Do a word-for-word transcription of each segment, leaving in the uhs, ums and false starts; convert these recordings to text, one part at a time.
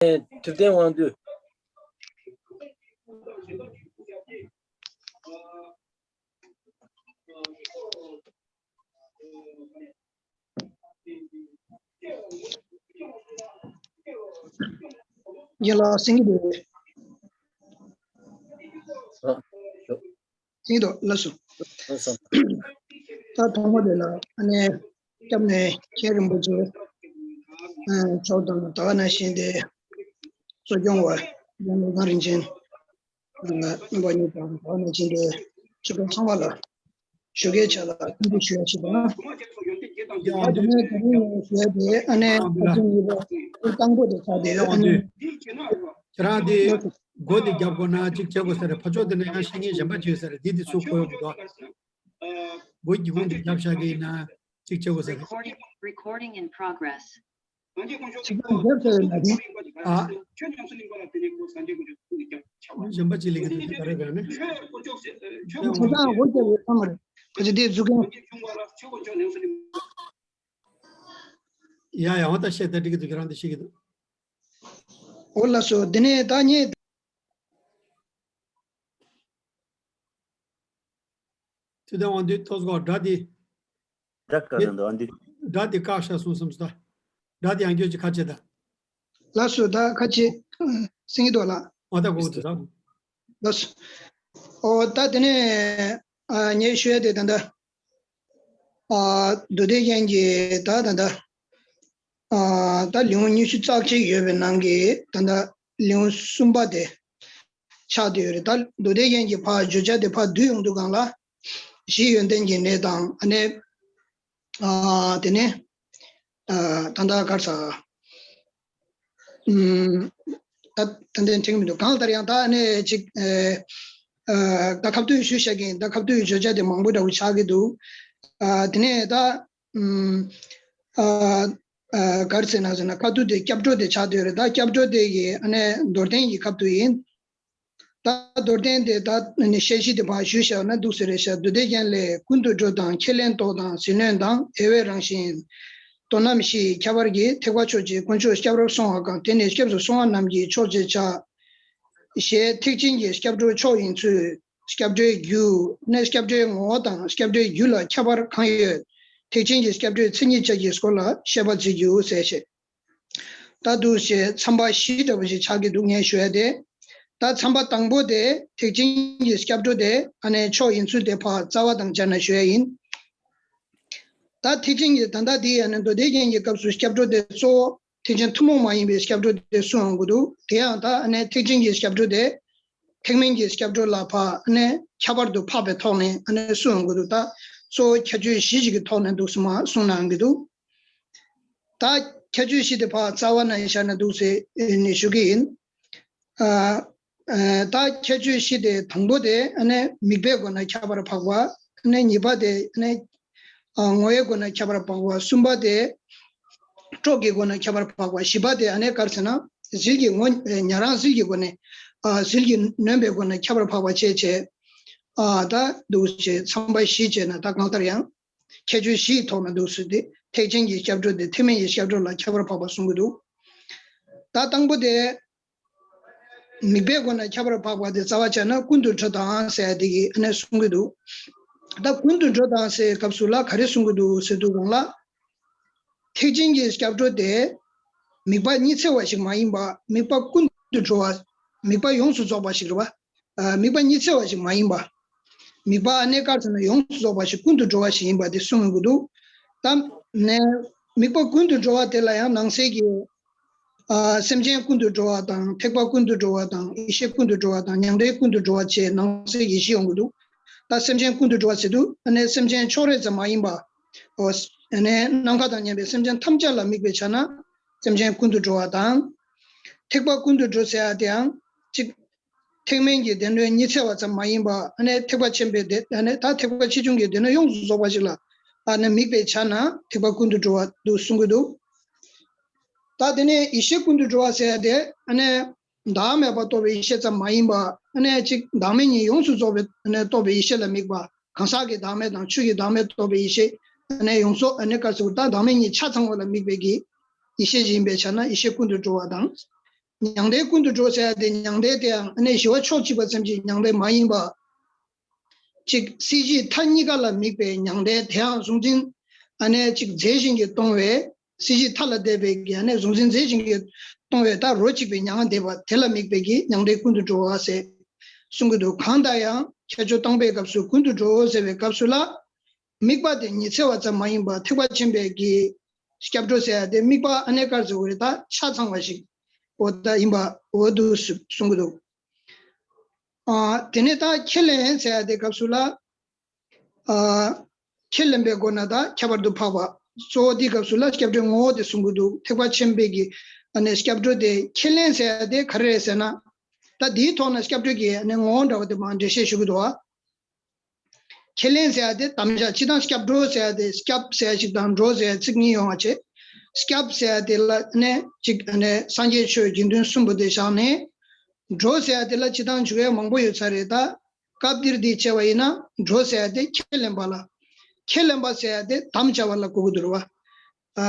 ཐུབ་བསྟན་དབང་འདུས། རྒན་ལགས་གསན་གྱི་འདུག་ཨ། གསན་གྱི་འདུག་ལགས་སོ། ལགས་སོ། ད་དང་པོ་དེ་ལ་ཨ་ནི་སྐྱབས་གནས་མཁན་རིན་པོ་ཆེ་ཨ་མཆོག་དང་ད་ག་ནང་བཞིན་དེ་གཙོ་སྐྱོང་བ་རྒན་ལོ་ཚང་རིན་ཆེན། རྣམ་པ་གཉིས་དང་ད་ག་ནང་བཞིན་དེ་ཆོས་པ་ཚང་མ་ལ་ཞོགས་ཀའི་ཆ་ལ་སྐུ་འདུ་ཞུ་ཡ་ཞིག་དང་། ཡང་ད་དེ་ནས་དེ་རིང་ཞུ་ཡ་དེ་ཨ་ནི་ཨ་ཁ་ཅིག་ཡིན་པ་དེ་དང་པོ་དེ་ཆགས་དེ་ཨ་ནི། ཁྱེད་རང་དེ་སྒོ་དེ་རྒྱབ་དགོས་ན་གཅིག་བྱེད་དགོས་ས་རེད། ཕར་ཕྱོགས་དེ་ནས་ཡང་བཤད་མཁན་གཞན་པ་ཅིག་ཡོད་ས་རེད། དེ་དེ་ཚུར་གོ་ཡོང་གི་འདུག་སྒོ་སྒེའུ་ཁུང་དེ་རྒྱབ་བཞག་གི་ཡིན་ན་གཅིག་བྱེད་དགོས་ས་རེད། Recording, recording in progress. ཆིག་སྒྲིལ་རྒྱབ་ས་ཡོད་ན་དེ། ཨ། གཞན་པ་ཅིག་ལས་ཀྱི་འདུག་ག་རེ་ག་ནས། ཁྱེད་རང་སྒོ་རྒྱབ་ཡོད་ས་མ་རེད། ཁ་ཅིག་དེ་འཛུགས་མཁན། ཡ་ཡ་འོ་ད་བཤད་ད་འགྲིག་གི་འདུག་ཁྱེད་རང་འདི་བཤད་ཀྱི་འདུག་འོ་ལགས་སོ། དེ་ནས་ད་ངས། ཐུབ་བསྟན་དབང་འདུས་ཏོག་ཙམ་སྒོ་སྒྲ་འདི། སྒྲ་བཀག་ནས་འདུག་ཨ་འདི། སྒྲ་འདི་བཀག་ཤག་གསུངས་སམ་སོ། སྒྲ་འདི་ཡང་བསྐྱར་ཅིག་ཁ་ཕྱེ་ད། ལགས་སོ། ད་ཁ་ཕྱེ་གསན་གྱི་འདུག་ལགས། འོ་ད་གོ་གི་འདུག་ད། ལགས་སོ། འོ་ད་དེ་ནས་ཨ་ངས་ཞུ་ཡ་དེ་ད་ལྟ། ཨ་མདོ་སྡེ་རྒྱན་གྱི་ད་ད་ད་ཨ་ད་ལེའུ་ཉི་ཤུ་རྩ་གཅིག་ཡོད་པའི་ནང་གི་ད་ད་ལེའུ་གསུམ་པ་དེ་ཆགས་བསྡད་ཡོད་རེད། ད་མདོ་སྡེ་རྒྱན་གྱི་ཕར་བརྗོད་བྱ་དེ་ཕར་བསྡུས་ཡོང་དུས་སྒང་ལ་གཞི་ཡོན་ཏན་གྱི་གནས་དང་ཨ་ནི་ཨ་དེ་ནས་ཨ་ད་ད་ག་རེ་ཟ། ཨུམ། ད་ད་ལྟ་དྲན་གྱི་མི་འདུག་གང་ལྟར་ཡང་ད་ནས་ཅིག་ཨེ་ཨ་ད་ཁ་ཐུག་ཞུ་བྱ་གིན་ད་ཁ་ཐུག་བརྗོད་བྱ་དེ་མང་པོ་འདྲ་བོ་ཆགས་ཀྱི་འདུག་ཨ་དེ་ནས་ད་ཨུམ་ཨ་ཨ་ག་རེ་ཟེར་ན་ཟེར་ན་ཁ་ཐུག་དེ་སྐྱབས་འགྲོ་དེ་ཆགས་བསྡད་ཡོད་རེད། ད་སྐྱབས་འགྲོ་དེ་གི་ཨ་ནས་མདོར་བསྟན་གྱི་ཁ་ཐུག་ཡིན། ད་མདོར་བསྟན་དེ་ད་ནི་བཤད་གཞི་དེ་ཕར་ཞུས་བཞག་ན་འདུག་ཟེར་རེད་ཤག་མདོ་སྡེ་རྒྱན་ལས། ཀུན་ཏུ་སྒྲུབ་དང་ཁས་ལེན་རྟོགས་དང་ཟིལ་གནོན་དང་དབྱེ་བའི་རང་བཞིན། དོན་རྣམ་བཞི་ཡི་ཁྱད་པར་གྱིས་ཐེག་པ་མཆོག་གི་དཀོན་མཆོག་སྐྱབས་རབ་གསུང་བ་གང་། དེ་ནི་སྐྱབས་སུ་སོང་བ་རྣམས་ཀྱི་མཆོག་ཅེས་བྱ། ཞེས་ཐེག་ཆེན་གྱི་སྐྱབས་འགྲོ་མཆོག་ཡིན་ཚུལ། སྐྱབས་འགྲོའི་རྒྱུ་ནི་སྐྱབས་འགྲོའི་ངོ་བོ་དང་སྐྱབས་འགྲོའི་རྒྱུ་ལ་ཁྱད་པར་གང་ཡོད། ཐེག་ཆེན་གྱི་སྐྱབས་འགྲོའི་མཚན་ཉིད་བཅས་ཀྱི་སྐོར་ལ་བཤད་པ་མཛད་རྒྱུ་ཟེར་ཞེས། ད་འདུག་སེ་མཚམས་པ་བཞི་འདྲ་བོ་ཞིག་ཆགས་ཀྱི་འདུག་ངས་ཞུ་ཡ་དེ། ད་མཚམས་པ་དང་པོ་དེ་ཐེག་ཆེན་གྱི་སྐྱབས་འགྲོ་དེ་ཨ་ནི་མཆོག་ཡིན་ཚུལ་དེ་ཕར་རྩ་བ་དང་སྦྱར་ནས་ཞུ་ཡ་ཡིན། ད་ཐེག་ཆེན་གྱི་ད་ལྟ་དེ་ཨ་ནི་མདོ་སྡེ་རྒྱན་གྱི་སྐབས་སུ་སྐྱབས་འགྲོ་དེ་གཙོ་བོ་ཐེག་ཆེན་ཐུན་མོང་མ་ཡིན་པའི་སྐྱབས་འགྲོ་དེ་གསུང་ཡོང་གི་འདུག་དེ་ཡང་ད་ཨ་ནི་ཐེག་ཆེན་གྱི་སྐྱབས་འགྲོ་དེ་ཐེག་དམན་གྱི་སྐྱབས་འགྲོ་ལ་ཕར་ཨ་ནི་ཁྱད་པར་དུ་འཕགས་པའི་ཐོག་ནས་ཨ་ནི་གསུང་ཡོང་གི་འདུག་ད་གཙོ་བོ་ཁྱད་ཆོས་བཞི་ཞིག་གི་ཐོག་ནས་འདུག་སེ་མར་གསུང་གནང་གི་འདུག་ད་ཁྱད་ཆོས་བཞི་དེ་ཕར་རྩ་བ་ནས་བཞག་ན་འདུག་ཟེར་ནས་ཞུ་གི་ཡིན། ཨ་ཨ་ད་ཁྱད་ཆོས་བཞི་དེ་དང་པོ་དེ་ཨ་ནི་དམིགས་པའི་སྒོ་ནས་ཁྱད་པར་འཕགས་པ། ཨ་ནི་གཉིས་པ་དེ་ཨ་ནི་ཨ་ངོ་བོའི་སྒོ་ནས་ཁྱད་པར་འཕགས་པ། གསུམ་པ་དེ་སྤྲོས་ཀྱི་སྒོ་ནས་ཁྱད་པར་འཕགས་པ། བཞི་པ་དེ་ཨ་ནི་ག་རེ་ཟེར་ན་ཟིལ་གྱིས་ངོ་ཉན་རང་ཟིལ་གྱི་སྒོ་ནས་ཨ་ཟིལ་གྱིས་གནོན་པའི་སྒོ་ནས་ཁྱད་པར་འཕགས་པ་བྱས་བྱས་ཨ་ད་འདུག་སེ་མཚམས་པ་བཞི་བྱས་ན་ད་གང་ལྟར་ཡང་། ཁྱད་ཆོས་བཞིའི་ཐོག་ནས་འདུག་སེ་དེ་ཐེག་ཆེན་གྱི་སྐྱབས་འགྲོ་དེ་ཐེག་དམན་གྱི་སྐྱབས་འགྲོ་ལ་ཁྱད་པར་འཕགས་པ་གསུང་གི་འདུག་ད་དང་པོ་དེ་དམིགས་པའི་སྒོ་ནས་ཁྱད་པར་འཕགས་པ་དེ་རྩ་བ་བྱས་ན་ཀུན་ཏུ་སྒྲུབ་དང་ཟེར་ཡ་དེ་གི་ཨ་ནི་གསུང་གི་འདུག་ད་ཀུན་ཏུ་སྒྲུབ་དང་ཟེར་སྐབས་སུ་ལ་ག་རེ་གསུང་གི་འདུག་ཟེར་དུས་སྒང་ལ། ཐེག་ཆེན་གྱི་སྐྱབས་འགྲོ་དེ་དམིགས་པ་གཉིས་འཚོལ་བ་ཞིག་མ་ཡིན་པ། དམིགས་པ་ཀུན་ཏུ་སྒྲུབ་པ། དམིགས་པ་ཡོངས་སུ་རྫོགས་པ་ཞིག་རེད་པ། ཨ་དམིགས་པ་གཉིས་འཚོལ་བ་ཞིག་མ་ཡིན་པ། དམིགས་པ་ཨ་ནི་ག་རེ་ཟེར་ན་ཡོངས་སུ་རྫོགས་པ་ཞིག་ཀུན་ཏུ་སྒྲུབ་པ་ཞིག་ཡིན་པ་དེ་གསུང་ཡོང་གི་འདུག་ད་ནས་དམིགས་པ་ཀུན་ཏུ་སྒྲུབ་པ་དེ་ལ་ཡང་ནང་གསེས་ཀྱི་ཨ་སེམས་ཅན་ཀུན་ཏུ་སྒྲུབ་པ་དང་། ཐེག་པ་ཀུན་ཏུ་སྒྲུབ་པ་དང་། ཡེ་ཤེས་ཀུན་ཏུ་སྒྲུབ་པ་དང་། མྱང་འདས་ཀུན་ཏུ་སྒྲུབ་པ་བཅས་ནང་གསེས་ཀྱི་བཞི་ཡོང་གི་འདུག་ད་སེམས་ཅན་ཀུན་ཏུ་སྒྲུབ་པ་ཟེར་དུས་ཨ་ནི་སེམས་ཅན་ཕྱོགས་རིས་ཙམ་མ་ཡིན་པ། ཨོ་ཨ་ནི་ནམ་མཁའ་དང་མཉམ་པའི་སེམས་ཅན་ཐམས་ཅད་ལ་དམིགས་པའི་ཆ་ནས་སེམས་ཅན་ཀུན་ཏུ་སྒྲུབ་པ་དང་། ཐེག་པ་ཀུན་ཏུ་སྒྲུབ་ཟེར་ཡ་དེའང་གཅིག་ཐེག་དམན་གྱི་སྡེ་སྣོད་གཉིས་འཚོལ་བ་ཙམ་མ་ཡིན་པ། ཨ་ནི་ཐེག་པ་ཆེན་པོའི་སྡེ་ཨ་ནི་ད་ཐེག་པ་ཆེ་ཆུང་གི་སྡེ་སྣོད་ཡོངས་སུ་རྫོགས་པ་ཞིག་ལ་ཨ་ནི་དམིགས་པའི་ཆ་ནས་ཐེག་པ་ཀུན་ཏུ་སྒྲུབ་པ་འདུག་གསུང་གི་འདུག་ད་དེ་ནས་ཡེ་ཤེས་ཀུན་ཏུ་སྒྲུབ་པ་ཟེར་ཡ་དེ་ཨ་ནི་བདག་མེད་པར་རྟོགས་པའི་ཡེ་ཤེས་ཙམ་མ་ཡིན་པ། ཨ་ནི་གཅིག་བདག་མེད་གཉིས་ཡོངས་སུ་རྫོགས་པའི་ཨ་ནི་རྟོགས་པའི་ཡེ་ཤེས་ལ་དམིགས་པ། གང་ཟག་གི་བདག་མེད་དང་ཆོས་ཀྱི་བདག་མེད་རྟོགས་པའི་ཡེ་ཤེས། ཨ་ནི་ཡོངས་སུ་ཨ་ནི་ག་རེ་ཟེར་ད་བདག་མེད་གཉིས་ཆ་ཚང་བ་ལ་དམིགས་པའི་གི་ཡེ་ཤེས་ཡིན་པའི་ཆ་ནས་ཡེ་ཤེས་ཀུན་ཏུ་སྒྲུབ་པ་དང་། མྱང་འདས་ཀུན་ཏུ་འགྲོ་ཟེར་ཡ་དེ་མྱང་འདས་དེའང་ཨ་ནི་ཞི་བ་ཕྱོགས་གཅིག་པ་ཙམ་གྱི་མྱང་འདས་མ་ཡིན་པ། གཅིག་སྲིད་ཞིའི་མཐའ་གཉིས་ཀ་ལ་དམིགས་པའི་མྱང་འདས་དེའང་གཟུང་འཛིན་ཨ་ནི་གཅིག་རྫས་གཞན་གྱིས་སྟོང་བའི་སྲིད་ཞིའི་མཐའ་ལ་བལྟས་པའི་གི་ཨ་ནི་གཟུང་འཛིན་རྫས་གཞན་གྱིས་སྟོང་བའི་ད་རོ་གཅིག་པའི་མྱ་ངམ་འདས་པ་དེ་ལ་དམིགས་པའི་གི་མྱང་འདས་ཀུན་ཏུ་འགྲོ་བ་ཟེར་གསུང་གི་འདུག་གང་ལྟར་ཡང་ཁྱད་ཆོས་སྟོང་པའི་སྐབས་སུ་ཀུན་ཏུ་འགྲོ་ཟེར་བའི་སྐབས་སུ་ལ། དམིགས་པ་དེ་ཉི་ཚེ་བ་ཙམ་མ་ཡིན་པར་ཐེག་པ་ཆེན་པོའི་གི་སྐྱབས་འགྲོ་ཟེར་ཡ་དེ་དམིགས་པ་ཨ་ནི་ག་རེ་ཟེར་དགོས་རེད། ད་ཆ་ཚང་བ་ཞིག་འོ་ད་ཡིན་པ་འོ་འདུག་གསུང་གི་འདུག་ཨ་དེ་ནས་ད་ཁས་ལེན་ཟེར་ཡ་དེ་སྐབས་སུ་ལ། ཨ་ཁས་ལེན་པའི་སྒོ་ནས་ད་ཁྱད་པར་དུ་འཕགས་པ། གཙོ་བོ་དེའི་སྐབས་སུ་ལ་སྐྱབས་འགྲོའི་ངོ་བོ་དེ་གསུང་གི་འདུག་ཐེག་པ་ཆེན་པོའི་གི་ཨ་ནི་སྐྱབས་འགྲོ་དེ་ཁས་ལེན་ཟེར་ཡ་དེ་ག་རེ་རེད་ཟེར་ན། ད་དེའི་ཐོག་ན་སྐྱབས་འགྲོའི་གི་ཨ་ནི་ངོ་བོ་འདྲ་བོ་དེ་མར་འགྲེལ་བཤད་ཞུ་གི་འདུག་ཨ། ཁས་ལེན་ཟེར་ཡ་དེ་དམ་བཅའ། སྤྱིར་བཏང་སྐྱབས་འགྲོ་ཟེར་ཡ་དེ་སྐྱབས་ཟེར་ཡ་ཞིག་དང་འགྲོ་ཟེར་ཡ་ཚིག་གཉིས་ཡོང་བ་བྱས། སྐྱབས་ཟེར་ཡ་དེ་ལ་ནས་གཅིག་ནས་སངས་རྒྱས་ཆོས་དགེ་འདུན་གསུམ་པོ་དེ་བཞག་ནས། འགྲོ་ཟེར་ཡ་དེ་ལ་སྤྱིར་བཏང་འཇུག་ཡ་མང་པོ་ཡོད་ས་རེད་ད། སྐབས་འདིར་འདི་བྱས་པ་ཡིན་ན་འགྲོ་ཟེར་ཡ་དེ་ཁས་ལེན་པ་ལ། ཁས་ལེན་པ་ཟེར་ཡ་དེ་དམ་བཅའ་བ་ལ་གོ་གི་འདུག་རེད་བ། ཨ་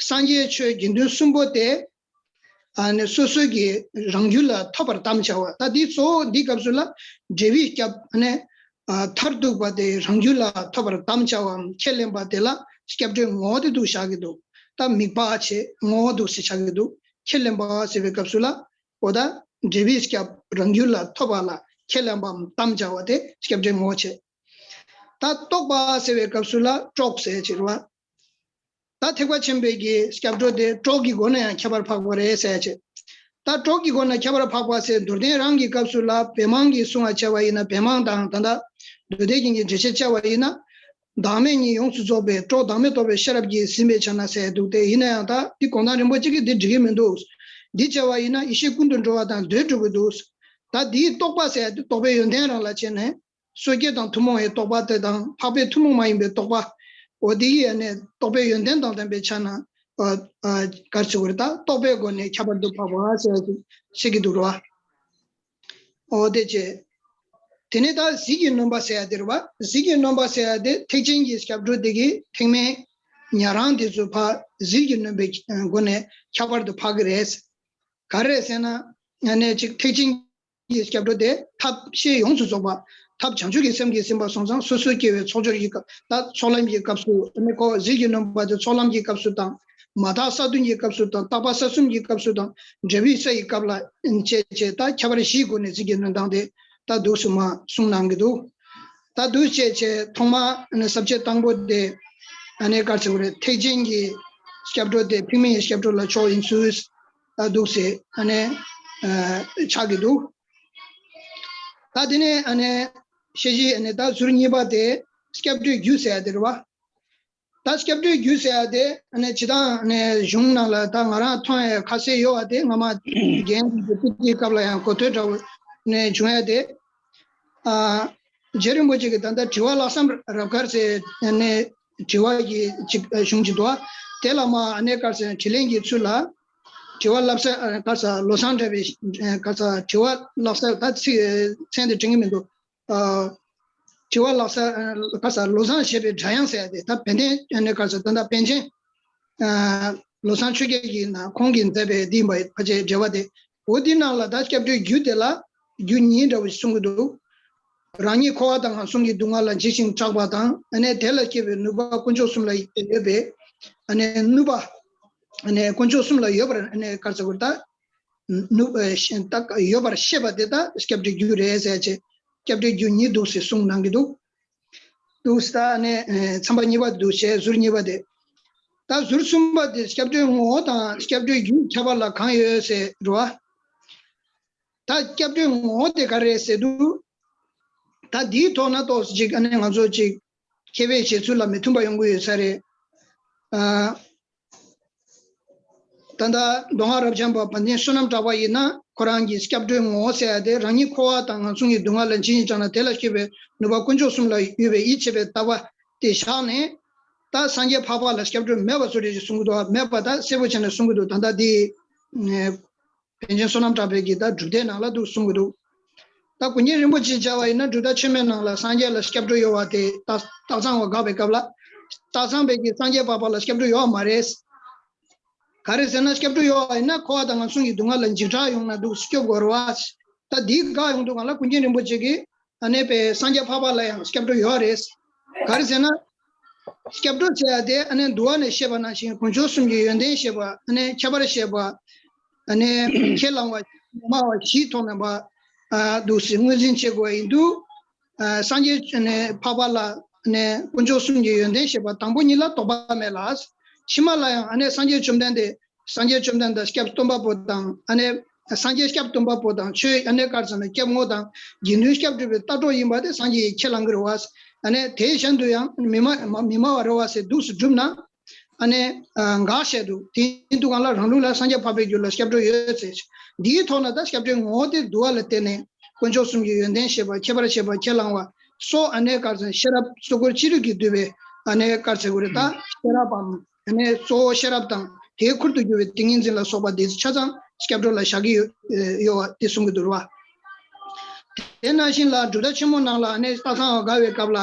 སངས་རྒྱས་ཆོས་དགེ་འདུན་གསུམ་པོ་དེ། ཨ་ནི་སོ་སོ་གི་རང་རྒྱུད་ལ་ཐོབ་པར་དམ་བཅའ་བ། ད་འདི་གཙོ་བོ་འདི་སྐབས་སུ་ལ་འབྲས་བུའི་སྐྱབས་ཨ་ནི་ཨ་མཐར་ཐུག་པ་དེ་རང་རྒྱུད་ལ་ཐོབ་པར་དམ་བཅའ་བའམ་ཁས་ལེན་པ་དེ་ལ་སྐྱབས་འགྲོའི་ངོ་བོ་དེ་འདུག་བཞག་གི་འདུག་ད་དམིགས་པ་བྱས་ངོ་བོ་འདུག་སེ་བཞག་གི་འདུག་ཁས་ལེན་པ་ཟེར་བའི་སྐབས་སུ་ལ་འོ་ད་འབྲས་བུའི་སྐྱབས་རང་རྒྱུད་ལ་ཐོབ་པ་ལ་ཁས་ལེན་པའམ་དམ་བཅའ་བ་དེ་སྐྱབས་འགྲོའི་ངོ་བོ་བྱས། ད་རྟོགས་པ་ཟེར་བའི་སྐབས་སུ་ལ་གྲོགས་ཟེར་བྱེད་རེད་བ། ད་ཐེག་པ་ཆེན་པོའི་གི་སྐྱབས་འགྲོ་དེ་གྲོགས་ཀྱི་སྒོ་ནས་ཡང་ཁྱད་པར་འཕགས་པ་རེད་ཟེར་བྱས། ད་གྲོགས་ཀྱི་སྒོ་ནས་ཁྱད་པར་འཕགས་པ་ཟེར་མདོར་བསྟན་རང་གི་སྐབས་སུ་ལ་བེམ་དབང་གིས་གསུང་བ་བྱས་པ་ཡིན་ན་བེམ་དབང་དང་ད་ལྟ་མདོ་སྡེ་རྒྱན་གྱི་འགྲེལ་བཤད་བྱས་པ་ཡིན་ན། བདག་མེད་གཉིས་ཡོངས་སུ་རྫོགས་པའི་གྲོགས་བདག་མེད་རྟོགས་པའི་ཤེས་རབ་ཀྱིས་ཟིན་པའི་ཕྱིར་ན་ཟེར་འདུག་སྟེ། ཡིན་ན་ཡང་ད་འདི་གུང་ཐང་རིན་པོ་ཆེ་གིས་འདི་འགྲིག་གི་མི་འདུག་འདི་བྱས་པ་ཡིན་ན་ཡེ་ཤེས་ཀུན་ཏུ་འགྲོ་བ་དང་ཟློས་འགྲོ་གི་འདུག་ད་འདིའི་རྟོགས་པ་ཟེར་ཡ་དེ་རྟོགས་པའི་ཡོན་ཏན་རང་ལ་བྱས་ནས། སོ་སྐྱེ་དང་ཐུན་མོང་བའི་རྟོགས་པ་དེ་དང་འཕགས་པའི་ཐུན་མོང་མ་ཡིན་པའི་རྟོགས་པ། འོ་དེ་ཡིས་ཨ་ནི་རྟོགས་པའི་ཡོན་ཏན་དང་ལྡན་པའི་ཆ་ན། ཨ་ཨ་ག་རེ་ཟེར་དགོས་རེད། ད་རྟོགས་པའི་སྒོ་ནས་ཁྱད་པར་དུ་འཕགས་པ་ཟེར་ཟེར་གྱི་འདུག་རེད་བ། འོ་དེ་བྱས། དེ་ནས་ད་ཟིལ་གྱིས་གནོན་པ་ཟེར་ཡ་དེ་རེད་བ། ཟིལ་གྱིས་གནོན་པ་ཟེར་ཡ་དེ་ཐེག་ཆེན་གྱི་སྐྱབས་འགྲོ་དེ་གིས་ཐེག་དམན་ཉན་རང་དེ་ཚོ་ཕར་ཟིལ་གྱིས་གནོན་པའི་སྒོ་ནས་ཁྱད་པར་དུ་འཕགས་ཀྱི་རེད། ག་རེ་རེད་ཟེར་ན། ཨ་ནི་གཅིག་ཐེག་ཆེན་གྱི་སྐྱབས་འགྲོ་དེ་ཐབས་ཤེས་ཡོངས་སུ་རྫོགས་པ། ཐབས་བྱང་ཆུབ་ཀྱི་སེམས་ཀྱིས་ཟིན་པ་སོང་ཙང་སོ་སོའི་སྐྱེ་བོའི་ཚོགས་སྦྱོར་གྱི་སྐབས། ད་ཚོགས་ལམ་གྱི་སྐབས་སུ་ཨ་ནི་ཁོ་ཟིལ་གྱིས་གནོན་པ་དེ་ཚོགས་ལམ་གྱི་སྐབས་སུ་དང་། མ་དག་ས་བདུན་གྱི་སྐབས་སུ་དང་རྟག་པ་ས་གསུམ་གྱི་སྐབས་སུ་དང་འབྲས་བུའི་ས་ཡི་སྐབས་ལ་བྱས་བྱས་ད་ཁྱད་པར་བཞིའི་སྒོ་ནས་ཟིལ་གྱིས་གནོན་སྟངས་དེ་ད་འདུག་སེ་མར་གསུངས་གནང་གི་འདུག་ད་འདུག་སེ་བྱས་བྱས་ཐོག་མར་ཨ་ནི་ས་བཅད་དང་པོ་དེ་ཨ་ནི་ག་རེ་ཟེར་དགོས་རེད། ཐེག་ཆེན་གྱི་སྐྱབས་འགྲོ་དེ་ཐེག་དམན་གྱི་སྐྱབས་འགྲོ་ལ་ཕྱོགས་ཡིན་ཚུལ། ད་འདུག་སེ་ཨ་ནི་ཨ་ཆགས་ཀྱི་འདུག་ད་དེ་ནས་ཨ་ནི་ཤེས་བཞིན་ཨ་ནི་ད་ཟུར་གཉིས་པ་དེ་སྐྱབས་འགྲོའི་རྒྱུ་ཟེར་ཡ་དེ་རེད་བ། ད་སྐྱབས་འགྲོའི་རྒྱུ་ཟེར་ཡ་དེ་ཨ་ནི་སྤྱིར་བཏང་ཨ་ནི་གཞུང་ནང་ལ་ད་ང་རང་མཐོང་ཡ་ཁ་གསལ་ཡོད་པ་དེ་སྔ་མ་རྒན་གྱི་དུས་ཀྱི་སྐབས་ལ་ཡང་གོ་ཐོས་འདྲ་བོ་ནས་བྱུང་ཡ་དེ། ཨ་རྗེ་རིན་པོ་ཆེ་གིས་ད་ལྟ་དྲི་བ་ལྷག་བསམ་རབ་དཀར་ཟེར་ནས་དྲི་བ་གི་ཅིག་གཞུང་ཅིག་འདུག་དེ་ལ་མར་ཨ་ནི་ག་རེ་ཟེར་དྲིས་ལན་གྱི་ཚུལ་ལ། དྲི་བ་བསླབ་ས་ག་རེ་ཟེར་བློ་བཟང་གྲགས་པའི་ག་རེ་ཟེར་དྲི་བ་བསླབ་ས་ད་ཚིག་མཚན་དེ་དྲན་གྱི་མི་འདུག་ཨ་དྲི་བ་བསླབ་ས་ག་རེ་ཟེར་བློ་བཟང་བཞད་པའི་སྒྲ་དབྱངས་ཟེར་ཡ་དེ་ད་བན་དེ་ཨ་ནི་ག་རེ་ཟེར་ད་ལྟ་པཎ་ཆེན། ཨ་བློ་བཟང་ཆོས་རྒྱན་གྱིས་ནང་ཁོང་གིས་མཛད་པའི་འདི་ཡིན་པ་ཕལ་ཆེར་འགྲེལ་པ་དེ། འོ་འདི་ནང་ལ་ད་སྐྱབས་འགྲོའི་རྒྱུ་དེ་ལ་རྒྱུ་གཉིས་འདྲ་བོ་ཞིག་གསུང་གི་འདུག་རང་ཉིད་འཁོར་བ་དང་ངན་སོང་གི་སྡུག་བསྔལ་ལ་འཇིགས་ཤིང་སྐྲག་པ་དང་ཨ་ནི་དེ་ལ་སྐྱེས་པའི་ནུས་པ་དཀོན་མཆོག་གསུམ་ལ་ཡོད་པའི་ཨ་ནི་ནུས་པ། ཨ་ནི་དཀོན་མཆོག་གསུམ་ལ་ཡོད་པར་ཨ་ནི་ག་རེ་ཟེར་དགོས་རེད་ད། ནུབ་ཨ་ཤེས་ད་ཡོད་པར་ཤེས་པ་དེ་ད་སྐྱབས་འགྲོའི་རྒྱུ་རེད་ཟེར་བྱས། སྐྱབས་འགྲོའི་རྒྱུ་གཉིས་འདུག་ཟེར་གསུངས་གནང་གི་འདུག་འདུག་ཟེར་ད་ནས་ཨ་ཚན་པ་གཉིས་པ་འདུག་བྱས་ཟུར་གཉིས་པ་དེ། ད་ཟུར་གསུམ་པ་དེ་སྐྱབས་འགྲོའི་ངོ་བོ་དང་སྐྱབས་འགྲོའི་རྒྱུའི་ཁྱད་པར་ལ་གང་ཡོད་ཟེར་རོ། ད་སྐྱབས་འགྲོའི་ངོ་བོ་དེ་ག་རེ་རེད་ཟེར་དུས། ད་འདིའི་ཐོག་ན་ཏོག་ཙམ་ཅིག་ཨ་ནི་ང་ཚོ་ཅིག་མཁས་པའི་བཞེད་ཚུལ་ལ་མི་མཐུན་པ་ཡོང་གི་ཡོད་ས་རེད། ཨ། ད་ལྟ་མདོ་སྔགས་རབ་འབྱམས་པ་དཔལ་ལྡན་བསོད་ནམས་གྲགས་པ་ཡིན་ན་ཁོ་རང་གི་སྐྱབས་འགྲོའི་ངོ་བོ་ཟེར་ཡ་དེ་རང་ཉིད་འཁོར་བ་དང་ངན་སོང་གི་སྡུག་བསྔལ་ལ་འཇིགས་ཤིང་སྐྲག་ན་དེ་ལ་སྐྱོབ་པའི་ནུས་པ་དཀོན་མཆོག་གསུམ་ལ་ཡོད་པའི་ཡིད་ཆེས་པའི་ལྟ་བ་དེ་བཞག་ནས། ད་སངས་རྒྱས་འཕགས་པ་ལ་སྐྱབས་འགྲོ་མེད་པ་བཟོ་འདྲ་ཞིག་གསུང་གི་འདུག་མེད་པ་ད་གསལ་པོ་བྱས་ནས་གསུང་གི་འདུག་ད་ལྟ་འདི། པཎ་ཆེན་བསོད་ནམས་གྲགས་པའི་གི་ད་སྒྲུབ་སྡེ་ནང་ལ་འདུག་གསུང་གི་འདུག་ད་ཀུན་མཁྱེན་རིན་པོ་ཆེས་བྱས་པ་ཡིན་ན་གྲུབ་མཐའ་ཆོས་མེད་ནང་ལ་སངས་རྒྱས་ལ་སྐྱབས་འགྲོ་ཡོད་པ་དེ་སྟག་སྟག་ཚང་བ་དགག་པའི་སྐབས་ལ། སྟག་ཚང་པའི་གི་སངས་རྒྱས་འཕགས་པ་ལ་སྐྱབས་འགྲོ་ཡོད་པ་མ་རེད། ག་རེ་ཟེར་ན་སྐྱབས་འགྲོ་ཡོད་པ་ཡིན་ན་འཁོར་བ་དང་ངན་སོང་གི་སྡུག་བསྔལ་ལ་འཇིགས་སྐྲག་ཡོང་ན་འདུག་སྐྱོབ་དགོས་རེད་བ། ད་འདིའི་དགག་ཡོང་དུས་སྒང་ལ་ཀུན་མཁྱེན་རིན་པོ་ཆེ་གིས་ཨ་ནི་པའི་སངས་རྒྱས་འཕགས་པ་ལ་ཡང་སྐྱབས་འགྲོ་ཡོད་རེད། ག་རེ་ཟེར་ན། སྐྱབས་འགྲོ་ཟེར་ཡ་དེ་ཨ་ནི་འདུལ་བ་ནས་བཤད་པ་ནང་བཞིན་དཀོན་མཆོག་གསུམ་གྱི་ཡོན་ཏན་བཤད་པ། ཨ་ནི་ཁྱད་པར་བཤད་པ། ཨ་ནི་ཁས་བླངས་པ། མ་བ་བཞིའི་ཐོག་ནས་པ་འདུག་སེ་ངོས་འཛིན་བྱེད་དགོས་པ་ཡིན་དུས། ཨ་སངས་རྒྱས་ཨ་ནི་འཕགས་པ་ལ་ཨ་ནི་དཀོན་མཆོག་གསུམ་གྱི་ཡོན་ཏན་བཤད་པ་དང་པོ་གཉིས་ལ་དོགས་པ་མེད་ལ། ཕྱི་མ་ལ་ཡང་ཨ་ནི་སངས་རྒྱས་བཅོམ་ལྡན་འདས། སངས་རྒྱས་བཅོམ་ལྡན་འདས་སྐྱབས་སྟོན་པ་པོ་དང་ཨ་ནི། སངས་རྒྱས་སྐྱབས་སྟོན་པ་པོ་དང་ཆོས་ཨ་ནི་ག་རེ་ཟེར་ན་སྐྱབས་ངོ་དང་དགེ་འདུན་སྐྱབས་སྒྲུབ་པའི་ལྟ་གྲོགས་ཡིན་པ་དེ་སངས་རྒྱས་ཀྱིས་ཁས་བླངས་ཀྱི་རེད་བ། ཨ་ནི་དེའི་གཞན་དུ་ཡང་མི་སྨྲ་མི་སྨྲ་བ་རེད་བ་ཟེར་འདུག་སེ་བསྒྲུབས་ན། ཨ་ནི་ཨ་འགལ་བཤད་འདུག་དེ་ཡིན་དུས་སྒང་ལ་རང་ལུགས་ལ་སངས་རྒྱས་འཕགས་པའི་རྒྱུད་ལ་སྐྱབས་འགྲོ་ཡོད་ཟེར། འདིའི་ཐོག་ནས་ད་སྐྱབས་འགྲོའི་ངོ་བོ་དེ་འདུལ་བ་ལ་བརྟེན་ནས་དཀོན་མཆོག་གསུམ་གྱི་ཡོན་ཏན་བཤད་པ་ཁྱད་པར་བཤད་པ་ཁས་བླངས་པ་སོགས་ཨ་ནི་ག་རེ་ཟེར་ན་ཤེས་རབ་གཙོ་འཁོར་ཅི་རིགས་ཀྱིས་བསྡུས་པའི་ཨ་ནི་ག་རེ་ཟེར་དགོས་རེད་ད་ཤེས་རབ་བམ། ཨ་ནི་གཙོ་བོ་ཤེས་རབ་དང་དེའི་ཁུར་དུ་གྱུར་པའི་ཏིང་ངེ་འཛིན་ལ་སོགས་པ་དེ་ཆ་ཚང་སྐྱབས་འགྲོ་ལ་བཞག་གི་ཡོད་ཡོད་པ་དེ་གསུང་གི་འདུག་ར། དེ་ནང་བཞིན་ལ་གྲུབ་མཐའ་ཆེན་མོ་ནང་ལ་ཨ་ནི་ལྟ་སྟངས་དགའ་བའི་སྐབས་ལ་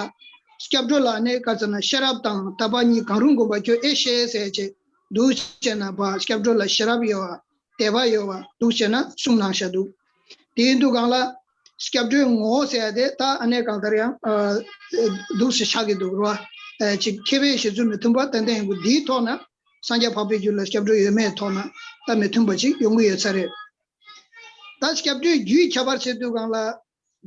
སྐྱབས་འགྲོ་ལ་ཨ་ནི་ག་རེ་ཟེར་ན་ཤེས་རབ་དང་དད་པ་གཉིས་གང་རུང་བསྒོམ་པ་ཁྱོད་ཨེ་ཤེས་ཟེར་བྱས་འདུག་བྱས་ན་པ་སྐྱབས་འགྲོ་ལ་ཤེས་རབ་ཡོད་པ་དད་པ་ཡོད་པ་འདུག་བྱས་ན་གསུང་གནང་བཞག་འདུག་དེ་ཡིན་དུས་སྒང་ལ་སྐྱབས་འགྲོའི་ངོ་བོ་ཟེར་ཡ་དེ་ད་ཨ་ནི་གང་ལྟར་ཡང་ཨ་འདུག་སེ་ཆགས་ཀྱི་འདུག་ར། ཨ་ཅིག་མཁས་པའི་བཞེད་ཚུལ་མི་མཐུན་པ་ཏན་ཏན་ཡོང་གི་འདིའི་ཐོག་ན་སངས་རྒྱས་འཕགས་པའི་རྒྱུད་ལ་སྐྱབས་འགྲོ་ཡོད་མེད་ཐོག་ན་ད་མི་མཐུན་པ་ཅིག་ཡོང་གི་ཡོད་ས་རེད། ད་སྐྱབས་འགྲོའི་རྒྱུའི་ཁྱད་པར་བྱེད་དུས་སྒང་ལ་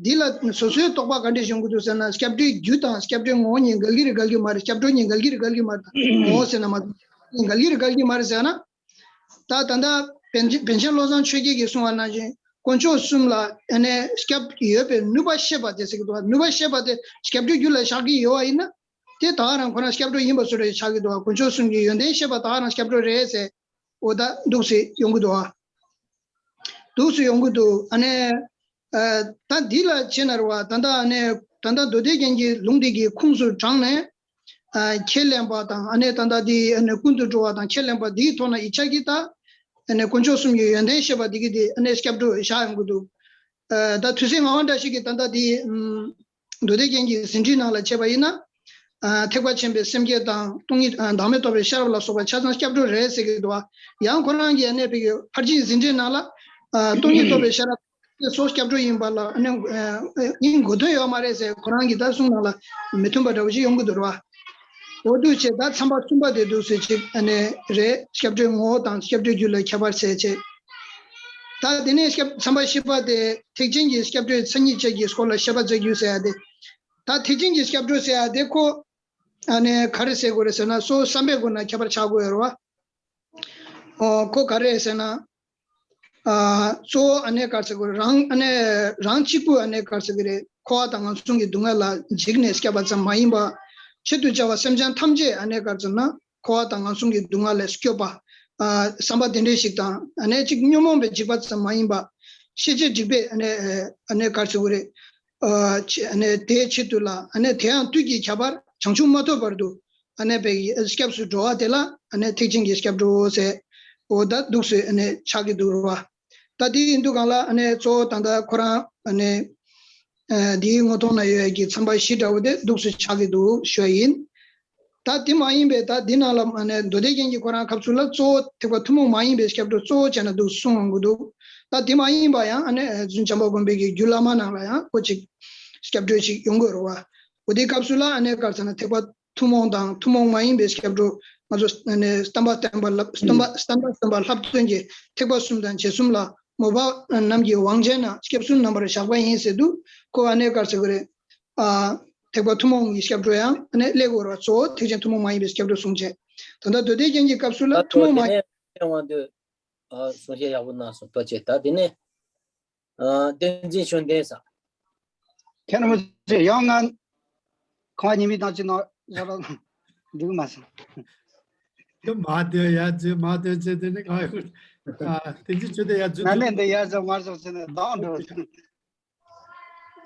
འདི་ལ་སོ་སོའི་རྟོག་པ་ག་འདྲས་ཡོང་གི་འདུག་ཟེར་ན་སྐྱབས་འགྲོའི་རྒྱུ་དང་སྐྱབས་འགྲོའི་ངོ་བོ་གཉིས་འགལ་གྱི་རེད་འགལ་གྱི་མ་རེད། སྐྱབས་འགྲོ་གཉིས་འགལ་གྱི་རེད་འགལ་གྱི་མ་རེད། ངོ་བོ་ཟེར་ན་མ་གཏོགས་འགལ་གྱི་རེད་འགལ་གྱི་མ་རེད་ཟེར་ན། ད་ད་ལྟ་པཎ་ཆེན་པཎ་ཆེན་བློ་བཟང་ཆོས་རྒྱན་གྱིས་གསུངས་པ་ནང་བཞིན་དཀོན་མཆོག་གསུམ་ལ་ཨ་ནི་སྐྱབས་ཡོད་པའི་ནུས་པ་ཤེས་པ་དེ་ཟེར་གྱི་འདུག་ནུས་པ་ཤེས་པ་དེ་སྐྱབས་འགྲོའི་རྒྱུ་ལ་བཞག་གི་ཡོད་པ་ཡིན་ན། དེ་ད་ག་རང་ཁོ་རང་སྐྱབས་འགྲོ་ཡིན་པ་བཟོ་འདྲ་ཆགས་ཀྱི་འདུག་དཀོན་མཆོག་གསུམ་གྱི་ཡོན་ཏན་ཤེས་པ་ད་ག་རང་སྐྱབས་འགྲོ་རེད་ཟེར། འོ་ད་འདུག་སེ་ཡོང་གི་འདུག་ཨ། འདུག་སེ་ཡོང་གི་འདུག་ཨ་ནི། ཨ་ད་འདི་ལ་བྱས་ན་རེད་བ། ད་ལྟ་ཨ་ནི་ད་ལྟ་མདོ་སྡེ་རྒྱན་གྱི་ལུང་འདི་གི་ཁུངས་སུ་དྲངས་ནས། ཨ་ཁས་ལེན་པ་དང་ཨ་ནི་ད་ལྟ་འདི་ཨ་ནི་ཀུན་ཏུ་འགྲོ་བ་དང་ཁས་ལེན་པ་འདིའི་ཐོག་ན་ཡིག་ཆ་གི་ད་ཨ་ནི་དཀོན་མཆོག་གསུམ་གྱི་ཡོན་ཏན་བཤད་པ་འདི་གི་དེ་ཨ་ནི་སྐྱབས་འགྲོ་བཞག་ཡོང་གི་འདུག་ཨ་ད་ཐོས་སྲས་ངག་དབང་བཀྲ་ཤིས་ཀྱིས་ད་ལྟ་འདི་ཨམ་མདོ་སྡེ་རྒྱན་གྱི་ཟིན་བྲིས་ནང་ལ་བྱས་པ་ཡིན་ན། ཨ་ཐེག་པ་ཆེན་པོའི་སེམས་བསྐྱེད་དང་སྟོང་ཉིད་ཨ་བདག་མེད་རྟོགས་པའི་ཤེས་རབ་ལ་སོགས་པ་ཆ་ཚང་སྐྱབས་འགྲོ་རེད་ཟེར་གྱི་འདུག་བ། ཡང་ཁོ་རང་གིས་ཨ་ནི་བོད་ཀྱི་ཕར་ཕྱིན་ཟིན་བྲིས་ནང་ལ་ཨ་སྟོང་ཉིད་རྟོགས་པའི་ཤེས་རབ་དེ་སོགས་སྐྱབས་འགྲོ་ཡིན་པ་ལ་ཨ་ནི་ཨ་ཨ་ཡིན་དགོས་དོན་ཡོད་མ་རེད་ཟེར་ཁོ་རང་གི་ད་གསུང་ནང་ལ་མི་མཐུན་པ་འདྲ་བོ་ཞིག་ཡོང་གི་འདུག་ར། འོ་འདུག་བྱས་ད་ཚན་པ་གསུམ་པ་དེ་འདུག་སེ་ཅིག་ཨ་ནི་རེད། སྐྱབས་འགྲོའི་ངོ་བོ་དང་སྐྱབས་འགྲོའི་རྒྱུ་ལ་ཁྱད་པར་བྱས་བྱས། ད་དེ་ནས་སྐྱབས་ཚན་པ་བཞི་པ་དེ་ཐེག་ཆེན་གྱི་སྐྱབས་འགྲོའི་མཚན་ཉིད་བཅས་ཀྱི་སྐོར་ལ་བཤད་པ་མཛད་རྒྱུ་ཟེར་ཡ་དེ། ད་ཐེག་ཆེན་གྱི་སྐྱབས་འགྲོ་ཟེར་ཡ་དེ་ཁོ། ཨ་ནི་ག་རེ་ཟེར་དགོས་རེད་ཟེར་ན་སོ་སོ་བསམ་པའི་སྒོ་ནས་ཁྱད་པར་ཆགས་དགོས་ཡོད་རེད་བ། ཨོ་ཁོ་ག་རེ་ཟེར་ན། ཨ་གཙོ་བོ་ཨ་ནེ་ག་རེ་ཟེར་དགོས་རེད། རང་ཨ་ནེ་རང་གཅིག་པུ་ཨ་ནེ་ག་རེ་ཟེར་དགོས་རེད། འཁོར་བ་དང་ངན་སོང་གི་སྡུག་བསྔལ་ལ་འཇིགས་ནས་སྐྱབས་པ་ཙམ་མ་ཡིན་པ། ཆེད་དུ་བྱ་བ་སེམས་ཅན་ཐམས་ཅད་ཨ་ནེ་ག་རེ་ཟེར་ན་འཁོར་བ་དང་ངན་སོང་གི་སྡུག་བསྔལ་ལས་སྐྱོབ་པ། ཨ་བསམ་པ་དེ་འདྲས་ཤིག་དང་ཨ་ནེ་གཅིག་ཉོན་མོངས་པའི་འཇིགས་པ་ཙམ་མ་ཡིན་པ། ཤེས་བྱའི་སྒྲིབ་པས་ཨ་ནེ་ཨ་ནེ་ག་རེ་ཟེར་དགོས་རེད། ཨ་ཆེ་ཨ་ནེ་དེའི་ཆེད་དུ་ལ་ཨ་ནེ་དེའང་དུས་ཀྱི་ཁྱད་པར་བྱང་ཆུབ་མ་ཐོབ་བར་དུ། ཨ་ནེ་པའི་སྐྱབས་སུ་འགྲོ་བ་དེ་ལ་ཨ་ནེ་ཐེག་ཆེན་གྱི་སྐྱབས་འགྲོ་ཟེར། འོ་ད་འདུག་སེ་ཨ་ནེ་ཆགས་ཀྱི་འདུག་ར། ད་དེ་ཡིན་དུས་སྒང་ལ་ཨ་ནེ་གཙོ་བོ་ད་ལྟ་ཁོ་རང་ཨ་ནེ་ཨ་དེའི་ངོ་ཐོག་ན་ཡོད་ཡ་གི་ཚན་པ་བཞི་འདྲ་བོ་དེ་འདུག་སེ་ཆགས་ཀྱི་འདུག་ཞུ་བ་ཡིན། ད་དེ་མ་ཡིན་པའི་ད་དེ་ནང་ལ་ཨ་ནེ་མདོ་སྡེ་རྒྱན་གྱི་ཁོ་རང་སྐབས་སུ་ལ་གཙོ་བོ་ཐེག་པ་ཐུན་མོང་མ་ཡིན་པའི་སྐྱབས་འགྲོ་གཙོ་བོ་བྱས་ན་འདུག་གསུང་འོང་གི་འདུག་ད་དེ་མ་ཡིན་པ་ཡང་ཨ་ནེ་རྫུན་བྱམས་པ་མགོན་པོ་གི་རྒྱུད་བླ་མ་ནང་ལ་ཡང་ཁོ་ཅིག་སྐྱབས་འགྲོ་ཅིག་ཡོང་གི་རེད་བ། འོ་དེའི་སྐབས་སུ་ལ་ཨ་ནེ་ག་རེ་ཟེར་ན་ཐེག་པ་ཐུན་མོང་དང་ཐུན་མོང་མ་ཡིན་པའི་སྐྱབས་འགྲོ། ང་ཚོ་ཨ་ནི་བསྟན་པ་བསྟན་པ་ལ་བསྟན་པ་བསྟན་པ་བསྟན་པ་བསླབ་སྟོན་གྱི་ཐེག་པ་གསུམ་དང་རྗེས་གསུམ་ལ་མོས་པ་རྣམས་ཀྱི་དབང་ཆེན་ན་སྐྱབས་སུ་རྣམ་པར་བཞག་པ་ཡིན་ཟེར་དུས་ཁོ་ཨ་ནེ་ག་རེ་ཟེར་དགོས་རེད། ཨ་ཐེག་པ་ཐུན་མོང་གི་སྐྱབས་འགྲོ་ཡང་ཨ་ནེ་སླེབས་དགོས་རེད་བ། གཙོ་བོ་ཐེག་ཆེན་ཐུན་མོང་མ་ཡིན་པའི་སྐྱབས་འགྲོ་གསུངས་བྱས། ད་ལྟ་མདོ་སྡེ་རྒྱན་གྱི་སྐབས་སུ་ལ་ད་ཐུན་མོང་མ་དེ་ཡིན། ནས་དབང་དུ་ཨ་གསུང་བཤད་ཡག་པོ་གནང་སོང་། ཐུགས་རྗེ་ཆེ། ད་དེ་ནས་ཨ་བསྟན་འཛིན་ཆོས་ལྡན་ས། ཁྱེད་རང་ཚོས་ཡང་ང་ཁང་བ་ཉི་མའི་དང་ཅི་ནང་བཞག་རོགས་འགྲིག་མ་སོང་། དེ་མ་དོན་ཡ་ཅི་མ་དོན་ཅི་དེ་ནི་གང་ཡོད། ཨ་བསྟན་འཛིན་ཆོས་ལྡན་ཡ་ཅི་ན་མེད་འདི་ཡ་ཅི་མར་ཞོག་ཅི་ནི་དང་འགྲོ།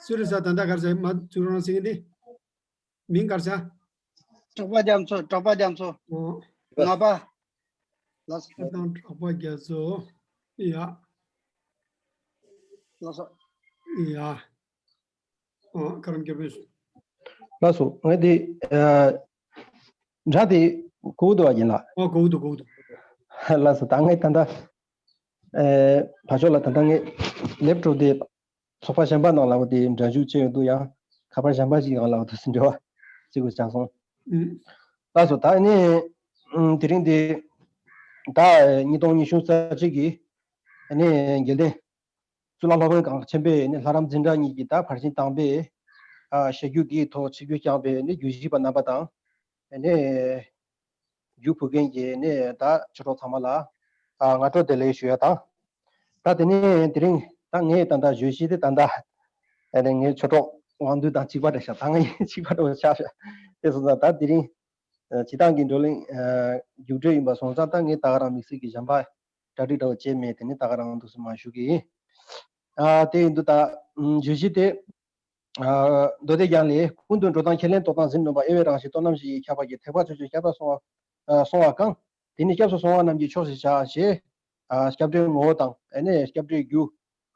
སུ་རེད་ས། ད་ལྟ་གར་ས་མ་ཚུར་རང་ཟིན་གི་འདི། མིང་གར་ས། གྲགས་པ་རྒྱ་མཚོ། གྲགས་པ་རྒྱ་མཚོ། ཨོ། ང་པ། ལགས་སོ། ཨ་དང་གྲགས་པ་རྒྱ་མཚོ། ཡ། ལགས་སོ། ཡ། ཨོ་ཀ་རམ་རྒྱ་མཚོ། ལགས་སོ། ངས་དེ་ཨ་འདྲ་དེ་གོ་འདུག་བ་ཡིན་ལ། ཨོ་གོ་འདུག་གོ་འདུག་ལགས་སོ། ད་ངས་ད་ལྟ་ཨེ་བ་ཤོ་ལ་ད་ལྟ་ངས་ལེབ་ཀྲོབ་དེ་ཚོགས་པ་གཞན་པ་ནང་ལ་འོ་དེ་འདྲ་བཞུགས་བྱས་ཡོད་འདུག་ཡང་ཁ་པར་གཞན་པ་ཞིག་ནང་ལ་འོ་དེ་འབྲེལ་བ་བྱེད་དགོས་ཆགས་སོང་། ལགས་སོ། ད་ནི་དེ་རིང་དེ་ད་ཉིས་སྟོང་ཉི་ཤུ་རྩ་གཅིག་གི་ནི་དགེ་ལྡན་གཙུག་ལག་སློབ་དཔོན་གངས་ཅན་པའི་ནི་ལྷ་རམས་འཛིན་གྲྭ་གཉིས་ཀྱི་ད་ཕར་ཕྱིན་དང་པོའི་ཨ་བཤད་རྒྱུད་འདིའི་ཐོག་ཆིབས་བསྒྱུར་བསྐྱངས་པའི་ནི་རྒྱུད་བཞི་པ་རྣམ་པ་དང་ནི་རྒྱུད་ཕུལ་མཁན་གྱི་ནི་ད་ཆོས་གྲོགས་ཚང་མ་ལ་ཨ་སྔ་དྲོ་བདེ་ལེགས་ཞུ་ཡ་དང་། ད་དེ་ནས་དེ་རིང་ད་ངས་ད་ལྟ་བརྗོད་གཞི་དེ་ད་ལྟ་ཨ་ནི་ངའི་ཆོས་གྲོགས་དབང་འདུས་དང་གཅིག་པ་རེད་ཤག་ད་ངའི་གཅིག་པ་འདྲ་བོ་ཆགས་ཤག་དེ་སོང་ཙང་ད་དེ་རིང་ཨ་སྤྱི་བཏང་གི་བགྲོ་གླེང་ཨ་མཇུག་སྒྲིལ་ཡིན་པ་སོང་ཙང་ད་ངས་ད་ག་རང་དམིགས་བསལ་གྱི་གཞན་པ་གྲ་སྒྲིག་འདྲ་བོ་བྱས་མེད། དེ་ནི་ད་ག་རང་འདུག་སེ་མར་ཞུ་གི་ཡིན། ཨ་དེ་ཡིན་དུས་ད་ཨམ་བརྗོད་གཞི་དེ་ཨ་མདོ་སྡེ་རྒྱན་ལས། ཀུན་ཏུ་འགྲོ་དང་ཁས་ལེན་ལྟོ་དང་ཟིལ་གནོན་པ། དབྱེ་བས་རང་བཞིན་ལྟོ་རྣམ་བཞི་ཡིས། ཁྱབ་པ་གྱི་ཐེག་པ་ཕྱོགས་ཆོས་སྐྱབས་ར་སོང་བ་ཨ་སོང་བ་གང་། དེ་ནི་སྐྱབས་སུ་སོང་བ་རྣམས་ཀྱི་ཕྱོགས་ཞེས་བྱ་ཞེས། ཨ་སྐྱབས་འགྲོའི་ངོ་བོ་དང་ཨ་ནི་སྐྱབས་འགྲོའི་རྒྱུ།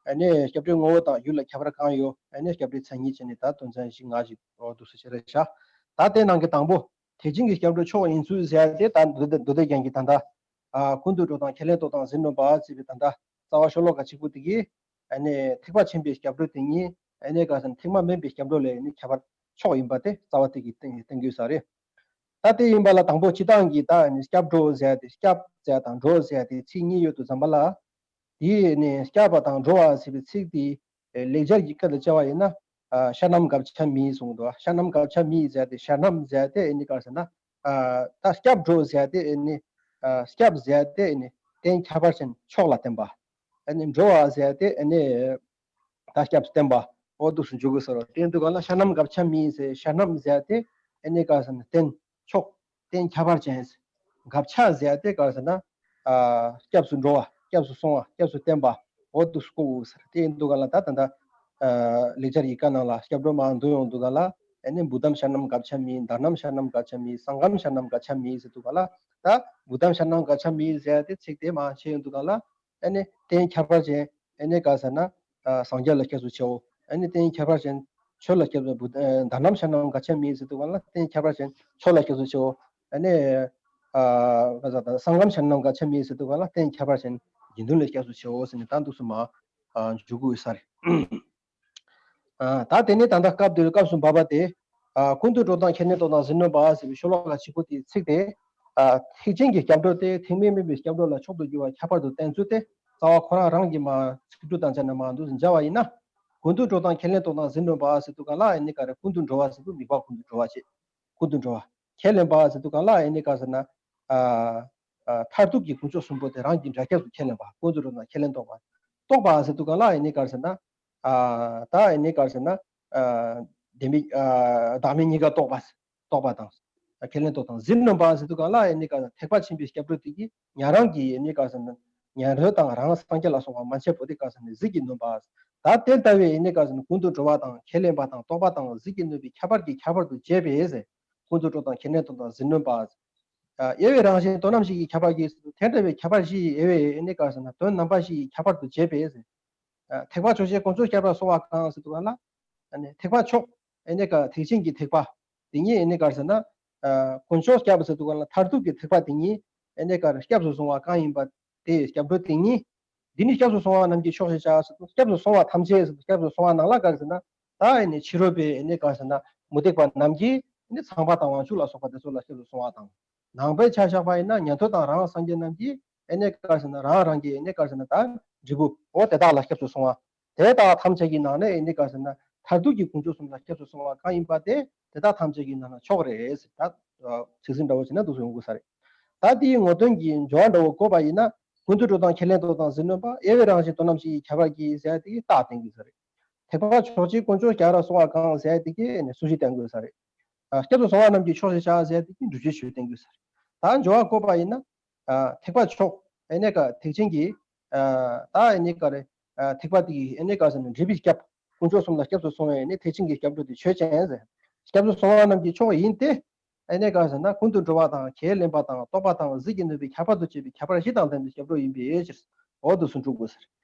ཨ་ནི་སྐྱབས་འགྲོའི་ངོ་བོ་དང་རྒྱུ་ལ་ཁྱད་པར་གང་ཡོད། ཨ་ནི་སྐྱབས་འགྲོའི་མཚན་ཉིད་བྱས་ནས་ད་དོན་ཚན་བཞི་ལྔ་ཞིག་འོ་འདུག་སེ་བྱས་རེད་ཤག་ད་དེ་ནང་གི་དང་པོ་ཐེག་ཆེན་གྱི་སྐྱབས་འགྲོ་མཆོག་ཡིན་ཚུལ་ཟེར་ཏེ་ད་མདོ་སྡེ་མདོ་སྡེ་རྒྱན་གྱི་ད་ལྟ་ཨ་ཀུན་ཏུ་འགྲོ་དང་ཁས་ལེན་ལྟོ་དང་ཟིལ་གནོན་པ་ཟེར་བའི་ད་ལྟ་རྩ་བ་ཤོ་ལོ་ཀ་གཅིག་པུ་དེ་གིས་ཨ་ནི་ཐེག་པ་ཆེན་པོའི་སྐྱབས་འགྲོ་དེ་ཉིད་ཨ་ནི་ག་ཟེར་ན་ཐེག་དམན་མིན་པའི་སྐྱབས་འགྲོ་ལས་ཨ་ནི་ཁྱད་པར་མཆོག་ཡིན་པ་དེ་རྩ་བ་དེ་གིས་བསྟན་བསྟན་དགོས་ས་རེད། ད་དེ་ཡིན་པ་ལ་དང་པོ་སྤྱི་བཏང་གི་ད་ཨ་ནི་སྐྱབས་འགྲོ་ཟེར་ཏེ་སྐྱབས་ཟེར་དང་འགྲོ་ཟེར་ཏེ་ཚིག་གཉིས་ཡོད་དུས་ཙམ་པ་ལ། དེ་ནི་སྐྱབས་པ་དང་འགྲོ་བ་ཟེར་བའི་ཚིག་དེ་ལེགས་སྦྱར་གྱི་སྐད་དུ་བྱ་བ་ཡིན་ན། ཨ་ཤ་རྣམས་འགབ་ཆ་མེད་གསུངས་འདུག་ཤ་རྣམས་འགབ་ཆ་མེད་ཟེར་ཏེ་ཤ་རྣམས་ཟེར་ཏེ་ཨ་ནི་ག་ཟེར་ན། ཨ་ད་སྐྱབས་འགྲོ་ཟེར་ཏེ་ཨ་ནི། ཨ་སྐྱབས་ཟེར་ཏེ་ཨ་ནི་རྟེན་ཁྱད་པར་ཅན་མཆོག་ལ་བརྟེན་པ། ཨ་ནི་འགྲོ་བ་ཟེར་ཏེ་ཨ་ནི། ད་སྐྱབས་སུ་བསྟན་པ། འོ་འདུག་སེ་འཇུག་དགོས་ས་རེད། དེ་འདུག་ག་ལ་ཤ་རྣམས་འགབ་ཆ་མེད་ཟེར་ཤ་རྣམས་ཟེར་ཏེ་ཨ་ནི་ག་ཟེར་ན་རྟེན་མཆོག་རྟེན་ཁྱད་པར་ཅན། འགབ་ཆ་ཟེར་ཏེ་ག་ཟེར་ན། ཨ་སྐྱབས་སུ་འགྲོ་བ། སྐྱབས་སུ་སོང་བ། སྐྱབས་སུ་བསྟན་པ། འོ་འདུག་སེ་བཀོད་དགོས་ས་རེད། དེ་འདུག་ག་ལ་ད་ད་ལྟ་ཨ་ལེགས་སྦྱར་གྱི་བཀའ་ནང་ལ་སྐྱབས་འགྲོ་མར་འདུ་ཡོང་འདུག་ག་ལ། ཨ་ནི་བུ་དམ་ཤ་རྣམས་འགབ་ཆ་མེད། མདའ་རྣམས་ཤ་རྣམས་འགབ་ཆ་མེད། ས་འགམ་ཤ་རྣམས་འགབ་ཆ་མེད་ཟེར་འདུག་ག་ལ། ད་བུ་དམ་ཤ་རྣམས་འགབ་ཆ་མེད་ཟེར་ཏེ་ཚིག་དེ་མར་བྱས་ཡོང་འདུག་ག་ལ། ཨ་ནི་རྟེན་ཁྱད་པར་ཅན། ཨ་ནི་ག་ཟེར་ན། ཨ་སངས་རྒྱས་ལ་སྐྱབས་སུ་མཆིའོ། ཨ་ནི་རྟེན་ཁྱད་པར་ཅན་ཆོས་ལ་སྐྱབས་སུ། བུ་ཨ་མདའ་རྣམས་ཤ་རྣམས་འགབ་ཆ་མེད་ཟེར་དུས་གང་ལ་རྟེན་ཁྱད་པར་ཅན་ཆོས་ལ་སྐྱབས་སུ་མཆིའོ། ཨ་ནི་ཨ་ག་ཟེར་ད་ས་འགམ་ཤ་རྣམས་འགབ་ཆ་མེད་ཟེར་དུས་གང་ལ་རྟེན་ཁྱད་པར་ཅན་དགེ་འདུན་ལ་སྐྱབས་སུ་མཆིའོ་ཟེར་ནས་ད་འདུག་སེ་མར་ཨ་འཇུག་དགོས་ས་རེད། ཨ་ད་དེ་ནས་ད་ལྟ་སྐབས་དེར་སྐབས་སུ་བབ་པ་དེ། ཨ་ཀུན་ཏུ་འགྲོ་དང་ཁས་ལེན་ལྟོ་དང་ཟིལ་གནོན་པ་ཟེར་བའི་ཤོ་ལོ་ཀ་གཅིག་པོ་དེའི་ཚིག་དེ། ཨ་ཐེག་ཆེན་གྱི་སྐྱབས་འགྲོ་དེ་ཐེག་དམན་མིན་པའི་སྐྱབས་འགྲོ་ལ་མཆོག་ཏུ་གྱུར་པ་ཁྱད་པར་དུ་བསྟན་ཚུལ་དེ་རྩ་བ་ཁོ་རང་རང་གིས་མར་ཚིག་འབྲུ་དང་བཅས་ནས་མར་འདུག་སེ་མཇལ་བ་ཡིན་ན། ཀུན་ཏུ་འགྲོ་དང་ཁས་ལེན་ལྟོ་དང་ཟིལ་གནོན་པ་ཟེར་དུས་གང་ལ་ཨ་ནི་ག་རེ་ཀུན་ཏུ་འགྲོ་བ་ཟེར་དུས་དམིགས་པ་ཀུན་ཏུ་འགྲོ་བ་བྱེད། ཀུན་ཏུ་འགྲོ་བ། ཁས་ལེན་པ་ཟེར་དུས་གང་ལ་ཨ་ནི་ག་ཟེར་ན། ཨ་ཨ་མཐར་ཐུག་གི་དཀོན་མཆོག་གསུམ་པོ་དེ་རང་གི་འདྲ་ཁྱབ་ཏུ་ཁས་ལེན་པ། ཀུན་ཏུ་འགྲོ་དང་ཁས་ལེན་རྟོགས་པ། རྟོགས་པ་ཟེར་དུས་གང་ལ་ཨ་ནི་ག་ཟེར་ན། ཨ་ད་ཨ་ནི་ག་ཟེར་ན། ཨ་བདེན་པའི་ཨ་བདག་མེད་གཉིས་ཀ་རྟོགས་པ། རྟོགས་པ་དང་། ཁས་ལེན་རྟོགས་དང་ཟིལ་གནོན་པ་ཟེར་དུས་གང་ལ་ཨ་ནི་ག་ཟེར་ན་ཐེག་པ་ཆེན་པོའི་སྐྱབས་འགྲོ་དེ་གིས་ཉན་རང་གི་ཨ་ནི་ག་ཟེར་ན། ཉན་རང་དང་རང་སངས་རྒྱས་ལ་སོགས་པ་མན་ཆད་པོ་དེ་ག་ཟེར་ན་ཟིལ་གྱིས་གནོན་པ། ད་དེ་ལྟ་བུའི་ཨ་ནི་ག་ཟེར་ན་ཀུན་ཏུ་འགྲོ་བ་དང་ཁས་ལེན་པ་དང་རྟོགས་པ་དང་ཟིལ་གྱིས་གནོན་པའི་ཁྱད་པར་གྱིས་ཁྱད་པར་དུ་བྱས་པས་ཟེར། ཀུན་ཏུ་འགྲོ་དང་ཁས་ལེན་ལྟོ་དང་ཟིལ་གནོན་པ། ཨ་དབྱེ་བས་རང་བཞིན་ལྟོ་རྣམ་བཞི་ཡིས་ཁྱབ་པ་གྱིས་ཟེར་དུས་དེ་འདྲ་བའི་ཁྱད་པར་བཞི་ཡི་དབྱེ་བས་ཨ་ནི་ག་ཟེར་ན་དོན་རྣམ་པ་བཞི་ཡིས་ཁྱད་པར་དུ་བྱས་པས་ཟེར། ཨ་ཐེག་པ་མཆོག་ཅན་དཀོན་མཆོག་སྐྱབས་ར་སོང་བ་གང་ཟེར་དུས་གང་ལ། ཨ་ནི་ཐེག་པ་མཆོག་ཨ་ནི་ག་ཐེག་ཆེན་གྱི་ཐེག་པ། དེ་ཉིད་ཨ་ནི་ག་ཟེར་ན། ཨ་དཀོན་མཆོག་སྐྱབས་ཟེར་དུས་གང་ལ་མཐར་ཐུག་གི་ཐེག་པ་དེ་ཉིད་ཨ་ནི་ག་སྐྱབས་སུ་སོང་བ་གང་ཡིན་པ། དེ་སྐྱབས་འགྲོ་དེ་ཉིད། འདི་ནི་སྐྱབས་སུ་སོང་བ་རྣམས་ཀྱི་མཆོག་ཞེས་བྱ་ཟེར་དུས་སྐྱབས་སུ་སོང་བ་ཐམས་ཅད་ཟེར་དུས་སྐྱབས་སུ་སོང་བ་ནང་ལ་ག་ཟེར་ན། ད་ཨ་ནི་ཕྱི་རོལ་པའི་ཨ་ནི་ག་ཟེར་ན་མུ་སྟེགས་པ་རྣམས་ཀྱིས་ཨ་ནི་ཚངས་པ་དང་དབང་ཕྱུག་ལ་སོགས་པ་དེ་ཚོ་ལ་སྐྱབས་སུ་སོང་བ་དང་། ནང་པའི་ཆ་བཞག་པ་ཡིན་ན་ཉན་ཐོས་དང་རང་སངས་རྒྱས་རྣམས་ཀྱིས་ཨ་ནི་ག་ཟེར་ན་རང་རང་གི་ཨ་ནི་ག་ཟེར་ན་ད་འབྲས་བུ་འོ་དེ་དག་ལ་སྐྱབས་སུ་སོང་བ། དེ་དག་ཐམས་ཅད་ཀྱི་ནང་ནས་ཨ་ནི་ག་ཟེར་ན་མཐར་ཐུག་གི་དཀོན་མཆོག་གསུམ་ལ་སྐྱབས་སུ་སོང་བ་གང་ཡིན་པ་དེ་དེ་དག་ཐམས་ཅད་ཀྱི་ནང་ན་མཆོག་རེད་ཟེར། ད་ཚིག་ཟིན་འདྲ་བོ་བྱས་ན་འདུག་སེ་ཡོང་དགོས་ས་རེད། ད་དེའི་ངོ་སྟོན་གྱི་འབྱོར་བ་འདྲ་བོ་བཀོད་པ་ཡིན་ན། ཀུན་ཏུ་འགྲོ་དང་ཁས་ལེན་ལྟོ་དང་ཟིལ་གནོན་པ། དབྱེ་བས་རང་བཞིན་ལྟོ་རྣམ་བཞི་ཡིས་ཁྱབ་པར་གྱིས་ཟེར་དེ་རྟགས་བསྟན་དགོས་ས་རེད། ཐེག་པ་མཆོག་ཅན་དཀོན་མཆོག་སྐྱབས་ར་སོང་བ་གང་ཟེར་དེ་གིས་ནི་སུ་ཞིག་བསྟན་དགོས་ས་རེད། ཨ་སྐྱབས་སུ་སོང་བ་རྣམས་ཀྱི་མཆོག་ཞེས་བྱ་ཟེར་དེ་གིས་སྒྲུབ་བྱེད་ཆོས་བསྟན་དགོས་ས་རེད། ད་འབྱོར་བ་བཀོད་པ་ཡིན་ན། ཨ་ཐེག་པ་མཆོག་ཨེ་ནས་ཀ་ཐེག་ཆེན་གྱི། ཨ་ད་ཨེ་ནས་ཀ་རེ། ཨ་ཐེག་པ་དེ་གི་ཨེ་ནས་ཀ་ཟེར་ན་འབྲེལ་བའི་སྐྱབས། དཀོན་མཆོག་གསུམ་ལ་སྐྱབས་སུ་སོང་བའི་ནི་ཐེག་ཆེན་གྱི་སྐྱབས་འགྲོ་དེ་ཆོས་ཅན་ཟེར། སྐྱབས་སུ་སོང་བ་རྣམས་ཀྱི་མཆོག་ཡིན་ཏེ། ཨེ་ནས་ཀ་ཟེར་ན་ཀུན་ཏུ་འགྲོ་བ་དང་ཁས་ལེན་པ་དང་རྟོགས་པ་དང་ཟིལ་གྱིས་གནོན་པའི་ཁྱད་པར་དུ་བྱས་པའི་ཁྱད་པར་བཞི་དང་ལྡན་པའི་སྐྱབས་འགྲོ་ཡིན་པའི་ཕྱིར། འོ་འདུག་སེ་འགྲུབ་དགོས་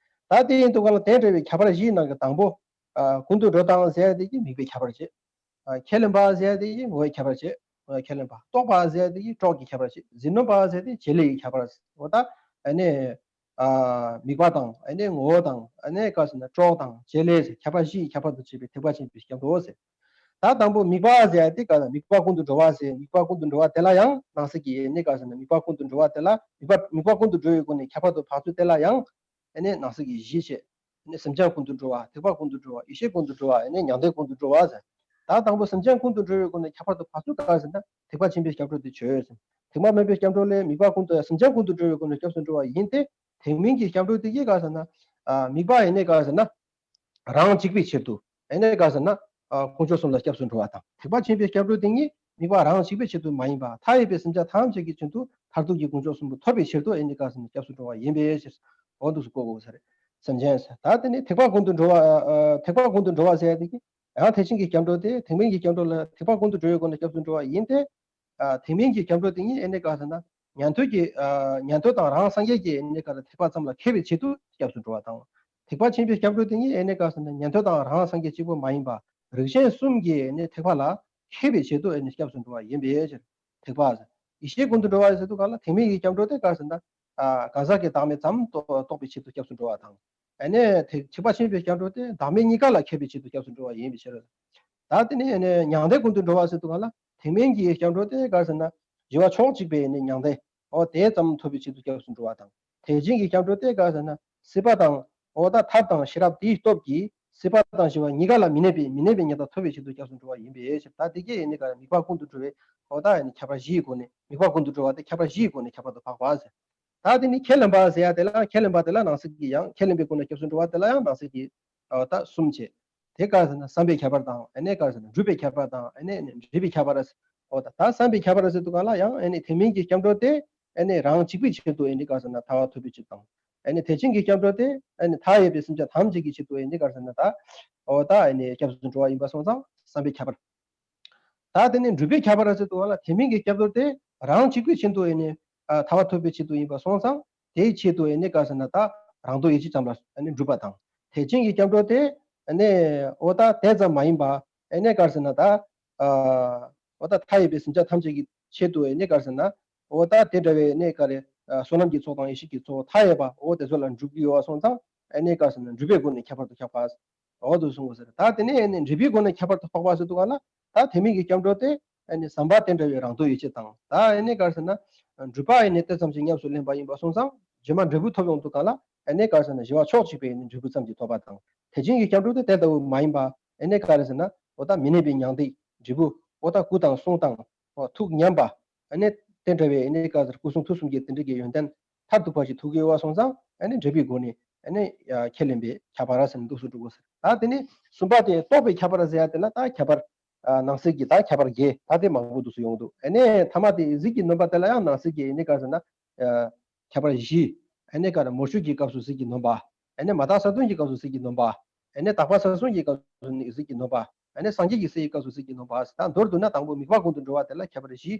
ཟེར། ད་དེ་ཡིན་དུས་གང་ལ་དེ་འདྲ་བའི་ཁྱད་པར་བཞིའི་ནང་གི་དང་པོ། ཨ་ཀུན་ཏུ་འགྲོ་དང་ཟེར་ཡ་དེ་གི་དམིགས་པའི་ཁྱད་པར་བྱེད། ཨ་ཁས་ལེན་པ་ཟེར་ཡ་དེ་གི་ངོ་བོའི་ཁྱད་པར་བྱེད། ཁས་ལེན་པ། རྟོག་པ་ཟེར་དེ་གི་གྲོགས་ཀྱི་ཁྱད་པར་ཞིག། ཟིལ་གནོན་པ་ཟེར་དེ་བྱེད་ལས་ཀྱི་ཁྱད་པར་ཞིག། འོ་ད་ཨ་ནི་ཨ་དམིགས་པ་དང་ཨ་ནི་ངོ་བོ་དང་ཨ་ནི་ག་ཟེར་ན་གྲོགས་དང་བྱེད་ལས་ཟེར་ཁྱད་པར་བཞི་ཡི་ཁྱད་པར་དུ་བྱས་པའི་ཐེག་པ་ཆེན་པོའི་སྐྱབས་འགྲོ་ཟེར། ད་དང་པོ་དམིགས་པ་ཟེར་ཡ་དེ་ག་ལ་དམིགས་པ་ཀུན་ཏུ་འགྲོ་བ་ཟེར། དམིགས་པ་ཀུན་ཏུ་འགྲོ་བ་དེ་ལ་ཡང་ནང་གསེས་ཀྱི་ཨ་ནི་ག་ཟེར་ན་དམིགས་པ་ཀུན་ཏུ་འགྲོ་བ་དེ་ལ་དམིགས་པ་དམིགས་པ་ཀུན་ཏུ་འགྲོ་བའི་སྒོ་ནས་ཁྱད་པར་དུ་འཕགས་ཚུལ་དེ་ལ་ཡང་ཨ་ནི་ནང་གསེས་ཀྱི་བཞི་བྱས། ཨ་ནི་སེམས་ཅན་ཀུན་ཏུ་འགྲོ་བ། ཐེག་པ་ཀུན་ཏུ་འགྲོ་བ། ཡེ་ཤེས་ཀུན་ཏུ་འགྲོ་བ། ཨ་ནི་མྱང་འདས་ཀུན་ཏུ་འགྲོ་བ་ཟེར། ད་དང་པོ་སེམས་ཅན་ཀུན་ཏུ་འགྲོ་བའི་སྒོ་ནས་ཁྱད་པར་དུ་འཕགས་ཚུལ་ག་ཟེར་ན་ཐེག་པ་ཆེན་པོའི་སྐྱབས་འགྲོ་དེ་བྱོས་ཟེར། ཐེག་པ་དམན་པའི་སྐྱབས་འགྲོ་ལས་དམིགས་པ་ཀུན་ཏུ་སེམས་ཅན་ཀུན་ཏུ་འགྲོ་བའི་སྒོ་ནས་སྐྱབས་སུ་འགྲོ་བ་ཡིན་ཏེ། ཐེག་དམན་གྱི་སྐྱབས་འགྲོ་དེ་གིས་ག་ཟེར་ན། ཨ་དམིགས་པ་ཡིན་ནས་ག་ཟེར་ན། རང་གཅིག་པའི་ཕྱིར་དུ་ཨེ་ནས་ག་ཟེར་ན། ཨ་དཀོན་མཆོག་གསུམ་ལ་སྐྱབས་སུ་འགྲོ་བ་དང་། ཐེག་པ་ཆེན་པོའི་སྐྱབས་འགྲོ་དེ་ཉིད་དམིགས་པ་རང་གཅིག་པའི་ཕྱིར་དུ་མ་ཡིན་པ། མཐའ་ཡས་པའི་སེམས་ཅན་ཐམས་ཅད་ཀྱི་དོན་དུ་མཐར་ཐུག་གི་དཀོན་མཆོག་གསུམ་པོ་ཐོབ་པའི་ཕྱིར་དུ་ཨེ་ནས་ག་ཟེར་ན་སྐྱབས་སུ་འགྲོ་བ་ཡིན་པའི་ཕྱིར། འོ་འདུག་སུ་གོ་དགོས་ས་རེད། སེམས་ཅན་ཟེར། ད་དེ་ནི་ཐེག་པ་ཀུན་ཏུ་འགྲོ་བ། ཨ་ཐེག་པ་ཀུན་ཏུ་འགྲོ་བ་ཟེར་ཡ་དེ་གི་ཡང་ཐེག་ཆེན་གྱི་སྐྱབས་འགྲོ་དེ་ཐེག་དམན་གྱི་སྐྱབས་འགྲོ་ལ་ཐེག་པ་ཀུན་ཏུ་འགྲོ་བའི་སྒོ་ནས་སྐྱབས་སུ་འགྲོ་བ་ཡིན་ཏེ། ཨ་ཐེག་དམན་གྱི་སྐྱབས་འགྲོ་དེ་ཉིད་ཨེ་ནས་ག་ཟེར་ན། ཉན་ཐོས་ཀྱི་ཨ་ཉན་ཐོས་དང་རང་སངས་རྒྱས་ཀྱི་ཨེ་ནས་ག་ཟེར་ན་ཐེག་པ་ཙམ་ལ་མཁས་པའི་ཆེད་དུ་སྐྱབས་སུ་འགྲོ་བ་དང་། ཐེག་པ་ཆེན་པོའི་སྐྱབས་འགྲོ་དེ་ཉིད་ཨེ་ནས་ག་ཟེར་ན་ཉན་ཐོས་དང་རང་སངས་རྒྱས་གཅིག་པུ་མ་ཡིན་པ། རིགས་ཆེན་གསུམ་གྱི་ཨེ་ནས་ཐེག་པ་ལ་མཁས་པའི་ཆེད་དུ་ཨེ་ནས་སྐྱབས་སུ་འགྲོ་བ་ཡིན་པའི་ཕྱིར། ཐེག་པ་ཟེར། ཡེ་ཤེས་ཀུན་ཏུ་འགྲོ་བ་ཟེར་དུས་ག་ལ་ཐེག་དམན་གྱི་སྐྱབས་འགྲོ་དེ་ག་ཟེར་ན། ཨ་གང་ཟག་གི་བདག་མེད་ཙམ་རྟོགས་རྟོགས་པའི་ཆེད་དུ་སྐྱབས་སུ་འགྲོ་བ་དང་། ཨེ་ནས་ཐེག་ཐེག་པ་ཆེན་པོའི་སྐྱབས་འགྲོ་དེ་བདག་མེད་གཉིས་ཀ་ལ་མཁས་པའི་ཆེད་དུ་སྐྱབས་སུ་འགྲོ་བ་ཡིན་པའི་ཕྱིར། ད་དེ་ནས་ཨེ་ནས་མྱང་འདས་ཀུན་ཏུ་འགྲོ་བ་ཟེར་དུས་ག་ལ་ཐེག་དམན་གྱི་སྐྱབས་འགྲོ་དེ་ག་ཟེར་ན། ཞི་བ་ཕྱོགས་གཅིག་པའི་ཨེ་ནས་མྱང་འདས། འོ་དེ་ཙམ་ཐོབ་པའི་ཆེད་དུ་སྐྱབས་སུ་འགྲོ་བ་དང་། ཐེག་ཆེན་གྱི་སྐྱབས་འགྲོ་དེ་ག་ཟེར་ན། སྲིད་པ་དང་། འོ་ད་ཐབས་དང་ཤེས་རབ་དེའི་སྟོབས་ཀྱིས་སྲིད་པ་དང་ཞི་བ་གཉིས་ཀ་ལ་མི་གནས་པའི་མི་གནས་པའི་ཉེར་ཐར་ཐོབ་པའི་ཆེད་དུ་སྐྱབས་སུ་འགྲོ་བ་ཡིན་པའི་ཕྱིར། ད་དེ་གས་ཨེ་ནས་ག་དམིགས་པ་ཀུན་ཏུ་འགྲོ་བའི་འོ་ད་ཨེ་ནས་ཁྱད་པར་བཞིའི་སྒོ་ནས་དམིགས་པ་ཀུན་ཏུ་འགྲོ་བ་དེ་ཁྱད་པར་བཞིའི་སྒོ་ནས་ཁྱད་པར་དུ་འཕགས་པ་ཟེར། ད་དེ་ནི་ཁས་ལེན་པ་ཟེར་ཡ་དེ་ལ་ཁས་ལེན་པ་དེ་ལ་ནང་གསེས་ཀྱི་ཡང་ཁས་ལེན་པའི་སྒོ་ནས་སྐྱབས་སུ་འགྲོ་བ་དེ་ལ་ཡང་ནང་གསེས་ཀྱི་འོ་ད་གསུམ་བྱས། དེ་ག་ཟེར་ན་བསམ་པའི་ཁྱད་པར་དང་ཨེ་ནས་ག་ཟེར་ན་སྒྲུབ་པའི་ཁྱད་པར་དང་ཨེ་ནས་ནི་འབྲས་བུའི་ཁྱད་པར། འོ་ད་ད་བསམ་པའི་ཁྱད་པར་ཟེར་དུས་ག་ལ་ཡང་ཨེ་ནས་ཐེག་དམན་གྱི་སྐྱབས་འགྲོ་དེ་ཨེ་ནས་རང་གཅིག་པུའི་ཆེད་དུ་ཨེ་ནས་ག་ཟེར་ན་ཐར་པ་ཐོབ་པའི་ཆེད་དང་། ཨེ་ནས་ཐེག་ཆེན་གྱི་སྐྱབས་འགྲོ་དེ་ཨེ་ནས་མཐའ་ཡས་པའི་སེམས་ཅན་ཐམས་ཅད་ཀྱི་ཆེད་དུ་ཨེ་ནས་ག་ཟེར་ན་ད། འོ་ད་ཨེ་ནས་སྐྱབས་སུ་འགྲོ་བ་ཡིན་པ་སོང་ཙང་བསམ་པའི་ཁྱད་པར། ད་དེ་ནས་འབྲས་བུའི་ཁྱད་པར་ཟེར་དུས་ག་ལ་ཐེག་དམན་གྱི་སྐྱབས་འགྲོ་དེ་རང་གཅིག་པུའི་ཆེད་དུ་ཨེ་ནས་ཨ་ཐར་པ་ཐོབ་པའི་ཆེད་དུ་ཡིན་པ་སོང་ཙང་དེའི་ཆེད་དུ་ཨེ་ནས་ག་ཟེར་ན་ད་རང་དོན་ཡིད་བྱེད་ཙམ་ལ་ཨེ་ནས་སྒྲུབ་པ་དང་། ཐེག་ཆེན་གྱི་སྐྱབས་འགྲོ་དེ་ཨེ་ནས་འོ་ད་དེ་ཙམ་མ་ཡིན་པ་ཨེ་ནས་ག་ཟེར་ན་ད་ཨ་འོ་ད་མཐའ་ཡས་པའི་སེམས་ཅན་ཐམས་ཅད་ཀྱི་ཆེད་དུ་ཨེ་ནས་ག་ཟེར་ན་འོ་ད་དེ་འདྲ་བའི་ཨེ་ནས་ག་རེ་ཨ་བསོད་ནམས་ཀྱི་ཚོགས་དང་ཡེ་ཤེས་ཀྱི་ཚོགས་མཐའ་ཡས་པ་འོ་དེ་ཚོ་ལ་འགྲུབ་ཀྱི་ཡོད་པ་སོང་ཙང་ཨེ་ནས་ག་ཟེར་ན་འབྲས་བུའི་སྒོ་ནས་ཁྱད་པར་དུ་འཕགས་པ། འོ་དུ་གསུངས་པ་ཟེར། ད་དེ་ནས་ཨེ་ནས་འབྲས་བུའི་སྒོ་ནས་ཁྱད་པར་དུ་འཕགས་པ་ཟེར་དུས་ག་ལ་ད་ཐེག་དམན་གྱི་སྐྱབས་འགྲོ་དེ་ཨེ་ནས་བསམ་པ་དེ་འདྲ་བའི་རང་དོན་ཡིད་བྱེད་དང་ད་ཨེ་ནས་ག་ཟེར་ན་སྒྲུབ་པ་ཨེ་ནས་དེ་ཙམ་ཞིག་ཉམས་སུ་ལེན་པ་ཡིན་པ་སོང་ཙང་རྗེས་མ་འབྲས་བུ་ཐོབ་ཡོང་དུས་ག་ལ་ཨེ་ནས་ག་ཟེར་ན་ཞི་བ་ཕྱོགས་གཅིག་པའི་ཨེ་ནས་འབྲས་བུ་ཙམ་གྱིས་ཐོབ་པ་དང་། ཐེག་ཆེན་གྱི་སྐྱབས་འགྲོ་དེ་དེ་ལྟ་བུ་མ་ཡིན་པ་ཨེ་ནས་ག་རེ་ཟེར་ན་འོ་ད་མི་གནས་པའི་མྱང་འདས་འབྲས་བུ་འོ་ད་སྐུ་དང་གསུང་དང་འོ་ཐུགས་མཉམ་པ་ཨེ་ནས་དེ་འདྲ་བའི་ཨེ་ནས་ག་ཟེར་སྐུ་གསུང་ཐུགས་གསུམ་གྱི་དེ་འདྲ་གི་ཡོན་ཏན་མཐར་ཐུག་པ་ཞིག་ཐོབ་ཀྱི་ཡོད་པ་སོང་ཙང་ཨེ་ནས་འབྲས་བུའི་སྒོ་ནས་ཨེ་ནས་ཁས་ལེན་པའི་ཁྱད་པར་ཟེར་ནས་འདུག་སུ་འགྲོ་དགོས་ཟེར། ད་དེ་ནས་གསུམ་པ་དེ་རྟོགས་པའི་ཁྱད་པར་ཟེར་ཡ་དེ་ལ་ད་ཁྱད་པར་ཨ་ནང་གསེས་ཀྱི་ད་ཁྱད་པར་བརྒྱད་ད་དེ་མང་པོ་འདུག་སུ་ཡོང་འདུག་ཨེ་ནས་ཐ་མ་དེ་གཟིགས་ཀྱི་ནོན་པ་དེ་ལ་ཡང་ནང་གསེས་ཀྱི་ཨེ་ནས་ག་ཟེར་ན་ཨ་ཁྱད་པར་བཞི། ཨེ་ནས་ག་རེ་མོ་ཤུགས་ཀྱི་སྐབས་སུ་གཟིགས་ཀྱི་ནོན་པ། ཨེ་ནས་མ་དག་ས་བདུན་གྱི་སྐབས་སུ་གཟིགས་ཀྱི་ནོན་པ། ཨེ་ནས་དག་པ་ས་གསུམ་གྱི་སྐབས་སུ་ནི་གཟིགས་ཀྱི་ནོན་པ། ཨེ་ནས་སངས་རྒྱས་ཀྱི་སའི་སྐབས་སུ་གཟིགས་ཀྱི་ནོན་པ། ད་མདོར་བསྡུ་ན་དང་པོ་དམིགས་པ་ཀུན་ཏུ་འགྲོ་བ་དེ་ལ་ཁྱད་པར་བཞི།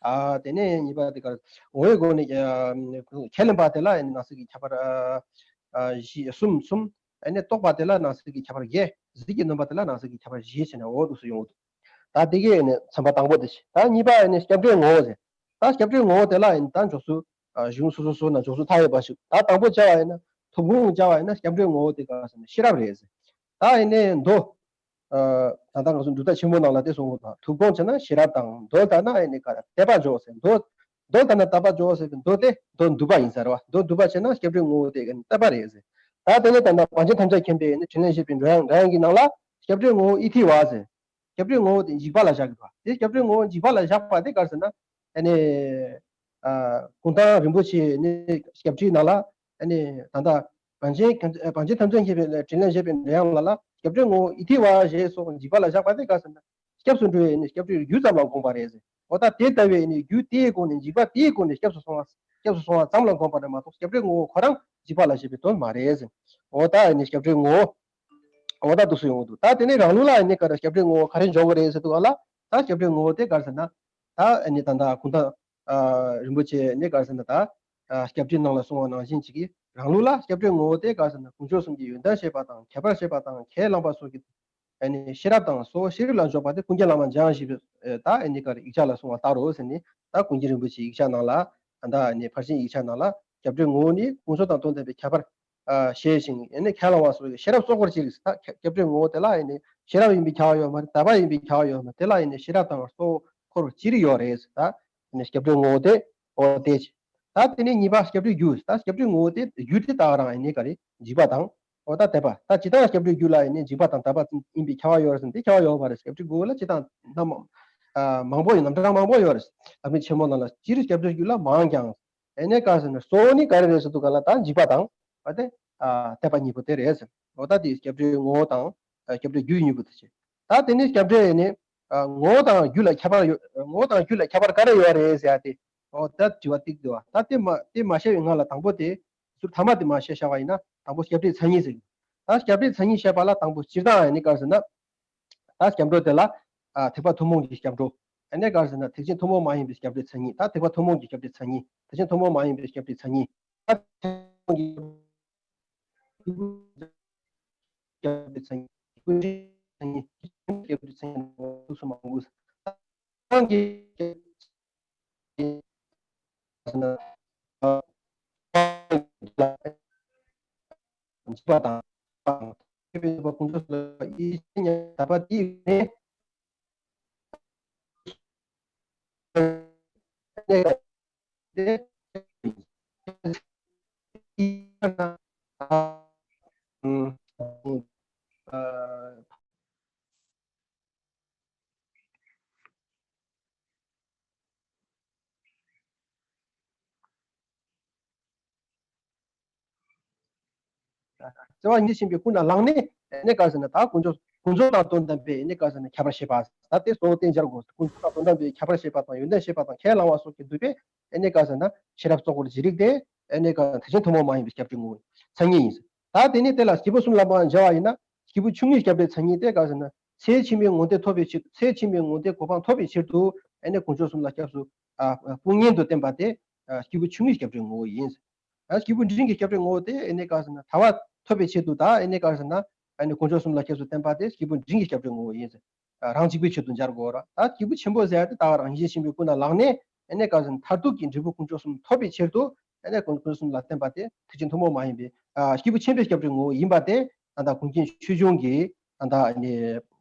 ཨ་དེ་ནས་གཉིས་པ་དེ་ག་རེ་ངོ་བོའི་སྒོ་ནས་ཨ་ཁས་ལེན་པ་དེ་ལ་ཨེ་ནས་ནང་གསེས་ཀྱི་ཁྱད་པར་ཨ་ཨ་བཞི་གསུམ་གསུམ། ཨེ་ནས་རྟོགས་པ་དེ་ལ་ནང་གསེས་ཀྱི་ཁྱད་པར་བརྒྱད། གཟིགས་ཀྱི་ནོན་པ་དེ་ལ་ནང་གསེས་ཀྱི་ཁྱད་པར་བཞི་བྱས་ནས་འོ་འདུག་སུ་ཡོང་འདུག་ད་དེ་གས་ནི་ཚན་པ་དང་པོ་དེ་བྱས། ད་གཉིས་པ་ནི་སྐྱབས་འགྲོའི་ངོ་བོ་ཟེར། ད་སྐྱབས་འགྲོའི་ངོ་བོ་དེ་ལ་ནི་ད་མཆོག་གསུམ་གཞུང་སོ་སོ་སོ་ན་མཆོག་གསུམ་མཐའ་ཡས་པ་ཞིག་ད་དང་པོ་བྱ་བ་ཡིན་ན་ཐུབ་དགོངས་བྱ་བ་ཡིན་ན་སྐྱབས་འགྲོའི་ངོ་བོ་དེ་ག་ཟེར་ན་ཤེས་རབ་རེད་ཟེར། ད་ཡིན་ནའི་མདོ། ད་ལྟ་ང་ཚོ་འབྲུག་སྒྲ་ཆེན་མོ་ནང་ལ་དེ་གསུངས་ཡོད་ད། ཐུབ་དགོངས་བྱས་ན་ཤེས་རབ་དང་མདོ་ལྟར་ན་ཡིན་ནི་ག་རེ་དད་པ་འཇོག་ཟེར། མདོ་མདོ་ལྟར་ན་དད་པ་འཇོག་ཟེར་བའི་མདོ་དེ་མདོ་འདུས་པ་ཡིན་ཟེར་བ། མདོ་འདུས་པ་བྱས་ན་སྐྱབས་འགྲོའི་ངོ་བོ་དེ་དད་པ་རེད་ཟེར། ད་དེ་ནས་ད་ལྟ་བང་ཆེན་ཐམས་ཅད་མཁྱེན་པའི་ནི་དྲིན་ལན་བཞེས་པའི་འགྲོ་ཡང་འགྲོ་ཡང་གི་ནང་ལ་སྐྱབས་འགྲོའི་ངོ་བོ་ཨི་ཐི་བ་ཟེར། སྐྱབས་འགྲོའི་ངོ་བོ་དེ་འཇིགས་པ་ལ་བཞག་གི་འདུག་དེ་སྐྱབས་འགྲོའི་ངོ་བོ་འཇིགས་པ་ལ་བཞག་པ་དེ་ག་རེ་ཟེར་ན། ཨ་ནི། ཨ་གུང་ཐང་རིན་པོ་ཆེ་ནི་སྐྱབས་འགྲོའི་ནང་ལ་ཨ་ནི་ད་ལྟ་བང་ཆེན་བང་ཆེན་ཐམས་ཅད་མཁྱེན་པའི་དྲིན་ལན་བཞེས་པའི་འགྲོ་ཡང་ལ་ལ་སྐྱབས་འགྲོའི་ངོ་བོ་ཨི་ཐི་བ་ཞེས་སོགས་འཇིགས་པ་ལ་བཞག་པ་དེ་ག་རེ་ཟེར་ན། སྐྱབས་སུ་འགྲོ་བའི་ནི་སྐྱབས་འགྲོའི་རྒྱུ་ཙམ་ལ་དགོངས་པ་རེད་ཟེར། འོ་ད་དེ་ལྟ་བུའི་ནི་རྒྱུ་དེའི་སྒོ་ནས་འཇིགས་པ་དེའི་སྒོ་ནས་སྐྱབས་སུ་སོང་བ་སྐྱབས་སུ་སོང་བ་ཙམ་ལ་དགོངས་པ་རེད་མ་གཏོགས་སྐྱབས་འགྲོའི་ངོ་བོ་ཁོ་རང་འཇིགས་པ་ལ་བཞེད་པའི་དོན་མ་རེད་ཟེར། འོ་ད་ནི་སྐྱབས་འགྲོའི་ངོ་བོ། འོ་ད་འདུག་སེ་ཡོང་འདུག་ད་དེ་ནས་རང་ལུགས་ལ་ནི་ག་རེ་སྐྱབས་འགྲོའི་ངོ་བོ་ག་རེ་འཇོག་གི་རེད་ཟེར་དུས་ག་ལ། ད་སྐྱབས་འགྲོའི་ངོ་བོ་དེ་ག་རེ་ཟེར་ན། ད་ནི་ད་ལྟ་གུང་ཐང་རིན་པོ་ཆེ་ནི་ག་རེ་ཟེར་ན་ད། སྐྱབས་འགྲོའི་ནང་ལ་གསུངས་པ་ནང་བཞིན་ཅིག་གིས་རང་ལུགས་ལ་སྐྱབས་འགྲོའི་ངོ་བོ་དེ་ག་རེ་ཟེར་ན་དཀོན་མཆོག་གསུམ་གྱི་ཡོན་ཏན་བཤད་པ་དང་ཁྱད་པར་བཤད་པ་དང་ཁས་བླངས་པ་སོགས་ཀྱི་ ཨ་ནི་ཤེས་རབ་དང་གཙོ་བོ་ཤེས་རབ་ལ་འཇོག་པ་དེ་ཀུན་མཁྱེན་བླ་མ་འཇམ་དབྱངས་བཞད་པའི་ད་ཨ་ནི་ག་རེ་ཡིག་ཆ་ལ་གསུངས་པ་ལྟར་རོ་ཟེར་ནས། ད་ཀུན་མཁྱེན་རིན་པོ་ཆེའི་ཡིག་ཆ་ནང་ལ། ད་ཨ་ནི་ཕར་ཕྱིན་ཡིག་ཆ་ནང་ལ་སྐྱབས་འགྲོའི་ངོ་བོ་ནི་དཀོན་མཆོག་དང་དོན་དམ་པའི་ཁྱད་པར་ཨ་ཤེས་ཤིང་། ཨ་ནི་ཁས་བླངས་པ་སོགས་ཀྱི་ཤེས་རབ་གཙོ་འཁོར་གཅིག་རེད། ད་སྐྱབས་འགྲོའི་ངོ་བོ་དེ་ལ་ཨ་ནི་ཤེས་རབ་ཡིན་པས་ཁྱབ་པ་ཡོད་མ་རེད། དད་པ་ཡིན་པས་ཁྱབ་པ་ཡོད་མ་རེད། དེ་ལ་ཨ་ནི་ཤེས་རབ་དང་གཙོ་བོ་འཁོར་བ་གཅིག་རེ་ཡོད་རེད། ད་ཨ་ནི་སྐྱབས་འགྲོའི་ངོ་བོ་དེ་འོ་དེ་ཅི། ད་དེ་ནས་གཉིས་པ་སྐྱབས་འགྲོའི་རྒྱུ། ད་སྐྱབས་འགྲོའི་ངོ་བོ་དེ་རྒྱུ་དེ་ད་ག་རང་ཨ་ནི་ག་རེ་འཇིགས་པ་དང་། འོ་ད་དད་པ། ད་ཇི་ལྟར་སྐྱབས་འགྲོའི་རྒྱུ་ལ་ཨ་ནི་འཇིགས་པ་དང་དད་པ་ཡིན་པས་ཁྱབ་པ་ཡོད་རེད་ཟེར་ན་དེ་ཁྱབ་པ་ཡོད་མ་རེད། སྐྱབས་འགྲོའི་ངོ་བོ་ལ་སྤྱིར་བཏང་རྣམ་མང་པོ་ཡོད། རྣམ་གྲངས་མང་པོ་ཡོད་རེད། ལམ་རིམ་ཆེན་མོ་ནང་ལ་སྤྱིར་སྐྱབས་འགྲོའི་རྒྱུ་ལ་མང་ཀྱང་། ཨ་ནི་ག་ཟེར་ན་གཙོ་བོ་ནི་ག་རེ་རེད་ཟེར་དུས་ག་ལ་ད་འཇིགས་པ་དང་། ཨ་དེ་ཨ་དད་པ་གཉིས་པོ་དེ་རེད་ཟེར། འོ་ད་དེ་སྐྱབས་འགྲོའི་ངོ་བོ་དང་ཨ་སྐྱབས་འགྲོའི་རྒྱུ་གཉིས་པོ་དེ་བྱས། ད་དེ་ནི་སྐྱབས་འགྲོའི་ནི་ཨ་ངོ་བོ་དང་རྒྱུ་ལ་ཁྱད་པར་ཡོད། ངོ་བོ་དང་རྒྱུ་ལ་ཁྱད་པར་ག་རེ་ཡོད་རེད་ཟེར་ཡ་དེ། འོ་ད་དྲི་བ་ཏིག་འདུག་བ། ད་དེ་མ་དེ་མ་བཤད་པའི་སྔ་ལ་དང་པོ་དེ། ཟུར་ཐ་མ་དེ་མ་བཤད་བཞག་པ་ཡིན་ན་དང་པོ་སྐྱབས་འགྲོའི་མཚན་ཉིད་ཟེར། ད་སྐྱབས་འགྲོའི་མཚན་ཉིད་བཤད་པ་ལ་དང་པོ་སྤྱིར་བཏང་ཨ་ནི་ག་རེ་ཟེར་ན། ད་སྐྱབས་འགྲོ་དེ་ལ་ཨ་ཐེག་པ་ཐུན་མོང་གི་སྐྱབས་འགྲོ། ཨ་ནི་ག་རེ་ཟེར་ན་ཐེག་ཆེན་ཐུན་མོང་མ་ཡིན་པའི་སྐྱབས་འགྲོའི་མཚན་ཉིད། ད་ཐེག་པ་ཐུན་མོང་གི་སྐྱབས་འགྲོའི་མཚན་ཉིད། ཐེག་ཆེན་ཐུན་མོང་མ་ཡིན་པའི་སྐྱབས་འགྲོའི་མཚན་ཉིད། ད་ཐེག་ཆེན་ཐུན་མོང་གི་སྐྱབས་འགྲོའི་མཚན་ཉིད། སྐྱབས་འགྲོའི་མཚན་ཉིད། སྐྱབས་འགྲོའི་མཚན་ཉིད་ཐུགས་སུ་མ་འགུགས། ཐུན་མོང་གི་འཇིགས་པ་དང་། དགེ་བའི་བསགས་པ་ཀུན་སྤྱོད་ལ་ཡིད་ཆེས་ཉམས་པ་དེ་ནི། བརྩེ་བ་ཉིད་བཞིན་པའི་ཀུན་ནས་བསླངས་ནས། ཨ་ནི་ག་རེ་ཟེར་ན་ད་དཀོན་མཆོག་དཀོན་མཆོག་དང་དོན་དམ་པའི་ཨ་ནི་ག་རེ་ཟེར་ན་ཁྱད་པར་ཤེས་པ། ད་དེ་གཙོ་བོ་དེ་སྦྱར་དགོས། དཀོན་མཆོག་དང་དོན་དམ་པའི་ཁྱད་པར་ཤེས་པ་དང་ཡོན་ཏན་ཤེས་པ་དང་ཁས་བླངས་པ་སོགས་ཀྱིས་བསྡུས་པའི་ཨ་ནི་ག་རེ་ཟེར་ན་ཤེས་རབ་གཙོ་འཁོར་ཅི་རིགས་དེ་ཨ་ནི་ག་ཐེག་ཆེན་ཐུན་མོང་མ་ཡིན་པའི་སྐྱབས་འགྲོའི་ངོ་བོ་མཚན་ཉིད་ཡིན། ད་དེ་ནི་དེ་ལ་སྐྱེས་བུ་གསུམ་ལ་མ་སྦྱར་བ་ཡིན་ན། སྐྱེས་བུ་ཆུང་ངུའི་སྐྱབས་འགྲོའི་མཚན་ཉིད་དེ་ག་རེ་ཟེར་ན། ཚེ་ཕྱི་མའི་མངོན་འདོད་ཐོབ་པའི་ཕྱིར། ཚེ་ཕྱི་མའི་མངོན་འདོད་གོ་འཕང་ཐོབ་པའི་ཕྱིར་དུ་ཨ་ནི་དཀོན་མཆོག་གསུམ་ལ་སྐྱབས་སུ་ཨ་དཔུང་གཉེན་དུ་བསྟེན་པ་དེ་ཨ་སྐྱེས་བུ་ཆུང་ངུའི་སྐྱབས་འགྲོའི་ངོ་བོ་ཡིན། ཨ་སྐྱེས་བུ་འབྲིང་གི་སྐྱབས་འགྲོའི་ངོ་བོ་དེ་ཨ་ནི་ག་རེ་ཟེར་ན་ཐར་པ་ཐོབ་པའི་ཆེད་དུ་ད་ཨ་ནི་ག་རེ་ཟེར་ན་ཨ་ནི་དཀོན་མཆོག་གསུམ་ལ་སྐྱབས་སུ་བསྟེན་པ་དེ་སྐྱེས་བུ་འབྲིང་གི་སྐྱབས་འགྲོའི་ངོ་བོ་ཡིན། ཨ་རང་གཅིག་པུའི་ཆེད་དུ་སྦྱར་དགོས་ར། ད་སྐྱེས་བུ་ཆེན་པོ་ཟེར་ཡ་དེ་ད་རང་བཞིན་གཤེགས་པའི་སྐུ་ན་ལག་ནས་ཨ་ནི་ག་རེ་ཟེར་ན་མཐར་ཐུག་གི་འབྲས་བུ་དཀོན་མཆོག་གསུམ་ཐོབ་པའི་ཕྱིར་དུ་ཨ་ནི་དཀོན་མཆོག་གསུམ་ལ་བསྟེན་པ་དེ་ཐེག་ཆེན་ཐུན་མོང་མ་ཡིན་པའི་ཨ་སྐྱེས་བུ་ཆེན་པོའི་སྐྱབས་འགྲོའི་ངོ་བོ་ཡིན་པ་དེ་ད་ལྟ་ཀུན་མཁྱེན་ཆོས་འབྱུང་གི་ད་ལྟ་ཨ་ནི་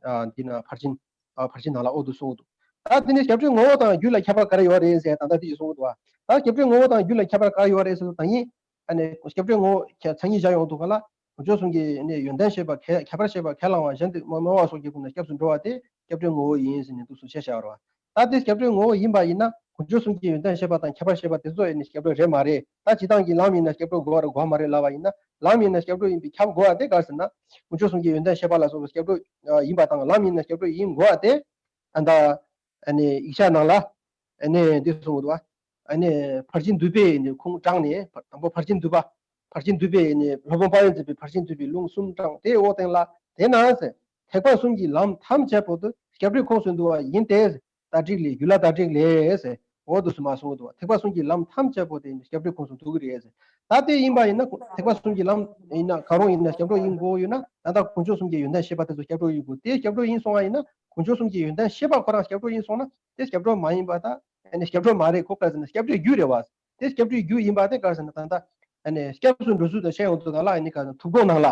ཨ་འདི་ན་ཕར་ཕྱིན། ཨ་ཕར་ཕྱིན་ནང་ལ་འོ་དུ་གསུངས་འདུག་ད་དེ་ནས་སྐྱབས་འགྲོའི་ངོ་བོ་དང་རྒྱུ་ལ་ཁྱད་པར་ག་རེ་ཡོད་རེད་ཟེར་ད་ལྟ་དེ་གསུངས་འདུག་ད་སྐྱབས་འགྲོའི་ངོ་བོ་དང་རྒྱུ་ལ་ཁྱད་པར་ག་རེ་ཡོད་རེད་ཟེར་ད་ཡིན། ཨ་ནི་སྐྱབས་འགྲོའི་ངོ་བོ་མཚན་ཉིད་བཞག་ཡོང་དུས་ག་ལ། དཀོན་མཆོག་གསུམ་གྱི་ནི་ཡོན་ཏན་ཤེས་པ་ཁས་ཁྱད་པར་ཤེས་པ་ཁས་བླངས་པ་གཞན་དུ་མི་སྨྲ་བ་སོགས་ཀྱི་སྒོ་ནས་སྐྱབས་སུ་འགྲོ་བ་དེ་སྐྱབས་འགྲོའི་ངོ་བོ་ཡིན་ཟེར་ནས་འདུག་སུ་བཤད་བྱ་བ་རེད་བ། ད་དེ་སྐྱབས་འགྲོའི་ངོ་བོ་ཡིན་པ་ཡིན་ན་དཀོན་མཆོག་གསུམ་གྱི་ཡོན་ཏན་ཤེས་པ་དང་ཁྱད་པར་ཤེས་པ་དེ་ཚོ་ཡིན་ནི་སྐྱབས་འགྲོ་རེད་མ་རེད། ད་སྤྱིར་བཏང་གི་ལམ་ཡིན་ན་སྐྱབས་འགྲོ་དགོས་རེད་དགོས་མ་རེད་ལབ་པ་ཡིན་ན། ལམ་ཡིན་ན་སྐྱབས་འགྲོ་ཡིན་པས་ཁྱབ་དགོས་པ་དེ་ག་རེ་ཟེར་ན། དཀོན་མཆོག་གསུམ་གྱི་ཡོན་ཏན་ཤེས་པ་ལ་སོགས་པའི་སྐྱབས་འགྲོ་ཡིན་པ་དང་ལམ་ཡིན་ན་སྐྱབས་འགྲོ་ཡིན་དགོས་པ་དེ། ད་ལྟ་ཨ་ནི་ཡིག་ཆ་ནང་ལ་ཨ་ནི་འདི་གསུངས་འདུག་བ། ཨ་ནི་ཕར་ཕྱིན་བསྡུས་པའི་ནི་ཁུངས་དྲངས་ནས་དང་པོ་ཕར་ཕྱིན་བསྡུས་པ། ཕར་ཕྱིན་བསྡུས་པའི་ནི་སློབ་དཔོན་དཔལ་ཡོན་མཛད་པའི་ཕར་ཕྱིན་བསྡུས་པའི་ལུང་གསུམ་དྲངས་ཏེ་འོ་སྟེང་ལ་དེས་ན་ཟེར། ཐེག་པ་གསུམ་གྱི་ལམ་ཐམས་ཅད་པོ་དེ་སྐྱབས་འགྲོའི་ཁོངས་སུ་འདུ་བ་ཡིན་ཏེ། ད་སྒྲིག་ལས་རྒྱུད་ལ་ད་སྒྲིག་ལས་ཟེར། འོ་དུ་སུ་མ་གསུངས་འདུག་བ། ཐེག་པ་གསུམ་གྱི་ལམ་ཐམས་ཅད་པོ་དེ་ནི་སྐྱབས་འགྲོའི་ཁོངས་སུ་འདུ་གི་རེད་ཟེར། ད་དེ་ཡིན་པ་ཡིན་ན་ཐེག་པ་གསུམ་གྱི་ལམ་ཡིན་ན་གང་རུང་ཡིན་ན་སྐྱབས་འགྲོ་ཡིན་དགོས་ཡོད་ན་ད་ལྟ་དཀོན་མཆོག་གསུམ་གྱི་ཡོན་ཏན་ཤེས་པ་དེ་ཚོ་སྐྱབས་འགྲོ་ཡིན་དགོས། དེ་སྐྱབས་འགྲོ་ཡིན་སོང་བ་ཡིན་ན་དཀོན་མཆོག་གསུམ་གྱི་ཡོན་ཏན་ཤེས་པ་ཁོ་རང་སྐྱབས་འགྲོ་ཡིན་སོང་ན་དེ་སྐྱབས་འགྲོ་མ་ཡིན་པ་ད་ཨ་ནི་སྐྱབས་འགྲོ་མ་རེད། ཁོ་ག་ཟེར་ན་སྐྱབས་འགྲོའི་རྒྱུ་རེད་བ། དེ་སྐྱབས་འགྲོའི་རྒྱུ་ཡིན་པ་དེ་ག་ཟེར་ན་ད་ལྟ་ཨ་ནི་སྐྱབས་སུ་འགྲོ་ཚུལ་དང་བཤད་ཡོང་དུས་ད་ལ་ཨ་ནི་ག་ཟེར་ན་ཐུབ་དགོངས་ནང་ལ།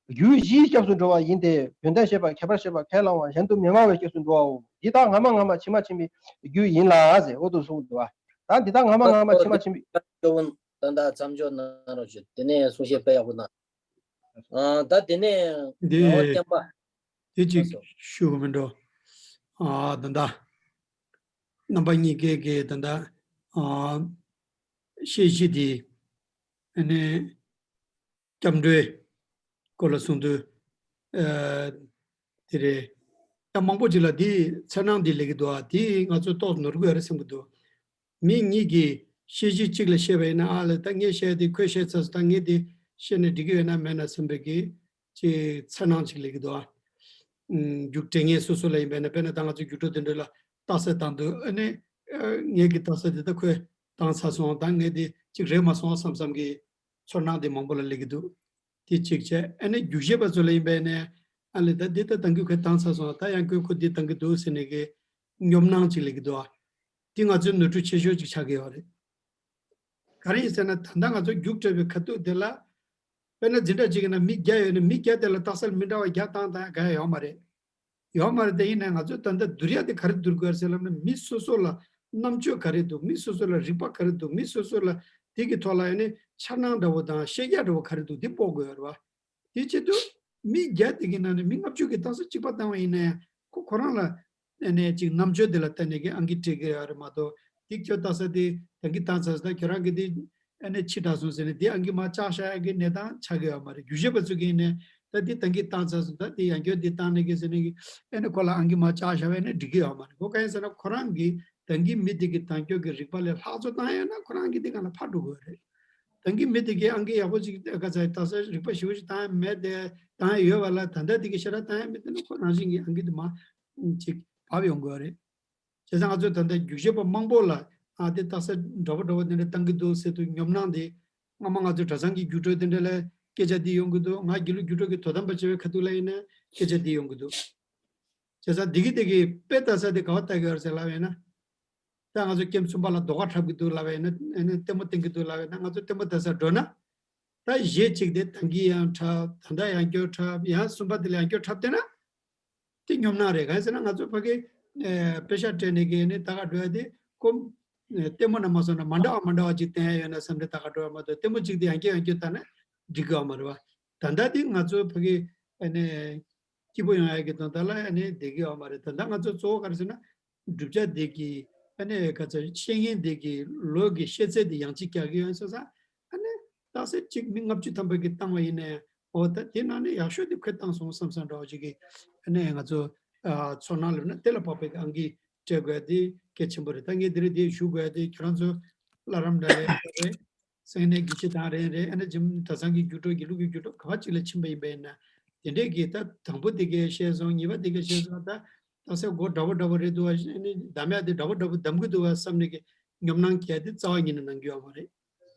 རྒྱུ་བཞིས་སྐྱབས་སུ་འགྲོ་བ་ཡིན་ཏེ། ཡོན་ཏན་ཤེས་པ་ཁྱད་པར་ཤེས་པ་ཁས་བླངས་པ་གཞན་དུ་མི་སྨྲ་བས་སྐྱབས་སུ་འགྲོ་བའོ། འདི་དག་སྔ་མ་སྔ་མ་ཕྱི་མ་ཕྱི་མའི་རྒྱུ་ཡིན་ལ་ཟེར་འོ་དུ་གསུངས་འདུག་བ། ད་འདི་དག་སྔ་མ་སྔ་མ་ཕྱི་མ་ཕྱི་མའི། སྐྱོ་བོ་ད་ལྟ་མཚམས་འཇོག་གནང་རོགས་ཞུ། དེ་ནས་གསུང་བཤད་དཔེ་ཡག་པོ་གནང་། ཨ་ད་དེ་ནས་འདི་ངག་དབང་བསྟན་པ། དེ་ཅིག་ལགས་སོ། ཞུ་གི་མི་འགྲོ། ཨ་ད་ད་རྣམ་པ་གཉིས་ཀའི་གི་ད་ད་ཨ་བཤད་གཞི་དེ་ཨ་ནི། སྐྱབས་འགྲོའི་སྐོར་ལ་གསུངས་དུས། ཨ་དེ་རེད། ད་མང་པོ་ཅིག་ལ་འདིའི་འཚེར་སྣང་འདི་སླེབས་ཀྱི་འདུག་ཨ་དེ་ང་ཚོས་ཏོག་ནོར་གྱི་ཡོད་རེད་བསམ་གྱི་འདུག་མི་གཉིས་ཀྱིས་བཤད་གཞི་གཅིག་ལ་བཤད་པ་ཡིན་ན་ཨ་ལ་ད་ངས་བཤད་དེ་ཁོས་བཤད་ཚར་སོང་། ད་ངས་དེ་བཤད་ན་འགྲིག་གི་ཡོད་ན་མེད་ན་བསམ་པའི་གི་ཅིག་འཚེར་སྣང་ཅིག་སླེབས་ཀྱི་འདུག་ཨ། ཨུམ་རྒྱུགས་སྤྲད་མཁན་སོ་སོ་ལ་ཡིན་པས་ན་དཔེར་ན་ད་ང་ཚོ་རྒྱུགས་སྤྲོད་དེ་འདྲ་ལ་རྟགས་གསལ་བཏང་དུས་ཨ་ནི་ཨ་ངེད་ཀྱི་རྟགས་གསལ་དེ་ད་ཁོས་བཏང་ཚར་སོང་། ད་ངས་དེ་གཅིག་རེད་མ་སོང་བསམ་བསམ་གྱི་ཚོར་སྣང་དེ་མང་པོ་ལ་སླེབས་ཀྱི་འདུག་དེ་གཅིག་བྱས། ཨ་ནི་རྒྱུགས་བཞེས་པ་ཚོ་ལ་ཡིན་པས་ནས་ ཨ་ལས་ད་འདི་ད་ཏང་གི་ཁོས་བཏང་ཚར་སོང་། ད་ཡང་ཁོས་ཁོ་འདི་བཏང་གི་འདུག་ཟེར་ནས་གི་ཉོབ་སྣང་ཅིག་སླེབས་ཀྱི་འདུག་ཨ། འདི་ང་ཚོའི་ནོར་འཁྲུལ་ཆེ་ཤོས་ཅིག་ཆགས་ཀྱི་ཡོད་རེད། ག་རེ་ཡིན་ཟེར་ན། ད་ལྟ་ང་ཚོ་རྒྱུགས་སྤྲད་པའི་ཁ་ཐུག་དེ་ལ། དཔེར་ན་འཛིན་གྲྭ་གཅིག་ཡིན་ན་མི་བརྒྱ་ཡོད་ན་མི་བརྒྱ་དེ་ལ་རྟགས་གསལ་མི་འདྲ་བ་བརྒྱ་བཏང་བཏང་ཡ་ག་ཡ་ཡོད་མ་རེད། ཡོད་མ་རེད། དེ་ཡིན་ནའི་ང་ཚོས་ད་ལྟ་བསྡུར་ཡ་དེ་ག་རེ་བསྡུར་དགོས་རེད་ཟེར་ལབ་ན། མི་སོ་སོ་ལ་རྣམ་དཔྱོད་ག་རེ་འདུག་མི་སོ་སོ་ལ་རིག་པ་ག་རེ་འདུག་མི་སོ་སོ་ལ་དེ་གི་ཐོག་ལ་ཡང་ནི་འཆར་སྣང་འདྲ་བོ་དང་ཤེས་རྒྱ་འདྲ་བོ་ག་རེ་འདུག་དེ་དཔོག་དགོས་རེད་བ། དེ་བྱེད་དུས་མི་བརྒྱ་དེ་གི་ནང་ནས་མི་ལྔ་བཅུ་གི་རྟགས་གསལ་གཅིག་པ་བཏང་བ་ཡིན་ན་ཡང་ཁོ་ཁོ་རང་ལ་ཨ་ནི་ཅིག་རྣམ་དཔྱོད་དེ་ལ་བལྟས་ནས་ཀྱི་ཨང་ཀི་སྤྲད་ཀྱི་ཡོད་རེད་མ་གཏོགས། དེ་ཁྱོད་རྟགས་གསལ་དེ་ད་གིན་བཏང་ཚར་སོང་། ད་ཁྱོད་རང་གི་དེ་ཨ་ནི་ཕྱིས་དྲགས་སོང་ཟེར་ནས་དེ་ཨང་ཀི་མར་བཅག་བཞག་ཡ་གི་གནས་སྟངས་ཆགས་ཀྱི་ཡོད་མ་རེད། རྒྱུགས་བཞེས་པ་ཚོ་གིས་ནས་ད་དེ་ད་གིན་བཏང་ཚར་སོང་། ད་དེ་ཡང་ཁྱོད་དེ་བཏང་ནས་ཀྱི་ཟེར་ནས་ཀྱི་ཨ་ནི་ཁོ་ལ་ཨང་ཀི་མར་བཅག་བཞག་པ་ཡིན་ན་འགྲིག་གི་ཡོད་མ་རེད། ཁོ་གང་ཡིན་ཟེར་ན་ཁོ་རང་གི་ད་གིན་མི་དེ་གི་ད་ཁྱོད་ཀྱི་རིག་པ་ལས་ལྷག་ཚོད་བཏང་ཡོད་ན་ཁོ་རང་གི་དེ་གང་ལ་ཕར་འགྲོ་དགོས་རེད། ད་གིན་མི་དེ་གིས་ཨང་ཀི་ཡག་པོ་ཅིག་ག་ཚ་རྟགས་གསལ་རིག་པ་ཞེ་པོ་ཅིག་བཏང་ཡ་མེད་དེ། བཏང་ཡ་ཡོད་པ་ལ་ད་ལྟ་དེ་གི་ཞེ་དྲག་བཏང་ཡ་མེད་དེ་ན་ཁོ་རང་བཞིན་གྱིས་ཨང་ཀི་དེ་མར་ཅིག་བབས་ཡོང་དགོས་རེད། བྱས་ཙང་ང་ཚོས་ད་ལྟ་རྒྱུགས་བཞེས་པ་མང་པོ་ལ་ཨ་དེ་རྟགས་གསལ་འདྲ་པོ་འདྲ་པོ་དེ་འདྲ་བཏང་གི་འདུག་ཟེར་དུས་ཉོབ་སྣང་དེ། སྔ་མ་ང་ཚོའི་གྲྭ་ཚང་གི་རྒྱུགས་སྤྲོད་དེ་འདྲ་ལ་སྐད་ཆ་འདི་ཡོང་གི་འདུག་ང་དགེ་ལུགས་རྒྱུགས་སྤྲོད་ཀྱི་དོ་དམ་པ་བྱ་བའི་ཁ་ཐུག་ལ་ཡིན་ན་སྐད་ཆ་འདི་ཡོང་གི་འདུག་བྱས་ཙང་འདི་གི་དེ་གི་དཔེ་ལྟ་ས་དེ་ག་བ་ལྟ་གི་ཡོད་རེད་ཟེར་ལབ་ཡོད་ན། ད་ང་ཚོ་ཀེམ་གསུམ་པ་ལ་རྡོ་ཁ་འཁྲབ་ཀྱི་འདུག་ལབ་པ་ཡིན་ན། ཨ་ནི་ལྟད་མོ་བསྟན་གྱི་འདུག་ལབ་པ་ཡིན་ན། ང་ཚོ་ལྟད་མོ་ལྟ་སར་འགྲོ་ན། ད་གཞས་གཅིག་དེ་ད་གིན་ཡང་འཁྲབ། ད་ལྟ་ཡང་བསྐྱར་འཁྲབ། ཡང་གསུམ་པ་དེ་ལ་ཡང་བསྐྱར་འཁྲབ་བསྡད་ན། དེ་ཉོབ་སྣང་རེད། གང་ཡིན་ཟེར་ན་ང་ཚོ་ཕ་གི་ཨ་པེ་ཤག་སྤྲད་ནས་གི་ནི་ད་ག་འགྲོ་ཡ་དེ་ཁོ་ཨ་ལྟད་མོ་ན་མ་སོང་ན་མ་འདྲ་བ་མ་འདྲ་བ་ཅིག་བསྟན་ཡ་ཡོད་ན་བསམ་ནས་ད་ག་འགྲོ་ཡ་མ་གཏོགས། ལྟད་མོ་གཅིག་དེ་ཡང་བསྐྱར་ཡང་བསྐྱར་ལྟ་ན་འགྲིག་གི་ཡོད་མ་རེད་བ། ད་ལྟ་དེ་ང་ཚོ་ཕ་གི་ཨ་ནི་སྐྱིད་པོ་ཡོང་ཡ་གི་དོན་དག་ལ་ཨ་ནི་བསྡད་ཀྱི་ཡོད་མ་རེད། ད་ལྟ་ང་ཚོ་གཙོ་བོ་ག་རེ་ཟེར་ན། བསྒྲུབ་བྱ་འདི་གི་ཨ་ནི་ག་ཚོད་བཤད་མཁན་འདི་གི་ལོ་གི་ཤེས་ཚད་འདི་ཡང་ཅིག་རྒྱག་གི་ཡོད་སོང་ཙང་། ཨ་ནི་རྟགས་གསལ་གཅིག་མི་ལྔ་བཅུ་ཐམ་པ་གིས་བཏང་བ་ཡིན་ན་ཡང་། འོ་ད་དེ་ནང་ནས་ཡག་ཤོས་དེ་ཁོས་བཏང་སོང་བསམ་བསམ་འདྲ་བ་ཅིག་གི་ཨ་ནི་ང་ཚོ་ཨ་ཚོར་སྣང་སླེབས་ན་དེ་ལ་དཔག་པའི་ཨང་ཀི་སྤྲད་དགོས་ཡ་དེ་གལ་ཆེན་པོ་རེད། ད་ངས་དེ་རིང་འདི་ཞུ་དགོས་ཡ་དེ་ཁྱོད་རང་ཚོ་བླ་རབས་འདྲ་རེད། སེང་གནས་དགེ་བཤེས་དང་རེད་རེད། ཨ་ནི་འཇིམ་གྲྭ་ཚང་གི་རྒྱུགས་སྤྲོད་དགེ་ལུགས་ཀྱི་རྒྱུགས་སྤྲོད་ག་བ་ཅིག་ལ་ཕྱིན་པ་ཡིན་པ་ཡིན་ན། དེ་འདྲས་ཀྱི་ད་དང་པོ་དེ་གས་བཤད་སོང་། གཉིས་པ་དེ་གས་བཤད་སོང་། ད་རྟགས་གསལ་མགོ་འདྲ་པོ་འདྲ་པོ་རེད་འདུག་བ། ཨ་ནི་གདམ་ཡ་དེ་འདྲ་པོ་འདྲ་པོ་གདམ་གི་འདུག་བ་བསམ་ནས་ཀྱི་ཉོབ་སྣང་སྐྱེ་དེ་རྩ་བ་ཉིད་ནས་གནང་རྒྱུ་ཡོད་མ་རེད།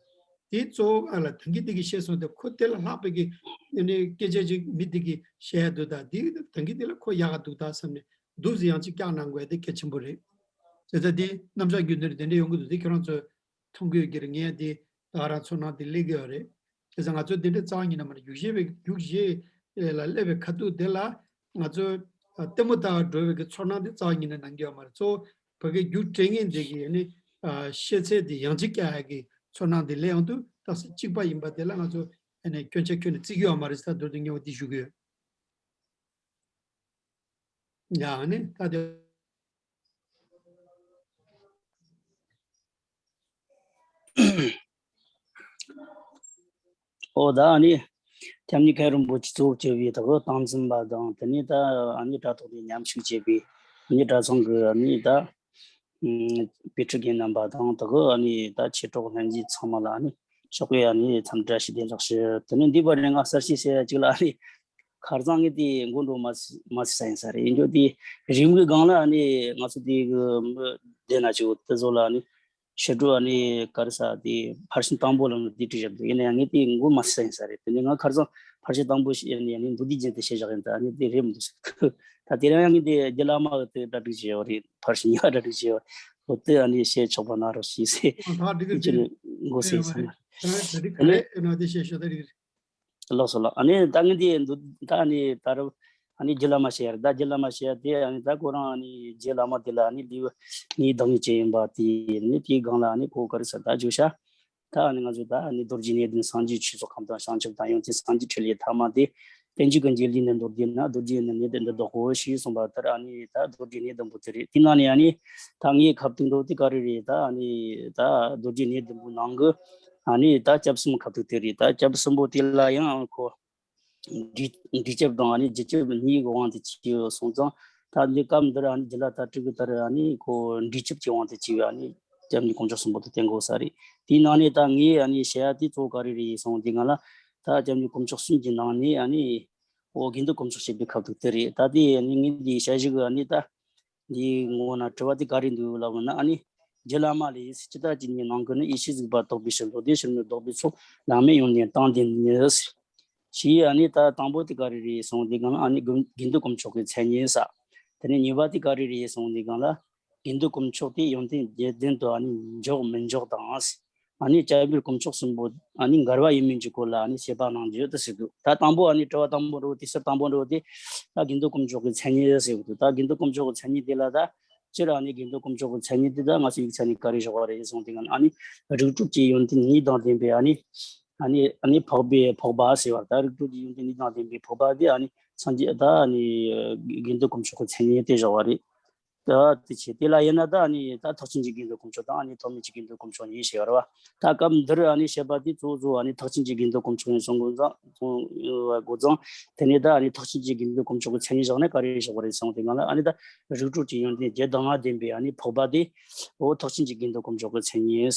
དེ་གཙོ་བོ་ཨ་ལ་ད་གིན་དེ་གས་བཤད་སོང་། དེ་ཁོ་དེ་ལ་ལྷག་པའི་གི་ཨ་ནི་སྐད་ཆ་ཅིག་མི་དེ་གས་བཤད་ཡ་འདུག་ད་དེ་ད་གིན་དེ་ལ་ཁོ་ཡག་ག་འདུག་ད་བསམ་ནས་འདུག་ཟེར་ཡང་ཅིག་བཀྱག་གནང་དགོས་ཡ་དེ་གལ་ཆེན་པོ་རེད། བྱས་ཙང་དེ་རྣམ་གཞག་རྒྱུན་དུ་དེ་འདྲས་ཡོང་གི་འདུག་དེ་ཁྱོད་རང་ཚོས་མཐོང་གི་ཡོད་ཀྱི་རེད། ངས་དེ་ད་ག་རང་ཚོར་སྣང་དེ་སླེབས་ཀྱི་ཡོད་རེད། བྱས་ཙང་ང་ཚོ་དེ་འདྲའི་རྩ་བ་ཉིད་ནས་མ་རེད། རྒྱུགས་བཞེས་པའི་རྒྱུགས་བཞེས་ལ་སླེབས་པའི་ཁ་ཐུག་དེ་ལ་ང་ཚོ་ལྟད་མོ་ལྟ་ག་འགྲོ་བའི་གི་ཚོར་སྣང་དེ་རྩ་བ་ཉིད་ནས་གནང་གི་ཡོད་མ་རེད། གཙོ་བོ་བོད་སྐད་རྒྱུགས་སྤྲད་མཁན་དེ་གི་ནི་ཤེས་ཚད་དེ་ཡང་ཅིག་བཀྱག་ཡ་གི་ཚོར་སྣང་དེ་སླེབས་ཡོང་དུས། རྟགས་གསལ་གཅིག་པ་ཡིན་པ་དེ་ལ་ང་ཚོ་ནི་སྐྱོན་ཆ་ཁྱོན་ནས་བརྩི་གི་ཡོད་མ་རེད་ཟེར་མདོར་བསྡུས་ངས་འོ་དེ་ཞུ་གི་ཡོད། ཡང་ནི་ད་དེ། ཨོ་ད་ཨ་ནི་སྐྱབས་མགོན་མཁན་རིན་པོ་ཆེ་གཙོ་བོ་བྱས་པའི་ད་གི་སྟངས་འཛིན་པ་དང་། དེ་ནས་ད་ཨ་ནི་དྲ་ཐོག་ནས་མཉམ་ཞུགས་བྱས་པའི་ཨ་ནི་གྲྭ་ཚང་གི་ཨ་ནི་ད་ཨུམ་དཔེ་ཁྲིད་མཁན་རྣམ་པ་དང་། ད་གི་ཨ་ནི་ད་མཆེད་གྲོགས་ལྷན་རྒྱས་ཚང་མ་ལ་ཨ་ནི་ཞོགས་པའི་ཨ་ནི་འཚམས་འདྲི་བཀྲ་ཤིས་བདེ་ལེགས་ཞུ། དེ་ནས་འདི་བར་ནས་ང་གསར་བཤད་བྱེད་ཡ་གཅིག་ལ། ཨ་ནི་ཁ་སང་ངས་དེ་མགོ་འགྲོ་མ་མ་ཟིན་ས་ཡིན་ས་རེད། ཡིན་རྒྱུ་དེ་རིམ་གྱིས་སྒང་ལ་ཨ་ནི་ང་ཚོ་དེ་གི་མི་སྡེ་ན་ཆེ་བོ་དེ་ཚོ་ལ་ཨ་ནི་ཕྱི་དྲོ་ཨ་ནི་ག་རེ་ཟེར་དེ་ཕར་ཕྱིན་དང་པོ་ལ་ནི་དེ་བྲིས་བཞག་འདུག་ཡིན་ན་ཡང་ངས་དེ་མགོ་མ་ཟིན་ས་རེད། དེ་ནས་ང་ཁ་སང་ཕར་ཕྱིན་དང་པོ་ཞིག་ཨ་ནི་ཨ་ནི་མདོ་སྡེ་རྒྱན་དེ་བཤད་བཞག་ཡིན། ད་ཨ་ནི་དེ་རེད་མི་འདུག་ཟེར། ད་དེ་རིང་ཡང་ངས་དེ་རྗེ་བླ་མ་གི་དེ་གྲ་སྒྲིག་བྱས་ཡོད་རེད། ཕར་ཕྱིན་ཡང་གྲ་སྒྲིག་བྱས་ཡོད་རེད། འོ་དེ་ཨ་ནི་བཤད་ཆོག་པ་གནང་རོགས་ཞེས་ཟེར། ཨ་ད་འགྲིག་གི་དེ་ཕྱིར་འགྲིག་མགོ་ཟིན་ས་མ་རེད། ད་གྲ་སྒྲིག་ག་རེ་ཡོད་ན་དེ་བཤད་ཤོག་ད་འགྲིག་གི་རེད། ལགས་སོ་ལགས། ཨ་ནི་ད་ངས་འདི་འདུག་ད་ཨ་ནི་ད་རུང་ཨ་ནི་རྗེ་བླ་མ་ཞེས་ཡར། ད་རྗེ་བླ་མ་ཞེས་ཡ་དེ་ཨ་ནི་ད་ཁོ་རང་ཨ་ནི་རྗེ་བླ་མ་དེ་ལ་ཨ་ནི་ལེའུ་གཉིས་བདག་ཉིད་ཅན་ཡིན་པ་དེ་ནི་དེའི་སྒང་ལ་ཨ་ནི་ཁོ་ག་རེ་ཟེར་ད་བརྗོད་བྱ། ད་ཨ་ནི་ང་ཚོ་ད་ཨ་ནི་རྡོ་རྗེ་གནས་བདུན་སངས་རྒྱས་ཆོས་ཚོགས་ཁམས་དང་བྱང་ཆུབ་དང་ཡོན་ཏན་སངས་རྒྱས་འཕྲིན་ལས་ཐ་མ་སྟེ། རྟེན་ཅིང་ཀུན་གྱི་ལུས་ནི་མདོར་བསྡུས་ན། རྡོ་རྗེ་ནི་གནས་དེ་འདིར་བདོག་གོ་ཞེས་གསུངས་པ་ལྟར་ཨ་ནི་ད་རྡོ་རྗེ་གནས་བདུན་པོ་དེ་རེད། དེ་ནང་ནས་ཨ་ནི་ད་ངའི་ཁ་ཐུག་འདྲ་བོ་དེ་ག་རེ་རེད། ད་ཨ་ནི་ད་རྡོ་རྗེ་གནས་བདུན་པོའི་ནང་གི་ཨ་ནི་ད་སྐྱབས་གསུམ་ཁ་ཐུག་དེ་རེད། ད་སྐྱབས་གསུམ་པོ་དེ་ལ་ཡང་ཁོ་འདུས་འདུས་སྐྱབས་དང་ཨ་ནི་རྗེ་སྐྱབས་གཉིས་ཀྱི་དབང་དུ་བྱས་ཡོད་སོང་ཙང་། ད་འདི་སྐབས་འདིར་ཨ་ནི་རྗེ་ལ་ད་སྤྲུལ་གི་ལྟར་ཨ་ནི་ཁོ་འདུས་སྐྱབས་ཀྱི་དབང་དུ་བྱས་པའི་ཨ་ནི་སྐྱབས་གཉིས་དཀོན་མཆོག་གསུམ་པོ་དེ་བསྟེན་དགོས་ས་རེད། དེའི་ནང་ནས་ད་ངས་ཨ་ནི་བཤད་ཡ་དེ་གཙོ་བོ་ག་རེ་རེད་སོང་དེ་ང་ལ་ད་སྐྱབས་གཉིས་དཀོན་མཆོག་གསུམ་གྱི་ནང་ནས་ཨ་ནི་ཨོ་དགེ་འདུན་དཀོན་མཆོག་ཞེས་པའི་ཁ་ཐུག་དེ་རེད། ད་དེ་ཨ་ནི་ངས་འདི་བཤད་གཞི་གི་ཨ་ནི་ད་འདིའི་ངོ་ན་དྲི་བ་དེ་ག་རེ་འདུག་ལབ་ན། ཨ་ནི་རྗེ་བླ་མ་ལས་ཇི་ལྟར་ཇི་སྙེད་ནང་ཁུལ་ནི། ཡེ་ཤེས་གཟིགས་པ་རྟོགས་པའི་ཕྱིར། མདོ་སྡེ་ཕྱིར་མི་ལྡོག་པའི་ཚོགས། བླ་མེད་ཡོན་ཏན་དང་ལྡན་ནི། ཞེས་ཨ་ནི་ད་དང་པོ་དེ་ག་རེ་རེད་གསུངས་དུས་སྒང་ལ་ཨ་ནི་དགེ་དགེ་འདུན་དཀོན་མཆོག་གི་མཚན་ཉིད་ཟེར། དེ་ནས་གཉིས་པ་དེ་ག་རེ་རེད་གསུངས་དུས་སྒང་ལ་དགེ་འདུན་དཀོན་མཆོག་དེ་ཡོན་ཏན་བརྒྱད་ལྡན་དུ་ཨ་ནི་འཇོག་མི་འཇོག་དང་། ཨ་ནི་བྱ་བའི་དཀོན་མཆོག་གསུམ་པོ་ཨ་ནི་འགལ་བ་ཡིན་མིན་གྱི་སྐོར་ལ་ཨ་ནི་དཔྱད་པ་གནང་རྒྱུ་དེ་ཟེར་འདུག་ད་དང་པོ་ཨ་ནི་དྲི་བ་དང་པོ་འདྲ་བོ་དེ་ཟུར་དང་པོ་འདྲ་བོ་དེ་ད་དགེ་འདུན་དཀོན་མཆོག་གི་མཚན་ཉིད་ཟེར་གི་འདུག་ད་དགེ་འདུན་དཀོན་མཆོག་གི་མཚན་ཉིད་དེ་ལ་ད་སྤྱིར་ཨ་ནི་དགེ་འདུན་དཀོན་མཆོག་གི་མཚན་ཉིད་དེ་ད་ང་ཚོ་ཡིག་ཆ་ནས་ག་རེ་བཞག་པ་རེད་གསུངས་དུས་སྒང་ལ་ཨ་ནི་རིགས་དྲུག་གི་ཡོན་ཏན་གཉིས་དང་ལྡན་པའི་ཨ་ནི་ཨ་ནི་ཨ་ནི་འཕགས་པའི་འཕགས་པ་ཟེར་བ་ད་རིགས་དྲུག་གི་ཡོན་ཏན་གཉིས་དང་ལྡན་པའི་འཕགས་པ་དེ་ཨ་ནི་སངས་རྒྱས་ད་ཨ་ནི་དགེ་འདུན་དཀོན་མཆོག་གི་མཚན་ཉིད་དེ་བཞག་པ་རེད། ད་དེ་བྱས་དེ་ལ་ཡིན་ན་ད་ཨ་ནི་ད་ཐེག་ཆེན་གྱི་དགེ་འདུན་དཀོན་མཆོག་དང་ཨ་ནི་ཐོགས་མེད་ཀྱི་དགེ་འདུན་དཀོན་མཆོག་གཉིས་བཤད་པ་རེད་བ། ད་སྐབས་འདིར་ཨ་ནི་བཤད་པ་དེ་གཙོ་བོ་གཙོ་བོ་ཨ་ནི་ཐེག་ཆེན་གྱི་དགེ་འདུན་དཀོན་མཆོག་ཡིན་གསུང་དགོས་ཙང་གསུང་དགོས་ཙང་། དེ་ནས་ད་ཨ་ནི་ཐེག་ཆེན་གྱི་དགེ་འདུན་དཀོན་མཆོག་གི་མཚན་ཉིད་བཞག་ནས་ག་རེ་བཞག་པ་རེད་གསུངས་དུས་སྒང་ལ་ཨ་ནི་ད་རིགས་དྲུག་གི་ཡོན་ཏན་བརྒྱད་དང་ལྡན་པའི་ཨ་ནི་འཕགས་པ་དེ་འོ་ཐེག་ཆེན་གྱི་དགེ་འདུན་དཀོན་མཆོག་གི་མཚན་ཉིད།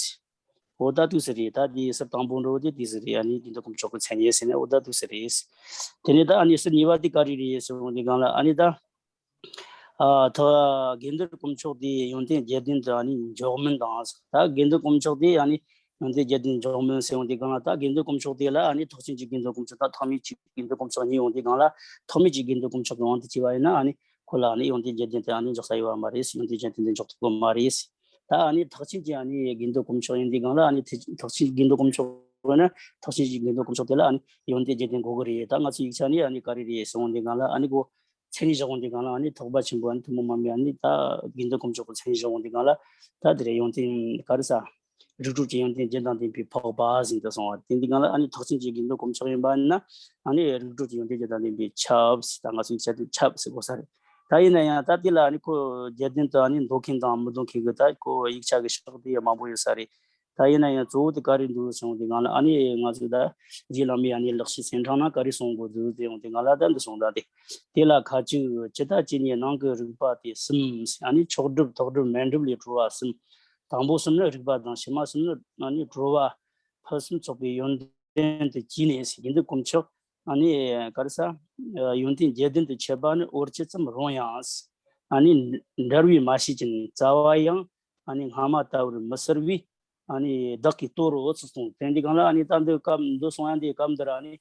འོ་ད་དུས་སུ་རེད། ད་དེ་ཟུར་དང་པོ་འདྲ་བོ་དེ་དུས་སུ་རེད། ཨ་ནི་དགེ་འདུན་དཀོན་མཆོག་གི་མཚན་ཉིད་ཟེར་ནས་འོ་ད་དུས་སུ་རེད། དེ་ནས་ད་ཨ་ནི་ཟུར་གཉིས་པ་དེ་ག་རེ་རེད་གསུངས་དུས་སྒང་ལ་ཨ་ནི་ད། ཨ་ད་དགེ་འདུན་དཀོན་མཆོག་དེ་ཡོན་ཏན་བརྒྱད་ལྡན་དུ་ཨ་ནི་འཇོག་མིན་དང་། ད་དགེ་འདུན་དཀོན་མཆོག་དེ་ཨ་ནི་ཡོན་ཏན་བརྒྱད་ལྡན་འཇོག་མིན་ཟེར་ཡོང་དུས་སྒང་ལ་ད་དགེ་འདུན་དཀོན་མཆོག་དེ་ལ་ཨ་ནི་ཐེག་ཆེན་གྱི་དགེ་འདུན་དཀོན་མཆོག་དང་ཐོགས་མེད་ཀྱི་དགེ་འདུན་དཀོན་མཆོག་གཉིས་ཡོང་དུས་སྒང་ལ་ཐོགས་མེད་ཀྱི་དགེ་འདུན་དཀོན་མཆོག་གི་དབང་དུ་བྱས་པ་ཡིན་ན་ཨ་ནི་ཁོ་ལ་ཨ་ནི་ཡོན་ཏན་བརྒྱད་ལྡན་དེ་ཨ་ནི་འཇོག་ས་ཡོད་པ་མ་རེད། ཡོན་ཏན་བརྒྱད་ལྡན་དེ་འཇོག་ཐུབ་ཀྱི་མ་རེད། ད་ཨ་ནི་ཐེག་ཆེན་གྱི་ཨ་ནི་དགེ་འདུན་དཀོན་མཆོག་ཡིན་དུས་སྒང་ལ་ཨ་ནི་ཐེག་ཐེག་ཆེན་གྱི་དགེ་འདུན་དཀོན་མཆོག་ཡིན་ན་ཐེག་ཆེན་གྱི་དགེ་འདུན་དཀོན་མཆོག་དེ་ལ་ཨ་ནི་ཡོན་ཏན་བརྒྱད་ལྡན་དགོས་ཀྱི་རེད། ད་ང་ཚོ་ཡིག་ཆ་ནས་ཨ་ནི་ག་རེ་རེད་གསུངས་དུས་སྒང་ལ་ཨ་ནི་ཁོ། མཚན་ཉིད་བཞག་ཡོང་དུས་སྒང་ལ་ཨ་ནི་ཐེག་པ་ཆེན་པོ་ཨ་ནི་ཐུན་མོང་མ་ཡིན་པའི་ཨ་ནི་ད་དགེ་འདུན་དཀོན་མཆོག་གི་མཚན་ཉིད་བཞག་ཡོང་དུས་སྒང་ལ་ད་དེ་རེད། ཡོན་ཏན་ག་རེ་ཟ། རིགས་དྲུག་གི་ཡོན་ཏན་བརྒྱད་དང་ལྡན་པའི་འཕགས་པ་ཟེར་དུ་སོང་བ་དེ་འདི་སྒང་ལ་ཨ་ནི་ཐེག་ཆེན་གྱི་དགེ་འདུན་དཀོན་མཆོག་ཡིན་པ་ན་ཨ་ནི་རིགས་དྲུག་གི་ཡོན་ཏན་བརྒྱད་དང་ལྡན་པའི་ཁྱབ་ཟེར། ད་ང་ཚོའི་ཆ་དེ་ཁྱབ་ཟེར་གོ་ས་རེད། ད་ཡིན་ན་ཡང་ད་དེ་ལ་ཨ་ནི་ཁོ་བརྒྱད་ལྡན་དུ་ཨ་ནི་འདོད་མཁན་དང་མི་འདོད་མཁན་གྱི་ད་ཁོ་ཡིག་ཆ་གི་ཕྱོགས་དེ་མང་པོ་ཡོད་ས་རེད། ད་ཡིན་ན་ཡང་གཙོ་བོ་དེ་ག་རེ་འདུག་གསུངས་དུས་སྒང་ལ་ཨ་ནི་ང་ཚོས་ད་རྗེ་བླ་མའི་ཨ་ནི་ལེགས་བཤད་ཚན་གྲངས་ན་ག་རེ་གསུང་དགོས་འདུག་ཟེར་ཡོང་དུས་སྒང་ལ་ད་འདི་གསུངས་ད་དེ། དེ་ལ་ཁ་ཅིག་ཇི་ལྟ་ཇི་སྙེད་ནང་གི་རིགས་པ་དེ་གསུམ། ཨ་ནི་མཆོག་སྒྲུབ་ཐོག་སྒྲུབ་མཎྜལ་ལས་གྲོལ་བ་གསུམ། དང་པོ་གསུམ་ནི་རིགས་པ་དང་ཕྱི་མ་གསུམ་ནི་ཨ་ནི་གྲོལ་བ་ཕུན་སུམ་ཚོགས་པའི་ཡོན་ཏན་དུ་བགྱིས་ནས་དགེ་འདུན་དཀོན་མཆོག་ཨ་ནི་ག་རེ་ཟ། ཡོན་ཏན་བརྒྱད་ལྡན་དུ་འཆད་པ་ནི་འོལ་སྤྱི་ཙམ་རུང་ཡང་། ཨ་ནི་འབྲེལ་བས་མ་བྱས་ཀྱང་རྩ་བ་ཡང་ཨ་ནི་སྔ་མ་ལྟ་བུར་མི་གསལ་བས། ཨ་ནི་བདག་གིས་སྟོར་རོ་ཚུལ་གསུངས། དེ་འདི་སྒང་ལ་ཨ་ནི་ད་འདི་སྐབས་འདི་གསུང་ཡ་འདི་སྐབས་འདིར་ཨ་ནི་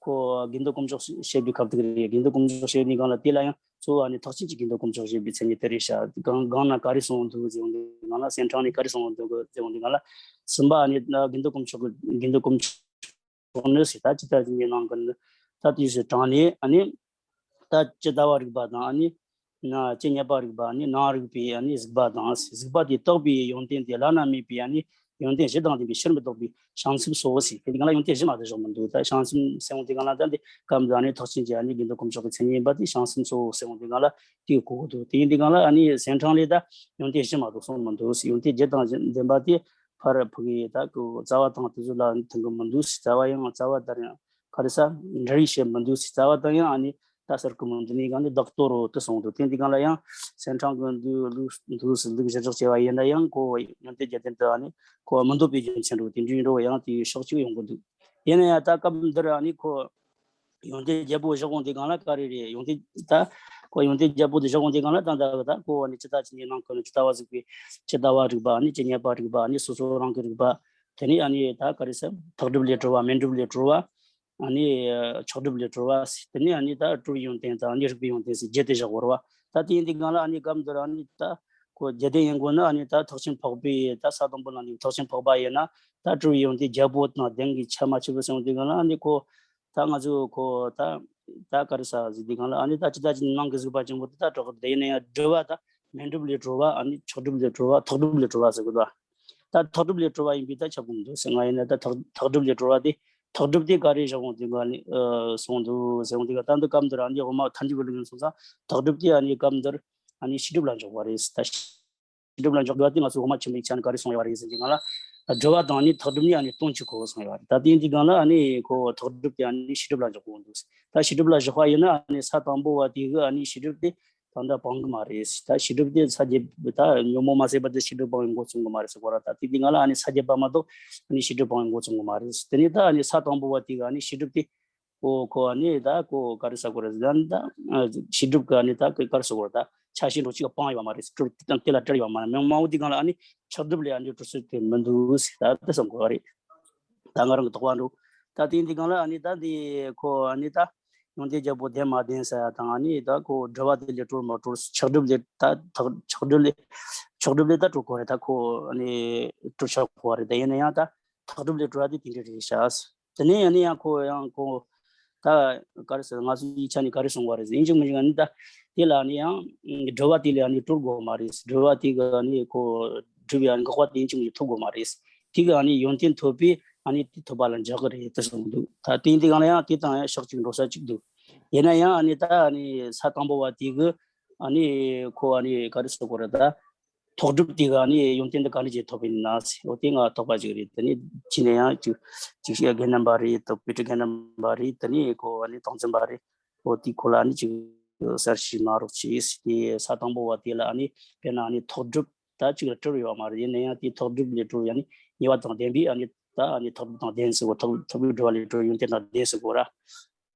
ཁོ་དགེ་འདུན་དཀོན་མཆོག་བཤད་པའི་སྐབས་དེ་རེད། དགེ་འདུན་དཀོན་མཆོག་བཤད་པའི་སྒང་ལ་དེ་ལ་ཡང་གཙོ་བོ་ཨ་ནི་ཐེག་ཆེན་གྱི་དགེ་འདུན་དཀོན་མཆོག་བཤད་པའི་མཚན་ཉིད་དེ་རེད་ཤག་སྒང་སྒང་ན་ག་རེ་གསུངས་འདུག་ཟེར་འོང་དུས་སྒང་ལ་གསན་གྲངས་ནས་ག་རེ་གསུངས་འདུག་ཟེར་འོང་དུས་སྒང་ལ་གསུམ་པ་ཨ་ནི་དགེ་འདུན་དཀོན་མཆོག་གི་དགེ་འདུན་དཀོན་མཆོག་ནི་ཟེར་ད་ཇི་ལྟ་ཇི་སྙེད་ནང་གི་ནི་ད་དེའི་ཕྱིར་དྲངས་ནས་ཨ་ནི་ད་ཇི་ལྟ་བ་རིགས་པ་དང་ཨ་ནི་ན་ཇི་སྙེད་པ་རིགས་པ་ཨ་ནི་ནང་རིག་པའི་ཨ་ནི་གཟིགས་པ་དང་གཟིགས་པ་དེ་རྟོགས་པའི་ཡོན་ཏན་དེ་བླ་ན་མེད་པའི་ཨ་ནི་ཡོན་ཏན་བཞི་དང་ལྡན་པའི་ཕྱིར་མི་ལྡོག་པའི་བྱང་སེམས་སོ་ཟེར། དེ་གང་ལ་ཡོན་ཏན་བཞི་མ་གཏོགས་བཞག་མི་འདུག་ད་བྱང་སེམས་ཟེར་འོང་དུས་སྒང་ལ་ད་འདི་སྐབས་འདི་ཨ་ནི་ཐེག་ཆེན་གྱི་ཨ་ནི་དགེ་འདུན་དཀོན་མཆོག་གི་མཚན་ཉིད་ཡིན་པ་དེ་བྱང་སེམས་སོ་ཟེར་འོང་དུས་སྒང་ལ་དེ་གོ་གི་འདུག་དེ་ཡིན་དུས་སྒང་ལ་ཨ་ནི་གསན་གྲངས་ལས་ད་ཡོན་ཏན་བཞི་མ་གཏོགས་གསུངས་མི་འདུག་ཡོན་ཏན་བརྒྱད་དང་ལྡན་པ་དེ། ཕར་ཕུག་གི་ད་ཀོ་རྩ་བ་དང་དེ་ཚོ་ལ་མཐུན་གི་མི་འདུག་རྩ་བ་ཡང་རྩ་བ་ལྟར་ཡང་ག་རེ་ཟ་འདྲ་བའི་བཤད་མི་འདུག་རྩ་བ་དང་ཡང་ཨ་ནི་ད་ཟེར་གི་མི་འདུག་ནི་གང་ནི་བདག་གཏོར་རོ་དེ་གསུངས་འདུག་དེ་འདི་གང་ལ་ཡང་གསན་གྲངས་གི་འདུག་ལུགས་འདུག་སི་ལུགས་བཞི་རག་བྱས་པ་ཡིན་ན་ཡང་ཁོ་ཡོན་ཏན་བརྒྱད་ལྡན་དུ་ཨ་ནི་ཁོ་མི་འདོད་པའི་རྒྱུ་མཚན་རོ་དེ་འདྲའི་འགྲོ་ཡང་དེའི་ཕྱོགས་གཅིག་ཡོང་གི་འདུག་ཡིན་ན་ཡང་ད་སྐབས་འདིར་ཨ་ནི་ཁོ། ཡོན་ཏན་བརྒྱད་པོ་བཞག་འོང་དེ་གང་ལ་ག་རེ་རེད། ཡོན་ཏན་ད་ཁོ་ཡོན་ཏན་བརྒྱད་པོ་དེ་བཞག་འོང་དེ་གང་ལ་ད་ད་ད་ཁོ་ནི་ཇི་ལྟ་ཇི་སྙེད་ནང་ཁོ་ནི་ཇི་ལྟ་བ་གཟིགས་པའི་ཇི་ལྟ་བ་རིགས་པ་ནི་ཇི་སྙེད་པ་རིགས་པ་ནི་སོ་སོ་རང་གི་རིགས་པ། དེ་ནི་ཨ་ནི་ད་ག་རེ་ཟེར་ཐོག་སྒྲུབ་ལས་གྲོལ་བ་མཎྜལ་ལས་གྲོལ་བ། ཨ་ནི་མཆོག་སྒྲུབ་ལས་གྲོལ་བ། དེ་ནི་ཨ་ནི་ད་སྤྲུལ་པའི་ཡོན་ཏན་དང་ཨ་ནི་རིགས་པའི་ཡོན་ཏན་ཟེར་བརྒྱད་དེ་བཞག་གོ་ར་བ། ད་དེ་ཡིན་དེ་གང་ལ་ཨ་ནི་སྐབས་འདིར་ཨ་ནི་ད་ཁོ་བརྒྱད་ལྡན་ཡིན་དགོས་ན་ཨ་ནི་ད་ཐེག་ཆེན་འཕགས་པའི་ད་ས་དང་པོ་ལ་ནི་ཐེག་ཆེན་འཕགས་པ་ཡིན་ན་ད་སྤྲུལ་པའི་ཡོན་ཏན་བརྒྱད་པོ་དང་ལྡན་གྱི་ཆ་མ་ཆུ་བུ་སེང་དེ་གང་ལ་ཨ་ནི་ཁོ། ད་ང་ཚོས་ཁོ་ད་ད་ག་རེ་ཟ་ཟིག་འདི་གང་ལ་ཨ་ནི་ད་ཅི་ད་ཅི་ནང་གི་གཟིགས་པ་ཆེན་པོ་དེ་ད་གྲོགས་དེ་ཡིན་ན་ཡང་སྒྲུབ་པ་ད་མཎྜལ་ལས་གྲོལ་བ་ཨ་ནི་མཆོག་སྒྲུབ་ལས་གྲོལ་བ་ཐོག་སྒྲུབ་ལས་གྲོལ་བ་ཟེར་གི་འདུག་ད་ཐོག་སྒྲུབ་ལས་གྲོལ་བ་ཡིན་པས་ད་ཁྱབ་གི་མི་འདུག་ཟེར་ང་ཡིན་ན་ད་ཐོག་ཐོག་སྒྲུབ་ལས་གྲོལ་བ་དེ་ཐོག་སྒྲུབ་དེ་ག་རེ་བཞག་འོང་དེ་ག་ནི་གསུངས་འདུག་ཟེར་འོང་དེ་ག་ད་འདི་སྐབས་འདིར་ཨ་ནི་འོ་མ་ཐལ་འགྱུར་གི་ལུགས་ཡིན་སོང་ཙང་ཐོག་སྒྲུབ་དེ་ཨ་ནི་སྐབས་འདིར་ཨ་ནི་ཤེས་སྒྲུབ་ལ་འཇོག་པ་རེད་ད། ཤེས་སྒྲུབ་ལ་འཇོག་དགོས་པ་དེ་ང་ཚོ་འོ་མ་ཆེན་པོའི་ཆ་ནས་ག་རེ་གསུངས་ཡོད་པ་རེད་ཟེར་གྱི་གང་ལ། སྒྲུབ་པ་དང་ནི་ཐོག་སྒྲུབ་ནི་ཨ་ནི་དོན་གཅིག་གོ་གསུངས་ཡོད་པ་རེད། ད་དེ་ཡིན་དུས་གང་ལ་ཨ་ནི་ཁོ་ཐོག་སྒྲུབ་དེ་ཨ་ནི་ཤེས་སྒྲུབ་ལ་འཇོག་དགོས་འདུག་ད་ཤེས་སྒྲུབ་ལ་བཞག་པ་ཡིན་ན་ཨ་ནི་ས་དང་པོ་བ་དེ་གི་ཨ་ནི་ཤེས་སྒྲུབ་དེ་ད་ལྟ་སྤང་གི་མ་རེད། ད་ཤེས་སྒྲུབ་དེ་ས་བརྒྱད་ད་ཉོན་མོངས་མ་ཟད་པ་དེ་ཤེས་སྒྲུབ་སྤང་བའི་འགོ་བཙུགས་གི་མ་རེད་ཟེར་གོ་ར། ད་དེ་དུས་གང་ལ་ཨ་ནི་ས་བརྒྱད་པ་མ་གཏོགས་ཨ་ནི་ཤེས་སྒྲུབ་སྤང་བའི་འགོ་བཙུགས་གི་མ་རེད། དེ་ནས་ད་ཨ་ནི་ས་དང་པོ་བ་དེ་གི་ཨ་ནི་ཤེས་སྒྲུབ་དེ། ཨོ་ཁོ་ཨ་ནི་ད་ཁོ་ག་རེ་ཟེར་དགོས་རེད་ཟེར་ན་ད་ཨ་ཤེས་སྒྲུབ་ཀྱི་ཨ་ནི་ད་ག་རེ་ཟེར་དགོས་རེད་ད་ཆ་ཤས་འགྲོ་གཅིག་ག་སྤངས་ཡོད་པ་མ་རེད། སྒྲུབ་དེ་དང་དེ་ལ་བྲལ་ཡོད་པ་མ་རེད། མང་མང་བོ་དེ་གང་ལ་ཨ་ནི་ཆགས་སྒྲུབ་ལས་ཨ་ནི་གྲུབ་ཚུལ་དེ་མི་འདུག་ཟེར་ད་དེ་བསམ་དགོས་པ་རེད། ད་ང་རང་གི་དོགས་པ་འདུག་ད་དེ་འདི་གང་ལ་ཨ་ནི་ད་འདི་ཁོ་ཨ་ནི་ད་ཡོན་ཏན་རྒྱལ་པོ་ལྡན་མ་ལྡན་ཟེར་ཡ་དང་ཨ་ནི་ད་ཁོ་སྒྲུབ་པ་དེ་ལས་གྲོལ་མ་གྲོལ། ཆགས་སྒྲུབ་ལས་ད་ཐག་ཆགས་སྒྲུབ་ལས་ཆགས་སྒྲུབ་ལས་ད་གྲོལ་དགོས་རེད། ད་ཁོ་ཨ་ནི་གྲོལ་ཆགས་དགོས་རེད། ད་ཡིན་ན་ཡང་ད་ཐག་སྒྲུབ་ལས་གྲོལ་བ་དེ་དེ་འདྲ་རེད་ཤག་དེ་ནས་ཡང་ནས་ཡང་ཁོ་ཡང་ཁོ་ད་ག་རེ་ཟེར། ང་ཚོའི་ཡིག་ཆ་ནས་ག་རེ་གསུངས་པ་རེད་ཟེར། ཡིན་གཅིག་མིན་གཅིག་ནི་ད་དེ་ལ་ནི་ཡང་སྒྲུབ་པ་དེ་ལ་ནི་གྲོལ་དགོས་མ་རེད། སྒྲུབ་པ་དེ་ག་ནི་ཁོ་སྒྲུབ་པའི་འགག་པ་དེ་ཡིན་གཅིག་མིན་གཅིག་ཐོབ་དགོས་མ་རེད། དེ་ག་ནི་ཡོན་ཏན་ཐོབ་པས་ཨ་ནི་དེ་ཐོབ་པ་ལ་འཇོག་གི་རེད་དེ་གསུངས་འདུག་ད་དེ་འདི་གང་ལ་ཡང་དེ་དང་ཡང་ཕྱོགས་གཅིག་འགྲོ་ས་གཅིག་འདུག་ཡིན་ན་ཡང་ཨ་ནི་ད་ཨ་ནི་ས་དང་པོ་བ་དེ་གི་ཨ་ནི་ཁོ་ཨ་ནི་ག་རེ་ཟེར་དགོས་རེད། ད་ཐོག་སྒྲུབ་དེ་ག་ཨ་ནི་ཡོན་ཏན་དེ་ག་ནས་ཅིག་ཐོབ་ཡིན་ན་ཟེར། འོ་དེ་ང་ཐོབ་པ་ཅིག་རེད། དེ་ནི་ཅི་ནས་ཡང་ཅིག་ཅིག་ཤེས་རྒན་རྣམ་པ་རེད། ད་དཔེ་ཁྲིད་རྒན་རྣམ་པ་རེད། དེ་ནི་ཁོ་ཨ་ནི་སྟངས་འཛིན་པ་རེད། འོ་དེ་ཁོ་ལ་ཨ་ནི་ཅིག་གསལ་བཤད་གནང་རོགས་གྱིས། དེ་ས་དང་པོ་བ་དེ་ལ་ཨ་ནི་དཔེར་ན་ཨ་ནི་ཐོག་སྒྲུབ་ད་ཅིག་ལ་གྲུབ་ཡོད་མ་རེད། ཡིན་ན་ཡང་དེ་ཐོག་སྒྲུབ་ལས་གྲུབ་ཡ་ནི་ཉེ་བ་དང་ལྡན་པའི་ཨ་ནི་ད་ཨ་ནི་ཐོག་སྒྲུབ་དང་ལྡན་ཟེར་གོ། ཐོག་ཐོག་སྒྲུབ་ལས་གྲུབ་ཡོན་ཏན་དང་ལྡན་ཟེར་གོ་ར།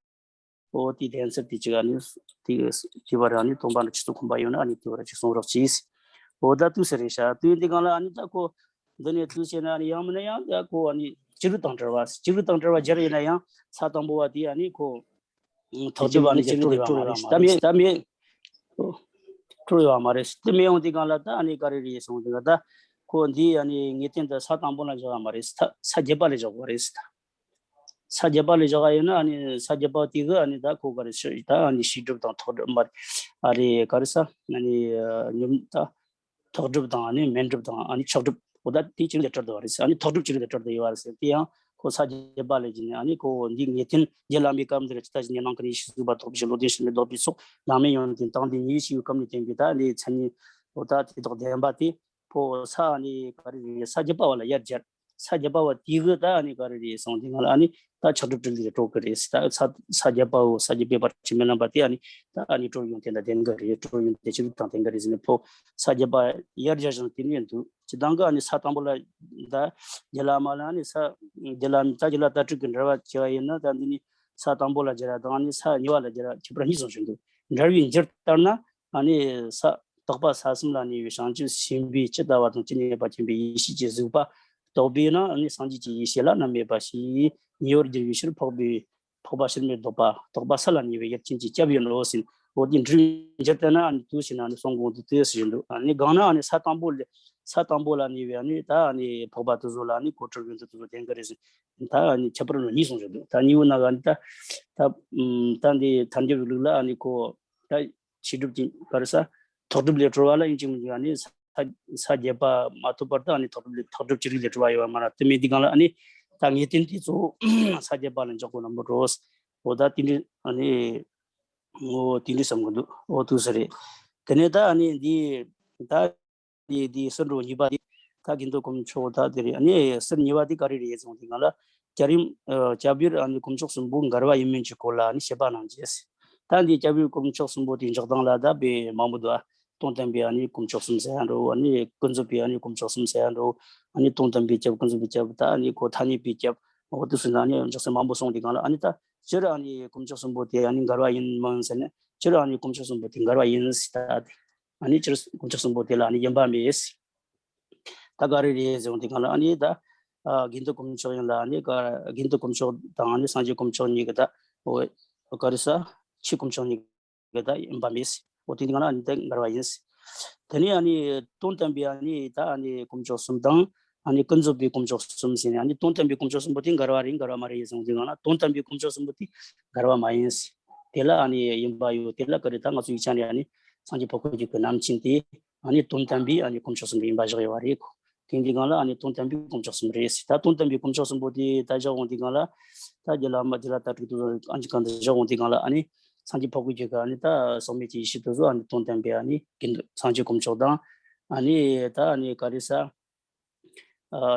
འོ་དེ་ལྡན་ཚུལ་དེ་ཅིག་ཨ་ནི་དེ་དེ་བར་ཨ་ནི་སྟོན་པ་ནི་ཆུ་ཚོད་ཁོམ་པ་ཡོད་ན་ཨ་ནི་དེ་བར་ཅིག་གསུང་རོགས་གྱིས། འོ་ད་དུས་སུ་རེད་ཤག་དུས་འདི་གང་ལ་ཨ་ནི་ད་ཁོ་འདི་ནས་དུས་བྱས་ན་ཨ་ནི་ཡང་མིན་ན་ཡང་ད་ཁོ་ཨ་ནི་སྤྱི་རིགས་དང་བྲལ་བ། སྤྱི་རིགས་དང་བྲལ་བ་སྦྱར་ཡིན་ན་ཡང་ས་དང་པོ་བ་དེ་ཨ་ནི་ཁོ་ཐག་གཅོད་པ་ནི་སྤྱི་རིགས་དེ་ཡོད་མ་རེད། ད་མེད་ད་མེད་གྲུབ་ཡོད་མ་རེད། དེ་མེད་འོང་དེ་གང་ལ་ད་ཨ་ནི་ག་རེ་རེད་གསུངས་དེ་ག་ད་ཁོ་འདི་ཨ་ནི་ངེས་དོན་དུ་ས་དང་པོ་ལ་བཞག་པ་མ་རེད། ས་ས་བརྒྱད་པ་ལ་བཞག་པ་རེད། ས་བརྒྱད་པ་ལ་བཞག་ཡོད་ན་ཨ་ནི་ས་བརྒྱད་པ་དེ་གི་ཨ་ནི་ད་ཁོ་ག་རེ་ཤི་ད་ཨ་ནི་ཤེས་སྒྲུབ་དང་ཐོག་སྒྲུབ་མ་ཨ་རེ་ག་རེ་ས་ཨ་ནི་ཉམས་ད་ཐོག་སྒྲུབ་དང་ཨ་ནི་དམན་སྒྲུབ་དང་ཨ་ནི་ཆགས་སྒྲུབ་འོ་ད་དེ་ཅི་ལས་གྲུབ་འདུག་བ་རེད། ཨ་ནི་ཐོག་སྒྲུབ་ཅི་ལས་གྲུབ་འདུག་ཡོད་བ་རེད་ཟེར། དེ་ཡང་ཁོ་ས་བརྒྱད་པ་ལས་ཀྱི་ནི་ཨ་ནི་ཁོ་འདི་ངེས་དོན་རྒྱུད་བླ་མའི་སྐབས་འདིར་ཇི་ལྟ་བཞིན་ཉན་རང་གི་ནི་ཡེ་ཤེས་གཟིགས་པ་རྟོགས་པའི་ཕྱིར་བློ་ལྡན་ཕྱིར་མི་ལྡོག་པའི་ཚོགས། བླ་མའི་ཡོན་ཏན་དང་ལྡན་ཉིད་ཞེས་པའི་སྐབས་ནས་བསྟན་པའི་ད་ཨ་ནི་མཚན་ཉིད་འོ་ད་དེ་དག་ལྡན་པ་དེ། ཕོ་ས་ནི་ག་རེ་རེད། ས་བརྒྱད་པ་བ་ལ་དབྱར་སྦྱར། ས་བརྒྱད་པ་བ་དེ་གི་ད་ནི་ག་རེ་རེད་སོང་དེ་ང་ལ་ཨ་ནི་ད་ཆགས་སྒྲུབ་སྤྲུལ་ལས་གྲོལ་གི་རེད། ད་ས་ས་བརྒྱད་པ་བོ་ས་བརྒྱད་པའི་བར་ཆད་མེད་ལམ་པ་དེ་ཨ་ནི་ད་ཨ་ནི་གྲོལ་ཡོང་དེ་ལ་ལྡན་གི་རེད། གྲོལ་ཡོང་དེ་ཆགས་སྒྲུབ་དང་ལྡན་གི་རེད་ཟེར་ནས་ཕོ་ས་བརྒྱད་པ་དབྱར་སྦྱར་ཞིང་དེ་ནས་འདུག་སྤྱི་བཏང་གི་ཨ་ནི་ས་དང་པོ་ལ་ད་རྒྱུད་བླ་མ་ལ་ཨ་ནི་ས་རྒྱུད་བླ་མ་ད་རྒྱུད་བླ་དར་ཊཱིཀ་གི་འགྲེལ་པ་བྱས་པ་ཡིན་ན་ད་འདི་ནི་ས་དང་པོ་ལ་སྦྱར་བ་དང་ཨ་ནི་ས་གཉིས་པ་ལ་སྦྱར་བ་ཁྱད་པར་གཉིས་སོང་བཞིན་འདུག་འགྲེལ་པའི་འགྱུར་ལྟར་ན། ཨ་ནི་ས་རྟོག་པ་ས་གསུམ་ལ་གནས་པའི་བྱང་ཆུབ་སེམས་དཔའི་ཇི་ལྟ་བ་དང་ཇི་སྙེད་པ་མཁྱེན་པའི་ཡེ་ཤེས་ཀྱི་གཟིགས་པ་རྟོགས་པས་ན་ཨ་ནི་སངས་རྒྱས་ཀྱི་ཡེ་ཤེས་ལ་རྣམ་མེད་པ་ཞེས་ཉེ་བར་གྱུར་པའི་ཕྱིར་འཕགས་པའི་འཕགས་པ་ཕྱིར་མི་ལྡོག་པ་རྟོག་པ་ས་ལ་གནས་པའི་ཡབ་ཆེན་གྱི་སྐྱབས་ཡིན་ནོ་ཟེར། འོ་དེ་འགྲེལ་པའི་འགྱུར་ལྟར་ན་ཨ་ནི་དུས་ཕྱིན་ན་ཨ་ནི་གསུང་དགོངས་དུ་དེ་ཟེར་བཞིན་འདུག་ཨ་ནི་གང་ན་ཨ་ནི་ས་དང་པོ་ལས་ས་དང་པོ་ལ་གནས་པའི་ཨ་ནི་ད་ཨ་ནི་འཕགས་པ་དེ་ཚོ་ལ་ཨ་ནི་གོ་ཁྲིད་ཡོན་ཏན་དེ་ཚོ་ལྡན་གི་རེད་ཟེར། ད་ཨ་ནི་ཁྱད་པར་ནི་གཉིས་གསུངས་བཞིན་འདུག་ད་གཉིས་པོ་ན་ག་ཨ་ནི་ད་ད་ད་འདི་ཐལ་འགྱུར་བའི་ལུགས་ལ་ཨ་ནི་ཁོ་ད་ཤེས་སྒྲུབ་ཀྱི་ག་རེ་ས་ཐོག་སྒྲུབ་ལས་གྲོལ་བ་ལ་ཡིན་གཅིག་མིན་གཅིག་ཨ་ནི་ས་ས་བརྒྱད་པ་མ་ཐོབ་བར་དུ་ཨ་ནི་ཐོག་སྒྲུབ་ལས་ཐོག་སྒྲུབ་ཅི་རིགས་ལས་གྲོལ་བ་ཡོད་པ་མ་རེད། དེ་མིན་དེ་གང་ལ་ཨ་ནི་ད་ངེས་དོན་དེ་གཙོ་བོ་ས་བརྒྱད་པ་ལ་འཇོག་དགོས་ན་མི་འགྲོ། འོ་ད་དེ་འདྲི་ཨ་ནི་འོ་དེ་འདྲི་བསམ་གི་འདུག་འོ་དུས་སུ་རེད། དེ་ནས་ད་ཨ་ནི་འདི་ད་འདི་འདི་སུ་འགྲོ་གཉིས་པ་དེ་ད་དགེ་འདུན་དཀོན་མཆོག་ད་དེ་རེད། ཨ་ནི་སུ་གཉིས་པ་དེ་ག་རེ་རེད་ཟེར་དེ་གང་ལ་སྐྱབས་ཡུལ་སྐྱབས་ཡུལ་ཨ་ནི་དཀོན་མཆོག་གསུམ་པོ་འགལ་བ་ཡིན་མིན་གྱི་སྐོར་ལ་ཨ་ནི་བཤད་པ་གནང་རྗེས། ད་འདི་སྐྱབས་ཡུལ་དཀོན་མཆོག་གསུམ་པོ་དེ་འཇོག་སྟངས་ལ་ད་དཔེ་མང་པོ་འདུག་ཨ། དོན་དམ་པའི་ཨ་ནི་དཀོན་མཆོག་གསུམ་ཟེར་ཡ་འགྲོ། ཨ་ནི་ཀུན་རྫོབ་པའི་ཨ་ནི་དཀོན་མཆོག་གསུམ་ཟེར་ཡ་འགྲོ། ཨ་ནི་དོན་དམ་པའི་སྐྱབས་ཀུན་རྫོབ་པའི་སྐྱབས་ད་ཨ་ནི་ཁོ་ཐ་སྙད་པའི་སྐྱབས་འོ་དེ་ཚོ་ན་ཨ་ནི་འཇོག་སེ་མང་པོ་སོང་དེ་གང་ལ་ཨ་ནི་ད་སྤྱིར་ཨ་ནི་དཀོན་མཆོག་གསུམ་པོ་དེ་ཨ་ནི་འགལ་བ་ཡིན་མིན་ཟེར་ན་སྤྱིར་ཨ་ནི་དཀོན་མཆོག་གསུམ་པོ་དེ་འགལ་བ་ཡིན་ཟེར་ད། ཨ་ནི་སྤྱིར་དཀོན་མཆོག་གསུམ་པོ་དེ་ལ་ཨ་ནི་ཡིན་པ་མེད་ཟེར། ད་ག་རེ་རེད་ཟེར་བ་དེ་གང་ལ་ཨ་ནི་ད་དགེ་འདུན་དཀོན་མཆོག་ཡིན་ལ་ཨ་ནི་དགེ་འདུན་དཀོན་མཆོག་དང་ཨ་ནི་སངས་རྒྱས་དཀོན་མཆོག་གཉིས་ཀྱི་ད་འོ་ག་རེ་ས་ཕྱི་དཀོན་མཆོག་གཉིས་གི་ད་ཡིན་པ་མེད་ཟེར། འོ་དེ་ནི་ང་ལ་ཨ་ནི་ད་འགལ་བ་ཡིན་ཟེར། དེ་ནས་ཨ་ནི་དོན་དམ་པའི་ཨ་ནི་ད་ཨ་ནི་དཀོན་མཆོག་གསུམ་དང་ཨ་ནི་ཀུན་རྫོབ་པའི་དཀོན་མཆོག་གསུམ་ཟེར་ནས་ཨ་ནི་དོན་དམ་པའི་དཀོན་མཆོག་གསུམ་པོ་དེ་འགལ་བ་རེད་འགལ་བ་མ་རེད་ཟེར་བ་དེ་ང་ལ་དོན་དམ་པའི་དཀོན་མཆོག་གསུམ་པོ་དེ་འགལ་བ་མ་ཡིན་ཟེར། དེ་ལ་ཨ་ནི་ཡིན་པ་ཡོད། དེ་ལ་ག་རེ་ད་ང་ཚོ་ཡིག་ཆ་ནས་ཨ་ནི་སངས་རྒྱས་འཕགས་པའི་རྒྱུད་ཀྱི་རྣམ་མཁྱེན་དེ་ཨ་ནི་དོན་དམ་པའི་ཨ་ནི་དཀོན་མཆོག་གསུམ་པོ་ཡིན་པ་བཞག་ཡོད་པ་རེད་གོ། དེ་འདི་གང་ལ་ཨ་ནི་དོན་དམ་པའི་དཀོན་མཆོག་གསུམ་རེད་ཟེར། ད་དོན་དམ་པའི་དཀོན་མཆོག་གསུམ་པོ་དེ་ད་བཞག་འོང་དེ་གང་ལ་ད་རྒྱུད་བླ་མ་རྒྱུད་བླ་དར་ཊཱིཀ་དེ་ཚོ་ཨ་ནི་གང་དུ་བཞག་འོང་དེ་གང་ལ་ཨ་ནི་སངས་རྒྱས་འཕགས་པའི་རྒྱུད་ཀྱི་ཨ་ནི་ད་ཟག་མེད་ཀྱི་ཡེ་ཤེས་དེ་ཚོ་ཨ་ནི་དོན་དམ་པའི་ཨ་ནི་དགེ་འདུན་སངས་རྒྱས་དཀོན་མཆོག་དང་ཨ་ནི་ད་ཨ་ནི་ག་རེ་ས་ཨ་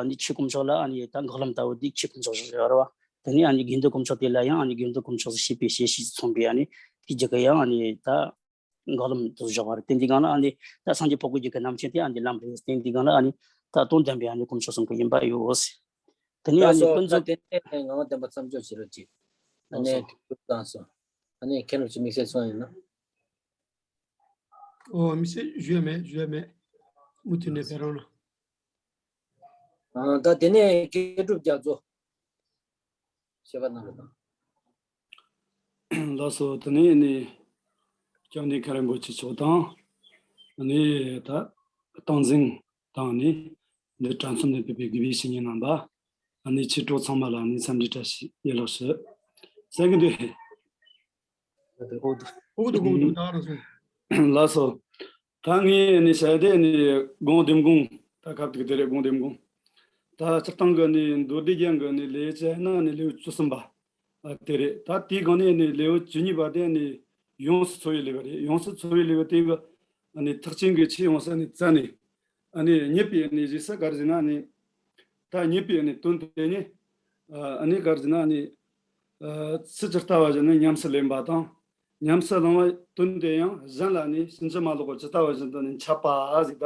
ནི་ཕྱི་དཀོན་མཆོག་ལ་ཨ་ནི་ད་འགག་ལམ་ལྟ་བུ་དེ་ཕྱི་དཀོན་མཆོག་བཞག་ཡོད་རེད་བ། དེ་ནས་ཨ་ནི་དགེ་འདུན་དཀོན་མཆོག་དེ་ལ་ཡང་ཨ་ནི་དགེ་འདུན་དཀོན་མཆོག་ཟེར་བྱེད་པའི་བྱེད་ཤེས་མཚོན་པའི་ཨ་ནི་དེ་རྒྱུད་ཀྱི་ཡང་ཨ་ནི་ད་འགག་ལམ་དུ་བཞག་པ་རེད། དེ་འདི་གང་ལ་ཨ་ནི་ད་སངས་རྒྱས་འཕགས་པའི་རྒྱུད་ཀྱི་རྣམ་མཁྱེན་དེ་ཨ་ནི་ལམ་རེད། དེ་འདི་གང་ལ་ཨ་ནི་ད་དོན་དམ་པའི་ཨ་ནི་དཀོན་མཆོག་གསུམ་གྱི་ཡིན་པ་ཡོད། དེ་ནི་ཨ་ནི་ལགས་སོ། ཀུན་ད་རྫོབ། དེ་ནས་ངག་དབང་བསྟན་པ་མཚམས་འཇོག་བྱེད་རོགས་གྱིས། ཨ་ནི་ལགས་སོ། ཐུགས་དང་སོ། ཨ་ནི་མཁན་རབས་ཀྱི་དམིགས་བསལ་གསུང་ཡིན་ན། ཨོ་དམིགས་བསལ་ཞུ་ཡ་མེད་ཞུ་ཡ་མེད། མུ་མཐུད་ནས་ཕེབས་རོགས་གནང་། ཨ་ད་དེ་ནས་མཁས་གྲུབ་རྒྱ་མཚོ། བཤད་པ་གནང་རོགས་དང་། ལགས་སོ། དེ་ནས་ནི་སྐྱབས་གནས་མཁན་རིན་པོ་ཆེ་མཆོག་དང་། ནི་ད་སྟངས་འཛིན་དང་ནི་འདི་དྲ་མཚམས་ནས་ཕེབས་པའི་དགེ་བའི་བཤེས་གཉེན་རྣམ་པ། ནི་ཕྱི་དྲོ་ཚང་མ་ལ་ནི་འཚམས་འདྲི་བཀྲ་ཤིས་བདེ་ལེགས་ཞུ། གསན་གྱི་འདུག་ཨོ་འདུག་ཨོ་འདུག་ད་ར་སོང་། ལགས་སོ། ད་ངས་ནི་བཤད་དེ་ནི་དགོངས་དེམ་དགོངས། ད་སྐབས་དེ་ག་དེ་རེད། དགོངས་དེམ་དགོངས། ད་སྤྱིར་བཏང་གི་ནི་མདོ་སྡེ་རྒྱན་གྱི་ནི་ལེའུ་བཅུ་ན་ནི་ལེའུ་བཅུ་གསུམ་པ། ཨ་དེ་རེད། ད་དེའི་སྒང་ནས་ནི་ལེའུ་བཅུ་གཉིས་པ་དེ་ནི་ཡོངས་སུ་འཚོ་བའི་ལེའུ་རེད། ཡོངས་སུ་འཚོ་བའི་ལེའུ་དེ་གི་ནི་ཐེག་ཆེན་གྱི་ཆོས་ཡོངས་སུ་ནི་བཙལ་ནས། ཨ་ནི་རྙེད་པའི་ནི་རྗེས་སུ་ག་རེ་ཟེར་ན་ནི། ད་རྙེད་པའི་ནི་དོན་དེ་ནི། ཨ་ནི་ག་རེ་ཟེར་ན་ནི། ཚུལ་ཇི་ལྟ་བ་བཞིན་ནི་ཉམས་སུ་ལེན་པ་དང་། ཉམས་སུ་བླང་བའི་དོན་དེ་ཡང་གཞན་ལ་ནི་ཕྱིན་ཅི་མ་ལོག་པར་ཇི་ལྟ་བ་བཞིན་དུ་ནི་འཆད་པ་ཟེར། ད་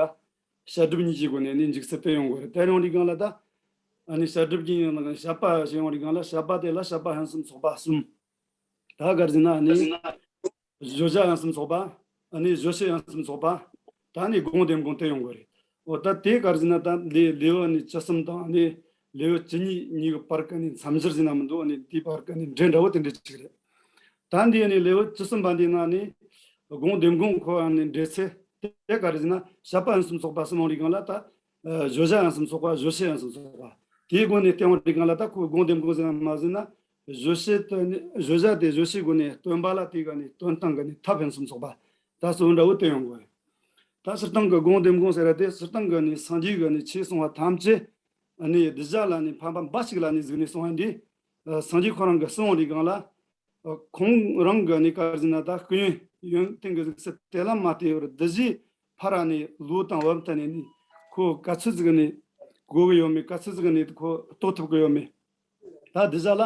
བཤད་སྒྲུབ་གཉིས་ཀྱི་སྒོ་ནས་ནི་འཇུག་ཚུལ་དེ་ཡོང་དགོས་རེད། དེ་ཡོང་དུས་སྒང་ལ་ད། ཨ་ནི་བཤད་སྒྲུབ་ཀྱི་ཡོང་ནང་བཤད་པ་ཞེས་ཡོང་དུས་སྒང་ལ་བཤད་པ་དེ་ལ་བཤད་པ་ཕུན་སུམ་ཚོགས་པ་གསུམ། ད་ག་རེ་ཟེར་ན་ནི། བརྗོད་བྱ་ཕུན་སུམ་ཚོགས་པ། ཨ་ནི་བརྗོད་བྱེད་ཕུན་སུམ་ཚོགས་པ། ད་ནི་དགོངས་དེམ་དགོངས་དེ་ཡོང་དགོས་རེད། འོ་ད་དེ་ག་རེ་ཟེར་ན་ད་ལེ་ལེའུ་ནི་བཅུ་གསུམ་དང་ནི་ལེའུ་བཅུ་གཉིས་གཉིས་ཀྱི་བར་གྱི་ནི་མཚམས་སྦྱོར་ཟེར་ན་མི་འདུག་ནི་དེའི་བར་གྱི་ནི་འབྲེལ་འདྲ་བོ་དེ་འདྲ་ཅིག་རེད། ད་འདི་ནི་ལེའུ་བཅུ་གསུམ་པ་འདི་ན་ནི་དགོངས་དེམ་དགོངས་ཁོ་ནི་འགྲེལ་ཚུལ་དེ་ག་རེ་ཟེར་ན་བཤད་པ་ཕུན་སུམ་ཚོགས་པ་གསུམ་ཡོང་དུས་སྒང་ལ་ད། བརྗོད་བྱ་ཕུན་སུམ་ཚོགས་པ། བརྗོད་བྱེད་ཕུན་སུམ་ཚོགས་པ། དེའི་སྒོ་ནས་བསྟན་ཡོང་དུས་སྒང་ལ་ད་ཁོ་དགོངས་དེམ་དགོངས་ཟེར་ན་མ་ཟེར་ན། བརྗོད་བྱེད་དུ་ནི་བརྗོད་བྱ་དེ་བརྗོད་བྱའི་སྒོ་ནས་སྟོན་པ་ལ་དེ་ག་ནི་སྟོན་སྟངས་ཀྱི་ནི་ཐབས་ཕུན་སུམ་ཚོགས་པ། ད་གསུམ་འདྲ་བོ་བསྟན་ཡོང་དགོས་རེད། ད་སྤྱིར་བཏང་གི་དགོངས་དེམ་དགོངས་ཟེར་ཡ་དེ་སྤྱིར་བཏང་གི་ནི་སངས་རྒྱས་ཀྱི་ནི་ཆོས་གསུང་བ་ཐམས་ཅད་ནི་གདུལ་བྱ་ལ་ནི་ཕན་པ་འབའ་ཞིག་ལ་ནི་གཟིགས་ནས་གསུང་བ་འདི། སངས་རྒྱས་ཁོ་རང་གིས་གསུང་ཡོང་དུས་སྒང་ལ། ཁོང་རང་གི་ནི་ག་རེ་ཟེར་ན་ད་སྐུ་ཡོན་ཡོན་ཏན་གྱི་གཟུགས་སུ་དེ་ལ་མ་བལྟས་པར་གདུལ་བྱའི་ཕ་ར་ནི་ལོ་དང་བབ་མཐའ་ནས་ནི་ཁོ་ག་ཚོད་ཟིག་ནི་གོ་གི་ཡོད་མེད། ག་ཚོད་ཟིག་ནི་ཁོ་རྟོགས་ཐུབ་གི་ཡོད་མེད། ད་གདུལ་བྱ་ལ་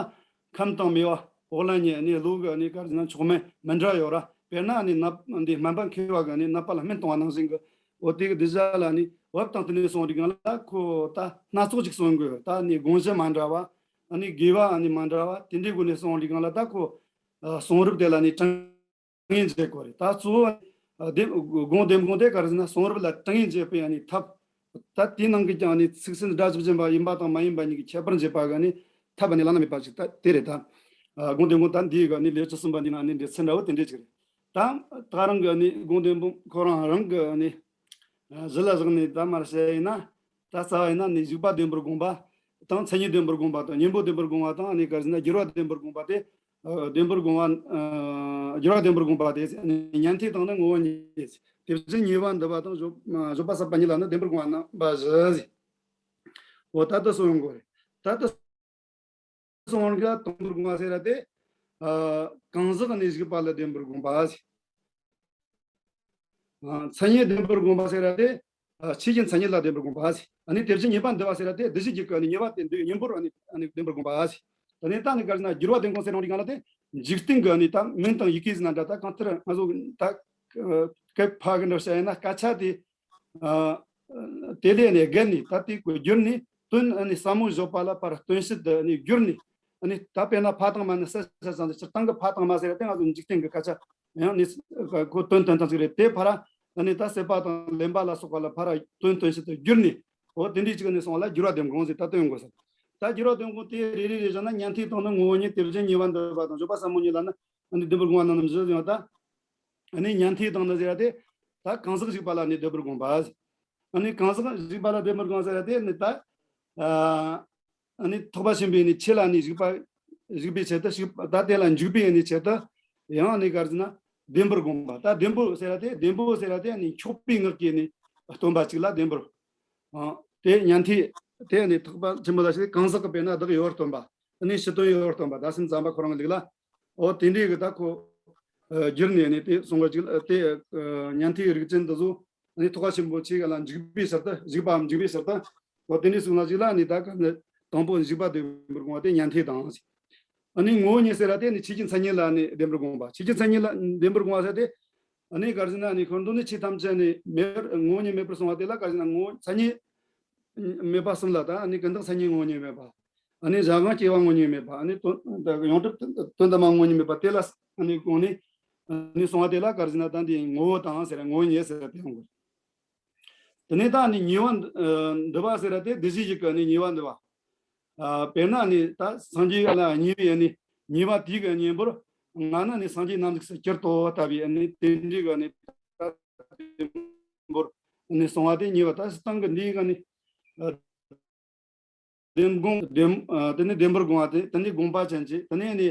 ཁམས་དང་མེས་པོ་འོག་ལ་ཉེ་ནི་ལོ་གི་ནི་ག་རེ་ཟེར་ན་མཆོག་དམན་མི་འདྲ་ཡོད་ར། དཔེར་ན་ནི་ནད་འདི་སྨན་པ་མཁས་པ་གི་ནི་ནད་པ་ལ་སྨན་གཏོང་བ་ནང་བཞིན་གི། འོ་དེ་གི་གདུལ་བྱ་ལ་ནི་བབ་བཏང་སྟེ་ནི་གསུང་དུས་སྒང་ལ་ཁོ་ད་སྣ་ཚོགས་ཅིག་གསུང་དགོས། ད་ནི་དགོངས་གཞི་མ་འདྲ་བ། ཨ་ནི་དགོས་པ་ཨ་ནི་མ་འདྲ་བ་དེ་འདྲའི་སྒོ་ནས་གསུང་དུས་སྒང་ལ་ད་ཁོ། ཨ་གསུང་རབ་དེ་ལ་ནི་དྲང་ངེས་འཇལ་དགོས་རེད། ད་གཙོ་བོ། ཨ་དེ་དགོངས་དེམ་དགོངས་དེ་ག་རེ་ཟེར་ན་གསུང་རབ་ལ་དྲང་ངེས་འཇལ་བའི་ཨ་ནི་ཐབས། ད་དེའི་ནང་གི་ཀྱང་ནི་ཚིག་སྲོལ་སྒྲ་ཇི་བཞིན་པ་ཡིན་པ་དང་མ་ཡིན་པ་གཉིས་ཀྱི་ཁྱད་པར་འབྱེད་པ་གི་ནི་ཐབས་ནི་བླ་ན་མེད་པ་ཞིག་ད་དེ་རེད་ད། ཨ་དགོངས་དེམ་དགོངས་ད་འདི་གི་ནི་ལེའུ་བཅུ་གསུམ་པ་འདི་ནང་ནི་འགྲེལ་ཚུལ་འདྲ་བོ་དེ་འདྲས་ཅིག་རེད། ད་ད་རང་གི་ནི་དགོངས་དེམ་དགོངས་ཁོ་རང་རང་གི་ནི། ཨ་གཞི་ལ་བཞག་ནས་ད་མར་བཤད་ཡིན་ན། ད་རྩ་བ་ཡིན་ན་ནི་འཇུག་པ་བདེན་པར་དགོངས་པ། དང་མཚན་ཉིད་བདེན་པར་དགོངས་པ་དང་གཉེན་པོ་བདེན་པར་དགོངས་པ་དང་ནི་ག་རེ་ཟེར་ན་སྦྱོར་བ་བདེན་པར་དགོངས་པ་དེ། ཨ་བདེན་པར་དགོངས་པ། ཨ་སྦྱོར་བ་བདེན་པར་དགོངས་པ་དེ་ནི་ཉན་ཐོས་དང་ནི་ངོ་བོ་ཉིད། དེ་བཞིན་ཉེ་བར་འདུ་བ་དང་སྦྱོར་སྦྱོར་བ་ཟབ་པ་གཉིས་ལ་ནི་བདེན་པར་དགོངས་པ་རྣམ་པ་བཞི་ཟེར། འོ་ད་ལྟ་གསུང་ཡོང་དགོས་རེད། ད་ལྟ་གསུང་ཡོང་གི་བདེན་པར་དགོངས་པ་ཟེར་ཡ་དེ། ཨ་གང་ཟག་གི་གནས་བཞུགས་པ་ལ་བདེན་པར་དགོངས་པ་ཟེར། ཨ་མཚན་ཉིད་བདེན་པར་དགོངས་པ་ཟེར་ཡ་དེ། ཨ་ཆོས་ཀྱི་མཚན་ཉིད་ལ་བདེན་པར་དགོངས་པ་ཟེར། ཨ་ནི་དེ་བཞིན་ཉེ་བར་འདུ་བ་ཟེར་ཡ་དེ་གདུལ་བྱའི་རྒྱུད་ཀྱི་ཨ་ནི་ཉེ་བ་དེ་འདུ་བའི་གཉེན་པོར་ཨ་ནི་ཨ་ནི་བདེན་པར་དགོངས་པ་ཟེར། ད་ནི་ད་ནི་ག་རེ་ཟེར་ན་སྦྱོར་བ་བདེན་དགོངས་ཟེར་ཡོང་དུས་སྒང་ལ་དེ། འཇིག་རྟེན་གྱི་ཨ་ནི་ད་མིང་དང་ཡི་གེ་ཟེར་ན་འདྲ། ད་གང་ལྟར་ང་ཚོ་ད་སྐད་ཕ་གི་འདྲ་བཤད་ཡིན་ན་སྐད་ཆ་དེ། ཨ་དེ་ལས་ནི་བརྒལ་ནས་ད་དེ་གོ་བསྒྱུར་ནས་དོན་ཨ་ནི་ཟབ་མོ་བརྗོད་པ་ལ་ཕར་དོན་བཤད་དུ་ཨ་ནི་བསྒྱུར་ནས། ཨ་ནི་ད་དཔེར་ན་ཕ་དང་མ་ནི་གསལ་བཤད་ཙམ་ཞིག་སྤྱིར་བཏང་གི་ཕ་དང་མ་ཟེར་ཡ་དེ་ང་ཚོ་འཇིག་རྟེན་གྱི་སྐད་ཆ་ཡང་ནི་གོ་དོན་དོན་དམ་ཞིག་རེད། དེ་ཕར་ཨ་ནི་ད་སྲེད་པ་དང་ལེན་པ་ལ་སོགས་པ་ལ་ཕར་དོན་དོན་བཤད་དུ་བསྒྱུར་ནས། འོ་དེ་འདྲའི་ཅིག་ནས་སོང་བ་ལ་སྦྱོར་བ་བདེན་དགོངས་ཟེར་ད་དོན་དགོས་ཟེར། ད་སྦྱོར་བ་བདེན་དགོངས་དེ་རེ་རེ་རེ་བཞག་ན་ཉན་ཐོས་དང་ནི་ངོ་བོ་ཉིད། དེ་བཞིན་ཉེ་བར་འདུ་བ་དང་སྦྱོར་བ་ཟབ་མོ་གཉིས་ལ་ནི་ཨ་ནི་བདེན་པར་དགོངས་པ་རྣམ་བཞི་ཡོད། ད་ཨ་ནི་ཉན་ཐོས་དང་ནི་ཟེར་ཡ་དེ། ད་གང་ཟག་བཞུགས་པ་ལ་ནི་བདེན་པར་དགོངས་པ་ཟེར། ཨ་ནི་གང་ཟག་བཞུགས་པ་ལ་བདེན་པར་དགོངས་ཟེར་ཡ་དེ་ནི་ད། ཨ་ནི་ཐེག་པ་ཆེན་པོའི་ནི་ཆོས་ལ་ནི་བཞུགས་པ། བཞུགས་པའི་ཆེད་དུ་བཞུགས་པ་ད་དེ་ལ་འཇུག་པའི་ནི་ཆེད་དུ། ཡང་ནི་ག་རེ་ཟེར་ན་བདེན་པར་དགོངས་པ། ད་བདེན་པོ་ཟེར་ཡ་དེ། བདེན་པོ་ཟེར་ཡ་དེ་ནི་འཁྱོག་པའི་ངག་གིས་ནི་སྟོན་པ་ཅིག་ལ་བདེན་པར། ཨ་དེ་ཉན་ཐོས་དེ་ནི་ཐེག་པ་ཆེན་པོ་ལ་ཞིག་གང་ཟག་གི་དཔེར་ན་བདག་ཡོད་པར་སྟོན་པ། ཨ་ནི་ཕྱི་དོན་ཡོད་པར་སྟོན་པ། ད་སེམས་ཙམ་པ་ཁོ་རང་གི་ལུགས་ལ། འོ་དེ་འདྲའི་གི་ད་ཁོ། ཨ་བསྒྱུར་ནས་ནི་དེ་གསུང་བ་ཅིག་ལ་དེ། ཨ་ཉན་ཐོས་རིགས་ཅན་འདི་ཚོ་ནི་ཐེག་པ་ཆེན་པོ་ཆོས་ལ་འཇུག་པའི་ཕྱིར་དུ། འཇུག་པའམ་འཇུག་པའི་ཕྱིར་དུ། འོ་དེ་འདྲའི་གསུང་ལ་ཅིག་ལ་ནི་ད་ག་ནི་དང་པོ་འཇུག་པ་བདེན་པར་དགོངས་པ་དེ་ཉན་ཐོས་དང་ཟེར། ཨ་ནི་ངོ་བོ་ཉིད་ཟེར་བ་དེ་ནི་ཆོས་ཀྱི་མཚན་ཉིད་ལ་ནི་བདེན་པར་དགོངས་པ། ཆོས་ཀྱི་མཚན་ཉིད་ལ་བདེན་པར་དགོངས་པ་ཟེར་དེ། ཨ་ནི་ག་རེ་ཟེར་ན་ནི་འཁོར་འདུ་ནི་ཆོས་ཐམས་ཅད་ནི་མེད་པར་ངོ་བོ་ཉིད་མེད་པར་གསུངས་པ་དེ་ལ་ག་རེ་ཟེར་ན་ངོ་བོ་མཚན་ཉིད་མེད་པ་གསུམ་ལ། ད་ཨ་ནི་ཀུན་བཏགས་མཚན་ཉིད་ངོ་བོ་ཉིད་མེད་པ། ཨ་ནི་གཞན་དབང་སྐྱེ་བ་ངོ་བོ་ཉིད་མེད་པ། ཨ་ནི་དོན་ཡོངས་གྲུབ་དོན་དམ་པ་ངོ་བོ་ཉིད་མེད་པ་དེ་ལ་ཨ་ནི་དགོངས་ནས་ཨ་ནི་གསུངས་པ་དེ་ལ་ག་རེ་ཟེར་ན་ད་འདི་ངོ་བོ་དང་ཟེར་ངོ་བོ་ཉིད་ཟེར་དེ་ཡོང་དགོས། དེ་ནས་ད་ནི་ཉེ་བར་འདུ་བ་ཟེར་བ་དེ་གདུལ་བྱའི་རྒྱུད་ཀྱི་ནི་ཉེ་བར་འདུ་བ། ཨ་དཔེར་ན་ནི་ད་སངས་རྒྱས་ལ་བརྙས་པའི་ནི་ཉེས་པ་དེའི་གི་གཉེན་པོར་ང་ནི་ནི་སངས་རྒྱས་རྣམ་གཟིགས་སུ་གྱུར་ཏོ་ལྟ་བུའི་ནི་དེ་འདྲའི་གི་ནི་ད་གཉེན་པོར་ནི་སོང་བ་དེ་ཉེས་པ། ད་སྤྱིར་བཏང་གི་འདིའི་གི་ནི་ཨ་ལྡེམ་དགོངས་ལྡེམ་ཨ་དེ་ནི་ལྡེམ་པར་དགོངས་པ་དེ་དེ་ནི་དགོངས་པ་ཅན་གྱི་དེ་ནས་ནི་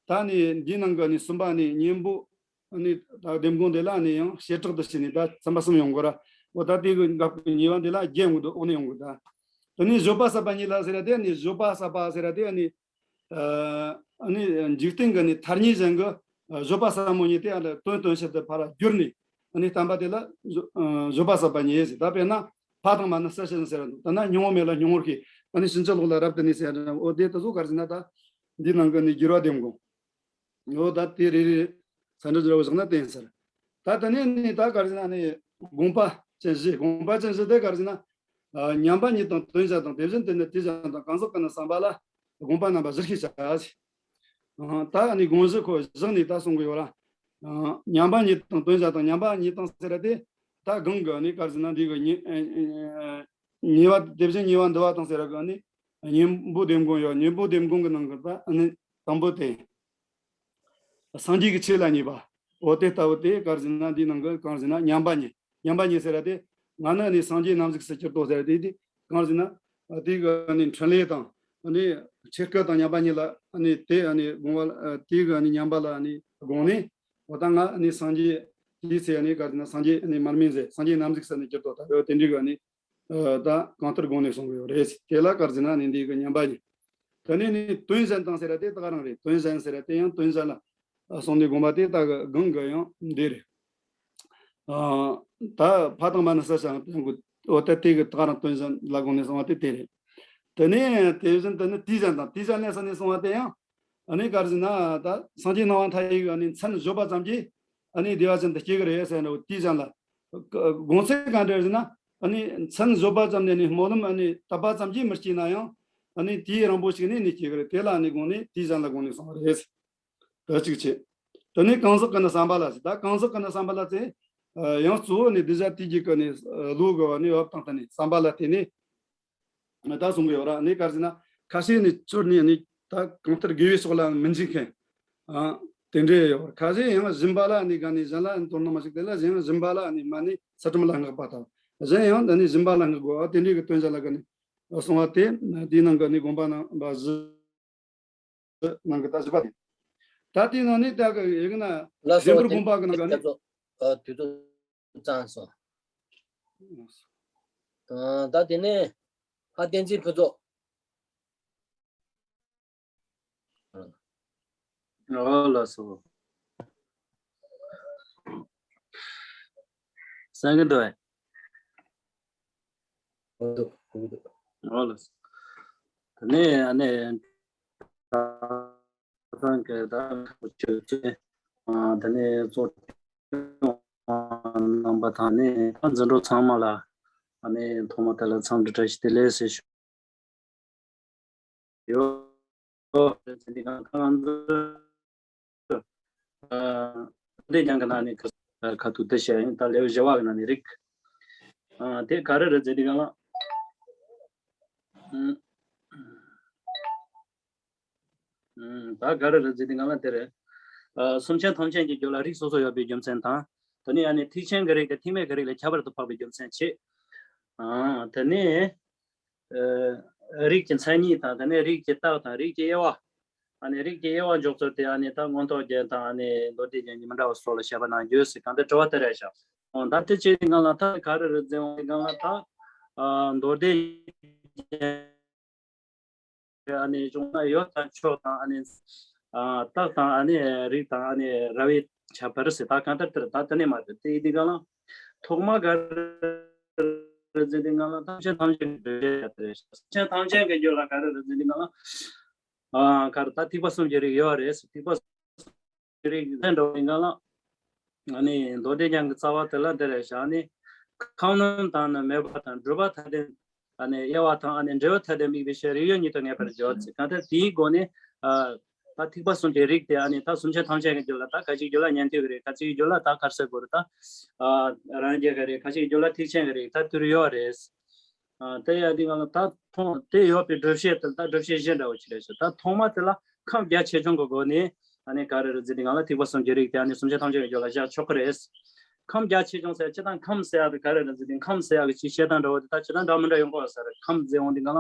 ད་ནི་འདིའི་ནང་གི་ནི་གསུམ་པ་ནི་གཉེན་པོ་ནི་ད་ལྡེམ་དགོངས་དེ་ལ་ནི་ཡང་བྱེ་བྲག་ཏུ་བྱས་ནས་ད་ཚན་པ་གསུམ་ཡོང་དགོས་ར། འོ་ད་དེ་གི་འགབ་ཀྱི་ཉེས་པ་འདི་ལ་བརྒྱད་ཡོང་གི་འདུག་འོ་ནི་ཡོང་གི་ད། དེ་ནས་བཟོད་པ་ཟབ་པ་ཉིད་ལ་ཟེར་ཡ་དེ་ནི་བཟོད་པ་ཟབ་པ་ཟེར་ཡ་དེ་ནི་ཨ་ནི་འཇིག་རྟེན་གྱི་ནི་ཐ་སྙད་གཞན་གྱི་བཟོད་པ་ཟབ་མོ་ཉིད་དེ་ཨ་ནི་དོན་དོན་ཕྱིར་དུ་ཕར་བསྒྱུར་ནས་ཨ་ནི་བསྟན་པ་དེ་ལ་བཟོད་ཨ་བཟོད་པ་ཟབ་པ་ཉིད་ཟེར། ད་དཔེར་ན་ཕ་དང་མ་ནི་བསད་ཕྱིར་ཟེར་ར་འདུག་ད་ན་སྙིང་པོ་མེད་ལ་སྙིང་པོར་ཤེས། ཨ་ནི་ཕྱིན་ཅི་ལོག་ལ་རབ་ཏུ་གནས་ཟེར་ར། འོ་དེ་ད་གཟོད་ག་རེ་ཟེར་ན་ད་འདིའི་ནང་གི་ནི་བསྒྱུར་བ་ལྡེམ་དགོངས། འོ་ད་དེ་རེ་རེ་ས་འདྲ་འདྲ་བོ་བཞག་ན་བསྟན་ཟེར། ད་དེ་ནས་ནི་ད་ག་རེ་ཟེར་ན་ནི་དགོངས་པ་ཅན་བཞི། དགོངས་པ་ཅན་བཞི་དེ་ག་རེ་ཟེར་ན། ཨ་མཉམ་པ་ཉིད་དང་དོན་གཞན་དང་། དེ་བཞིན་དུ་ནི་དེའི་གཞན་དང་། གང་ཟག་གི་ནི་བསམ་པ་ལ་དགོངས་པ་རྣམ་པ་བཞི་ཤེས་བྱ་ཟེར། ཨ་ད་ནི་དགོངས་གཞི་ཁོ་བཞག་ནས་ད་གསུང་གི་ཡོད་ར། ཨ་མཉམ་པ་ཉིད་དང་དོན་གཞན་དང་། མཉམ་པ་ཉིད་དང་ཟེར་ཏེ་ད་གང་གི་ནི་ག་རེ་ཟེར་ན་འདི་གི་ཉེ་ཉེ་བ་དེ་བཞིན་ཉེ་བར་འདུ་བ་དང་ཟེར་ར་གི་ནི་གཉེན་པོ་ལྡེམ་དགོངས་ཡོད། གཉེན་པོ་ལྡེམ་དགོངས་གི་ནང་གི་ད་ནི་དང་པོ་དེ། སངས་རྒྱས་ཀྱི་ཆོས་ལ་ཉེས་པ། འོ་དེ་ལྟ་བུ་དེ་ག་རེ་ཟེར་ན་འདིའི་ནང་གི་གང་ཟེར་ན་མཉམ་པ་ཉིད། མཉམ་པ་ཉིད་ཟེར་ཡ་དེ་ང་ནི་ནི་སངས་རྒྱས་རྣམ་གཟིགས་སུ་གྱུར་ཏོ་ཟེར་ཡ་དེ་དེ་གང་ཟེར་ན་དེ་གི་ནི་འཕྲིན་ལས་དང་ནི་ཆོས་སྐུ་དང་མཉམ་པ་ཉིད་ལ་ནི་དེ་ནི་དགོངས་པ་དེ་གི་ནི་མཉམ་པ་ལ་ནི་དགོངས་ནས། འོ་ད་ང་ནི་སངས་རྒྱས་དེའི་ཚེ་ནི་ག་རེ་ཟེར་ན་སངས་རྒྱས་ནི་མར་མེ་མཛད། སངས་རྒྱས་རྣམ་གཟིགས་སུ་ནི་གྱུར་ཏོ་ལྟ་བུ་དེ་འདྲའི་གི་ནི། ཨ་ད་གང་ལྟར་དགོངས་ནས་གསུང་གི་ཡོད་རེད། དེ་ལ་ག་རེ་ཟེར་ན་ནི་འདི་གི་མཉམ་པ་ཡིན། དེ་ནས་ནི་དོན་གཞན་དང་ཟེར་ཡ་དེ་ད་ག་རང་རེད། དོན་གཞན་ཟེར་ཡ་དེ་ཡང་དོན་གཞན་ལ་ཨ་གསུང་ནས་དགོངས་པ་དེ་ད་གི་གང་གི་ཡང་འདི་རེད། ཨ་ད་ཕ་དང་མ་ནི་བསད་ཀྱང་ཡང་གི་འོ་ད་དེ་གི་ད་ག་རང་དོན་གཞན་ལ་དགོངས་ནས་གསུང་བ་དེ་དེ་རེད། དེ་ནས་དེ་བཞིན་དུ་ནི་དེའི་གཞན་དང་། དེའི་གཞན་ལས་ཟེར་ནས་གསུང་བ་དེ་ཡང་ཨ་ནི་ག་རེ་ཟེར་ན་ད་སངས་རྒྱས་སྣང་བ་མཐའ་ཡས་ཀྱི་ཨ་ནི་མཚན་བརྗོད་པ་ཙམ་གྱིས་ཨ་ནི་བདེ་བ་ཅན་དུ་སྐྱེ་གི་རེད་ཟེར་ནས་དེའི་གཞན་ལ། དགོངས་ཚུལ་གང་འདྲ་ཟེར་ན། ཨ་ནི་མཚན་བརྗོད་པ་ཙམ་ནས་ནི་སྨོན་ལམ་ཨ་ནི་བཏབ་པ་ཙམ་གྱིས་མི་སྐྱེ་ན་ཡང་། ཨ་ནི་དེའི་རིང་པོ་ཞིག་ནས་ནི་སྐྱེ་གི་རེད། དེ་ལ་ནི་དགོངས་ནས་དེའི་གཞན་ལ་དགོངས་ནས་གསུངས་པ་རེད། ད་གཅིག་བྱས། དེ་ནས་གང་ཟག་གི་ནི་བསམ་པ་ལ་ཟེར། ད་གང་ཟག་གི་ནི་བསམ་པ་ལ་ཟེར། ཡང་གཙོ་བོ་ནི་གདུལ་བྱ་དེ་གི་ནི་བློ་གི་བ་ནི་བབ་དང་ད་ནི་བསམ་པ་ལ་བརྟེན་ནས། ད་གསུང་གི་ཡོད་ར། ནི་ག་རེ་ཟེར་ན་ཁ་ཤས་ནི་ཚུར་ནི་ནི་ད་གང་ལྟར་དགེ་བའི་ཕྱོགས་ལ་མི་འཇུག་མཁན། ཨ་དེ་འདྲའི་ཡོད་ར། ཁ་ཤས་ཡང་སྦྱིན་པ་ལ་ནི་ག་ནི་གཞན་ལ་དོ་སྣང་མ་བྱེད་དེ་ལ་གཞན་སྦྱིན་པ་ལ་ནི་མ་ནི་ཚུལ་ཁྲིམས་ལ་བསྔགས་པ་དང་། གཞན་ཡང་ད་ནི་སྦྱིན་པ་ལ་བསྔགས་དགོས། ཨ་དེ་འདྲའི་གི་དོན་གཞན་ལ་ག་ནི་གསུང་བ་དེ་དེའི་ནང་གི་ནི་དགོངས་པ་རྣམ་པ་བཞི། ནང་གི་ད་བཞི་པ་དེ། ད་དེའི་ནང་ནས་ད་གི་ཡི་གེ་ན་ལགས་སོ། བདེན་པར་དགོངས་པ་གི་ནང་གི་ནི། ལགས་སོ། ཨ་དུས་ཚོད་ཚང་སོང་། ཨ་ད་དེ་ནས་ཨ་བསྟན་འཛིན་ཕུན་ཚོགས། ཨ་ལགས་སོ། གསན་གི་འདུག་ཨེ། འོ་འདུག་འོ་འདུག་འོ་ལགས་སོ། དེ་ནས་ཨ་ནི་ད་ཚང་གི་ད་ཁ་ཆོས་ཚན་དེ་ནས་གཙོ་སྐྱོང་གནང་པ་དང་ནི་ད་འཛིན་གྲོགས་ཚང་མ་ལ་ཨ་ནི་ཐོག་མ་དེ་ལ་འཚམས་འདྲི་བཀྲ་ཤིས་བདེ་ལེགས་ཟེར་ཞུ། ཡོད། འདི་གང་གང་ཚོ། ཨ་འདི་ཀྱང་གི་ནང་ནས་ཁ་ཁ་ཐུག་དེ་བཤད་ཡིན། ད་ལེའུ་བཞི་བ་གི་ནང་ནས་རིགས། ཨ་དེ་ག་རེ་རེད་ཟེར་དུས་སྒང་ལ། ཨུམ། ཨུམ། ད་ག་རེ་རེད་ཟེར་དུས་སྒང་ལ་དེ་རེད། ཨ་སེམས་ཅན་ཐམས་ཅད་ཀྱི་རྒྱུད་ལ་རིགས་སོ་སོ་ཡོད་པའི་རྒྱུ་མཚན་དང་། དེ་ནས་ཨ་ནི་ཐེག་ཆེན་གྱི་རིགས་དེ་ཐེག་དམན་གྱི་རིགས་ལས་ཁྱད་པར་དུ་འཕགས་པའི་རྒྱུ་མཚན་བྱས། ཨ་དེ་ནས། ཨ་རིགས་ཀྱི་མཚན་ཉིད་དང་། དེ་ནས་རིགས་ཀྱི་རྟགས་དང་། རིགས་ཀྱི་དབྱེ་བ། ཨ་ནི་རིགས་ཀྱི་དབྱེ་བ་འཇོག་ཚུལ་དེ་ཨ་ནི་ད་མངོན་རྟོགས་རྒྱན་དང་། ཨ་ནི་མདོ་སྡེ་རྒྱན་གྱི་མི་འདྲ་བ་སོགས་ལ་བཤད་པ་གནང་རྒྱུ་ཟེར་གང་ལྟར་དྲི་བ་དེ་རེད་བཞག་འོ་ད་དེ་བྱས་ཏེ་ང་ལ་ད་ག་རེ་རེད་ཟེར་བ་གང་ལ་ད་ཨ་མདོ་སྡེ་རྒྱན་ཨ་ནི་གཞུང་ན་ཡོད་དང་ཕྱོགས་དང་། ཨ་ནི་ཨ་རྟགས་དང་། ཨ་ནི་རིགས་དང་། ཨ་ནི་ར་བའི་ཁྱད་པར་ཟེར་ད་གང་ལྟར་དེར་ད་དེ་ནས་མ་རེད། དེ་ཡིན་དུས་སྒང་ལ་ཐོག་མ་ག་རེ་རེད་ཟེར་དུས་སྒང་ལ་ཐམས་ཅད་ཐམས་ཅད་ཀྱི་རྒྱུད་ལ་ཡོད་རེད། ཐམས་ཅད་ཐམས་ཅད་ཀྱི་རྒྱུད་ལ་ག་རེ་རེད་ཟེར་དུས་སྒང་ལ་ཨ་ག་རེ་ད་ཐེག་པ་གསུམ་གྱི་རིགས་ཡོད་རེད། ཐེག་པ་གསུམ་གྱི་རིགས་ལྷན་འགྲོ་བའི་སྒང་ལ་ཨ་ནི་མདོ་སྡེ་རྒྱན་གྱི་རྩ་བ་དེ་ལ་འདི་རེད་བཞག་ནི་ཁམས་སྣོད་དང་ནི་མོས་པ་དང་སྒྲུབ་པ་ཐ་དད། ཨ་ནི་དབྱེ་བ་དང་། ཨ་ནི་འབྲས་བུ་ཐ་དད་དམིགས་པའི་ཕྱིར་རིགས་ཡོད་ཉིད་དུ་ངེས་པར་བརྗོད་ཅེས། གང་ལྟར་དེའི་སྒོ་ནས་ཨ་ད་ཐེག་པ་གསུམ་གྱི་རིགས་དེ་ཨ་ནི་ད་སེམས་ཅན་ཐམས་ཅད་ཀྱི་རྒྱུད་ལ་ད་ཁ་ཅིག་རྒྱུད་ལ་ཉན་ཐོས་ཀྱི་རིགས། ཁ་ཅིག་རྒྱུད་ལ་ད་ག་རེ་ཟེར་དགོས་རེད། ད་ཨ་རང་རྒྱལ་གྱི་རིགས། ཁ་ཅིག་རྒྱུད་ལ་ཐེག་ཆེན་གྱི་རིགས། ད་དེ་རུ་ཡོད་རེད། ཨ། དེ་ཡང་འདི་ང་ལ་ད་ཐོག་དེ་ཡོད་པའི་སྒྲུབ་བྱེད་དེ་ད་སྒྲུབ་བྱེད་གཞན་འདྲ་བོ་ཅིག་རེད་ཤག་ད་ཐོག་མ་དེ་ལ་ཁམས་བརྒྱ་ཆེ་ཆུང་གི་སྒོ་ནས་ཨ་ནི་ག་རེ་རེད་ཟེར་དུས་ང་ལ་ཐེག་པ་གསུམ་གྱི་རིགས་དེ་ཨ་ནི་སུམ་ཆ་ཐམས་ཅད་ཀྱི་རྒྱུད་ལ་བཞག་ཆོག་གི་རེད། ཁམས་བརྒྱ་ཆེ་ཆུང་ཟེར་སྤྱིར་བཏང་ཁམས་ཟེར་ཡག་དེ་ག་རེ་རེད་ཟེར་དུས་ཁམས་ཟེར་ཡག་གི་ཅིག་བཤད་སྟངས་འདྲ་བོ་དེ་ད་སྤྱིར་བཏང་འདྲ་མི་འདྲ་ཡོང་གི་ཡོད་ས་རེད། ཁམས་ཟེར་འོང་དུས་ང་ལ་